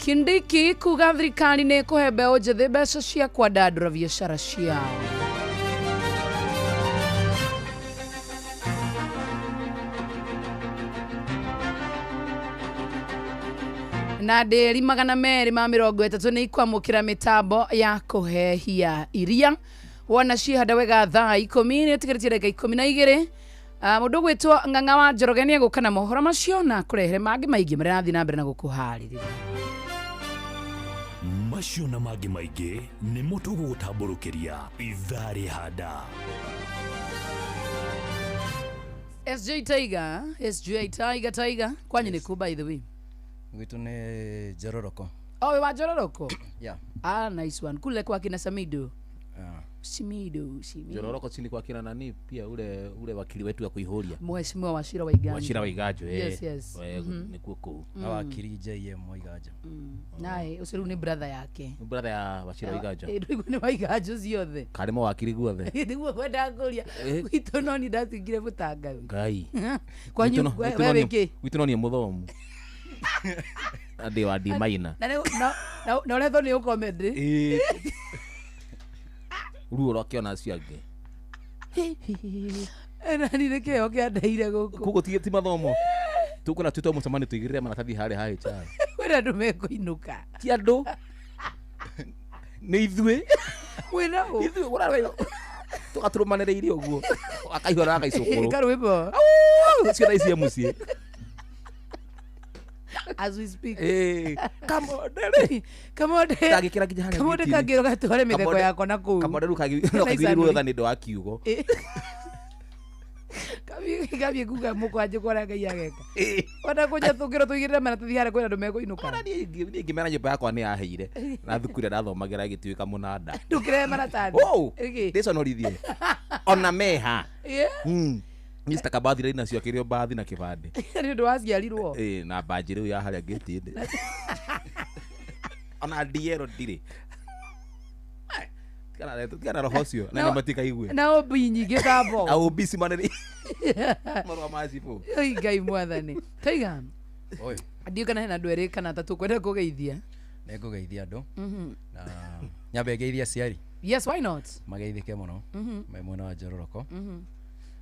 Kindiki kuga thirikari nĩ ĩkũhe mbeũ njĩthĩ mbeca cia kwandandũra biacara ciao. Na ndĩri 230 nĩ ikwamũkĩra mĩtambo ya kũhehia iria. Wona cihanda wega thaa 10 nĩ ĩtigĩrĩtie ndagĩka 12. Mũndũ gwĩtwo Ng'ang'a wa Njoroge nĩ egũka na mohoro macio na kũrehere mangĩ maingĩ marĩa arathiĩ na mbere na gũkũharĩrĩria. Macio na mangĩ maingĩ nĩmo tũgũgũtambũrũkĩria ithaa rĩhanda. SJ Tiger, SJ Tiger, Tiger kwanyu nĩ kũ by the way? Gwitũ nĩ Njororoko. Oh, wĩ wa Njororoko? Yeah. Ah, nice one. Kule kwa kina Samido. Simido, Simido. Njororoko chini kwa kina nani pia ule wakili wetu wa kuihoria. Mheshimiwa Wachira Waiganjo. Wachira Waiganjo, eh. Yes, yes. Ni kuo kũu. Na wakili JM Waiganjo. Naye ũcio rĩu nĩ brother yake. Nĩ brother ya Wachira Waiganjo. Ndũigua nĩ Waiganjo ciothe. Karĩ mawakili guothe. Nĩguo kwendaga kũria. Gwitũ no ni ndatigire mũtangawi. Ngai. Kwanyu we wĩkĩ? Gwitũ no niĩ mũthomu. Ndĩ wa D minor. Na na ũretho nĩ ũkomedi. Ruo rwake ona acio angĩ. Na ni nĩ kĩheo kĩandeire gũkũ. Koguo ti mathomo. Tũkwĩra twĩtwo mũcemanio tũigĩrĩre maratathi harĩa ha HR. Kwĩna andũ mekũinũka. Ti andũ. Nĩ ithuĩ. Kwĩna ũ? Ithuĩ ũrarora tũgatũrũmanĩrĩire ũguo. Akaihũra agaicũkũrũ. Karwĩmbo. Ciana ici cia mũciĩ. As we speak. Kamondere. Kamondere. Ndagĩkĩra nginya harĩa Kamondere gĩti-inĩ. kangĩrwo gatware mĩtheko yakwa na kũu. Kamondere rĩu kagĩrĩirwo tha nĩ ũndũ wa kiugo. Kamie kuga mũkwanja kũrĩa Ngai ageka. Ona kũnja tũngĩrwo tũigĩrĩre maratathi harĩa kwĩna andũ mekũinũka. Ona niĩ ingĩmera nyũmba yakwa nĩ yaheire. Na thukuru ĩrĩa ndathomagĩra ĩgĩtuĩka mũnanda. Ndũkĩrehe maratathi. Ĩkĩ? Ndĩconorithie. Ona meha. Mr. Kabathi rĩ nacio akĩrĩo mbathi na kĩbandĩ. Nĩ ũndũ waciarirwo. Na banji rĩu ya harĩa gĩti-inĩ. Ona DL ndirĩ. Tigana roho ũcio na nĩ matikaigue. Na OB nyingĩ ta mbogo. Na OB cimanĩrĩ. Marũa ma cibũ. Oi Ngai mwathani. Tiger. Oi. Ndiũ kana hena andũ erĩ kana atatũ kwenda kũgeithia. Nĩ ngũgeithia andũ. Na nyambe ngeithie aciari. Yes, why not? Mageithĩke mũno. Me mwena wa Njororoko.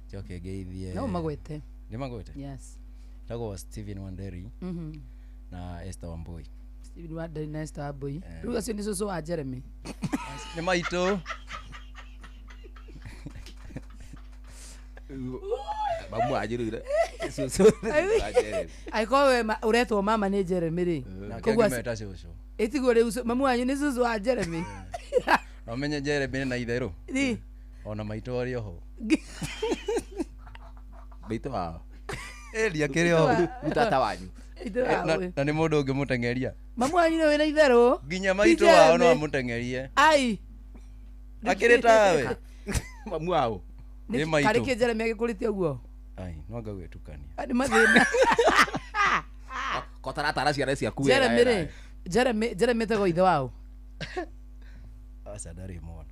Njoke ngeithie. No magwete. Nĩ magwete? Yes. Tagwo Steven Wanderi. Na Esther Wambui. Steven Wanderi na Esther Wambui. Rĩu acio nĩ cũcũ wa Jeremy. Nĩ maitũ. Mamu anjĩrĩire. Cũcũ wa Jeremy. Angĩkorwo we ũretwo mama nĩ Jeremy rĩ. Nake angĩmeta cũcũ. Ĩtiguo rĩu mamu wanyu nĩ cũcũ wa Jeremy. No menye Jeremy na itherũ. Ona maitũ arĩ oho. Maitũ wao. Ĩria kĩrĩ oho. Rĩu tata wanyu. Na nĩ mũndũ ũngĩmũteng'eria. Mamu wanyu nĩ wĩna itherũ. Nginya maitũ wao no amũteng'erie. Ai. Akĩrĩ tawe. Mamu wao. Nĩ maitũ. Karĩ kĩ Jeremy agĩkũrĩte ũguo? Ai, no anga gwĩtukania. Nĩ mathĩna. Kotaratara ciana ciaku wega. Jeremy rĩ, Jeremy etagwo ithe wao. Aca ndarĩ mwana.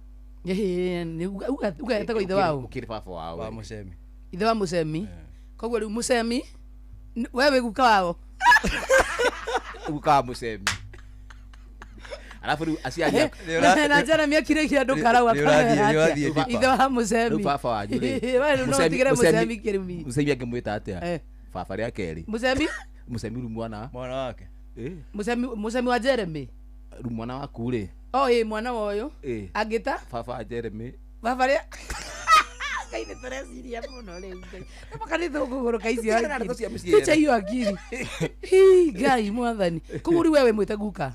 Uga etagwo ithe wao. Ũkĩrĩ baba wao. Wa Mũcemi. Ithe wa Mũcemi. Koguo rĩu Mũcemi we wĩ guka wao. Guka wa Mũcemi. Alafu rĩu aciari na Jeremy akirĩkia andũ karau akamera ithe wa Mũcemi. Rĩu baba wanyu rĩ. We rĩu no ũtigĩre Mũcemi kĩrumi. Mũcemi angĩmwĩta atĩa? Baba rĩa kerĩ. Mũcemi? Mũcemi rĩu mwana. Mwana wake. Mũcemi wa Jeremy. Rĩu mwana waku rĩ. Oh, ĩ mwana wa ũyũ. Angĩta? Baba wa Jeremy. Baba rĩa Ngai nĩ tũreciria mũno rĩu Ngai. Maka nĩ tũkũgũrũka icio akiri. Tũche iyo akiri. Hi Ngai mwathani. Koguo rĩu we wĩmwĩte guka.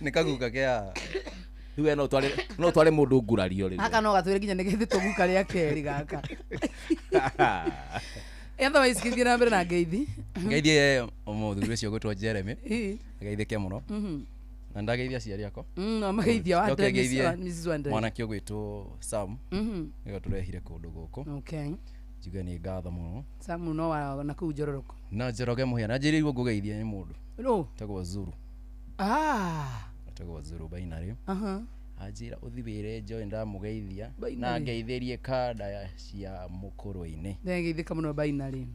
Nĩ kaguka kĩa. Rĩu we no ũtware mũndũ ngurario rĩu. Gaka no gatwĩre nginya nĩ gĩthĩ tũguka rĩa kerĩ gaka. Otherwise gĩthiĩ na mbere na ngeithi. Ngeithie mũthuri ũcio ũgwĩtwo Jeremy. Ngeithĩke mũno. Na ndageithia aciari akwa. No mageithia wa Mrs. Wanderi. Mwanake ũgwĩtwo Sam. Nĩwe tũrehire kũndũ gũkũ. Okay. Njuge nĩ ngatho mũno. Sam no wa na kũu Njororoko. Na Njoroge Mũhĩa. Na njĩrĩirwo ngũgeithie nĩ mũndũ. No. Etagwo Zuru. Ah. Etagwo Zuru Binary. Anjĩra ũthi wĩre Joy ndamũgeithia na ngeithĩrie kanda cia mũkũrũ-inĩ. Ndegeithĩka mũno Binary.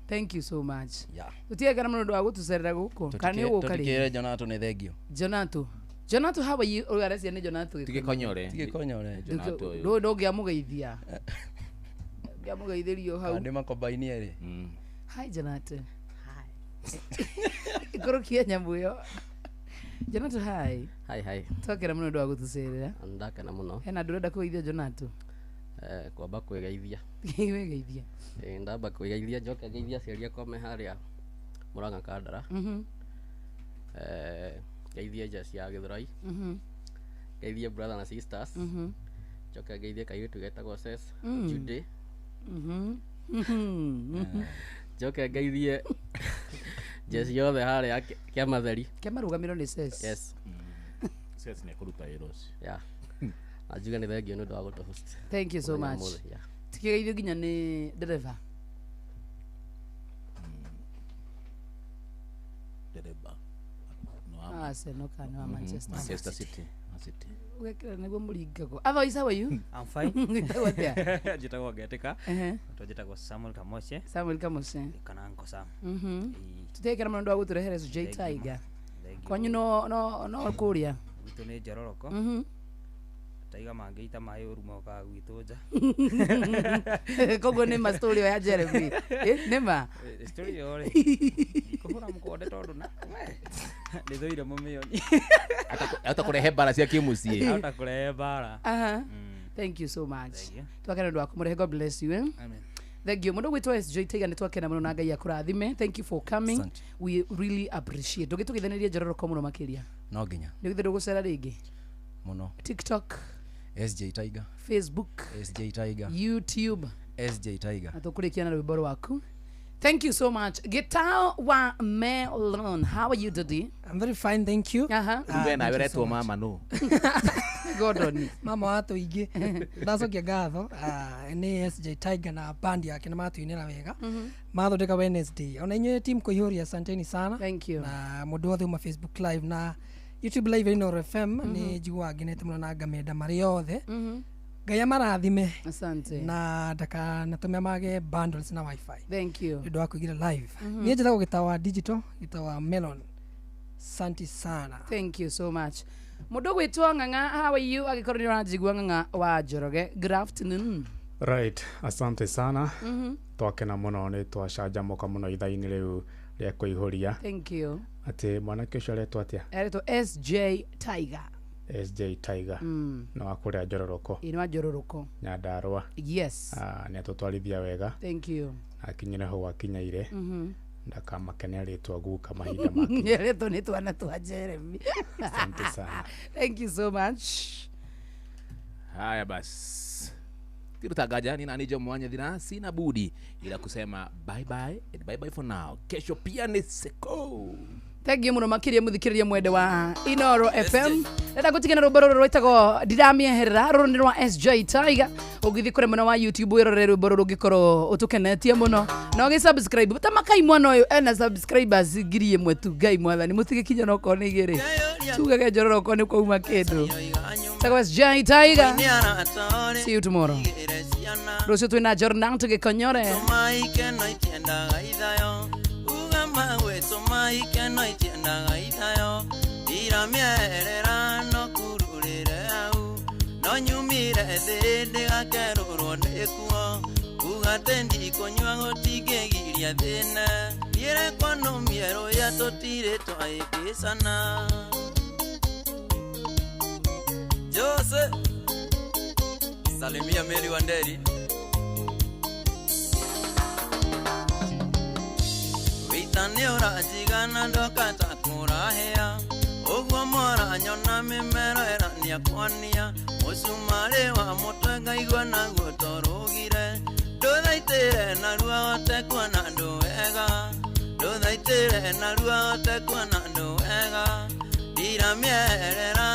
Thank you so much. Yeah. Tũtiegana mũno ũndũ wa gũtũcerera gũkũ. Kana nĩ ũgũka rĩngĩ? Tũtikĩre Jonato nĩ thengio. Jonato. Jonato, how are you? Ũyũ arecia nĩ Jonato. Gĩkũyũ. Tigĩkonyore. Tigĩkonyore. Jonato ũyũ. Ndũngĩamũgeithia. Ndũngĩamũgeithĩrio hau. Ndĩ makombaini erĩ. Hi Jonato. Ikũrũkia nyamũ ĩyo. Jonato, hi. Hi, hi. Twakena mũno ũndũ wa gũtũcerera. Ndakena mũno. Hena andũ ũrenda kũgeithia Jonato? Kwamba kwĩgeithia. Wĩgeithia. Ndamba kwĩgeithia njoke ngeithie aciari akwa me harĩa Murang'a Kandara. Ngeithie njeci ya Gĩthũrai. Ngeithie brother na sisters. Njoke ngeithie kairĩtu getagwo Ses Judy. Njoke ngeithie njeci yothe harĩa Kĩamatheri. Kĩamarũgamĩrwo nĩ Ses. Yes. Ses nĩ ekũruta wĩra ũcio. Yeah. Na njuge nĩ thengio nĩ ũndũ wa gũtũ-host. Thank you so Mũthenya much. ũmũthĩ, yeah. Tikĩgeithio nginya nĩ ndereba. Ndereba. Arsenal kana nĩ wa Manchester. Manchester City. Man City. Ũgekĩra nĩguo mũringagwo. Otherwise, how are you? I'm fine. Wĩtagwo atĩa? Njĩtagwo Ngetĩka. Ehe. Njĩtagwo Samuel Kamoche. Samuel Kamoche. Kana Uncle Sam. Tũtiekera mũno ũndũ wa gũtũrehere SJ Tiger. Kwanyu no no no kũrĩa. Gwitũ nĩ Njororoko. Taiga mangĩita maĩ ũru mokaga gwitũ nja. Koguo nĩ ma story ĩyo ya Jeremy. Nĩ ma? Story ĩyo rĩ, ndikũhũra mũkonde tondũ na nĩ thũire mũmĩoni. Ahota kũrehe mbara cia kĩmũciĩ. Ahota kũrehe mbara. Aha. Thank you so much. Twakena ũndũ wa kũmũrehe. God bless you. Eh? Amen. Thank you. Mũndũ gwĩtwo SJ Tiger nĩ twakena mũno na Ngai akũrathime. Thank you for coming. Asante. We really appreciate. Ndũgĩtũgeithanĩrie Njororoko mũno makĩria. No nginya. Nĩ githĩ ndũgũcera rĩngĩ? Mũno. TikTok, SJ Tiger. Facebook, SJ Tiger. YouTube. SJ Tiger. Na tũkũrĩkia na rwĩmbo rwaku. Thank you so much. Gitao wa Melon. How are you today? I'm very fine, thank you. We nawe ũretwo mama nũ? Gordon. Mama wa tũingĩ. Ndacokia ngatho nĩ SJ Tiger na band yake nĩ matũinĩra wega. Mathondeka Wednesday. Ona inyuĩ team kũihũria asanteni sana. Thank you. Na mũndũ wothe uma Facebook live na YouTube live Inooro FM nĩ njiguaga ngenete mũno na ngamenda marĩ othe. Ngai amarathime. Asante. Na ndakanatũme mage bundles na wifi. Thank you. Nĩ ũndũ wa kũingĩra live. Niĩ njĩtagwo Gĩtawa Digital, Gĩtawa Melon. Asante sana. Thank you so much. Mũndũ gwĩtwo Ng'ang'a, how are you? Angĩkorwo nĩ ũranjigua Ng'ang'a wa Njoroge. Good afternoon. Right, asante sana. Twakena mũno nĩ twacanjamũka mũno ithaa-inĩ rĩu rĩa kũihũria. Thank you. Atĩ mwanake ũcio aretwo atĩa? Aretwo SJ Tiger. SJ Tiger. Na wa kũrĩa Njororoko. Ĩ nĩ wa Njororoko. Nyandarũa. Yes. Nĩ atũtwarithia wega. Thank you. Akinyire hau akinyaire. Ndakamakenia rĩtwa guka mahinda makinya. Rĩtwa nĩ twana twa Jeremy. Asante sana. Thank you so much. Haya basi. Tirutangaja ni nani Jomo Wanyathira, sina budi ila kusema bye bye and bye bye for now. Kesho pia ni seko. Thank you muno makiria muthikiriria mwende wa Inooro FM. Ndenda gutigana rwimbo rũrũ rwĩtagwo ndiramĩeherera. Rũrũ nĩ rwa SJ Tiger. Ũngĩthiĩ kũrĩ mwena wa YouTube wĩrorere rwĩmbo rũrũ rũngĩkorwo ũtũkenetie mũno. Na ũgĩ subscribe. Ta makai mwana ũyũ ena subscribers 1,000 tu. Ngai mwathani mũtigĩkinya no okorwo nĩ 2. Tugage Njororo okorwo nĩ kwauma kĩndũ. Tagwo SJ Tiger. See you tomorrow. Rũciũ twĩna Jordan tũgĩkonyore. Ndiramĩerera no kururĩre hau no nyumire thĩ ndĩgakerũrwo nĩkuo kuga atĩ ndikũnyua gũtingĩgiria thĩna thiĩrekwo nũmie rũya tũtirĩ twaĩkĩcana. Jose salimia Mary Wanderi. Wĩita nĩ ũranjigana ndoka ta kũrahĩa ũguo mwaranyona mĩmero ĩrania kwania mũcumarĩ wa mũtwe ngaigua naguo torũgire ndũthaitĩre narua hote kuona andũ wega ndũthaitĩre narua hote kuona andũ wega ndiramĩerera.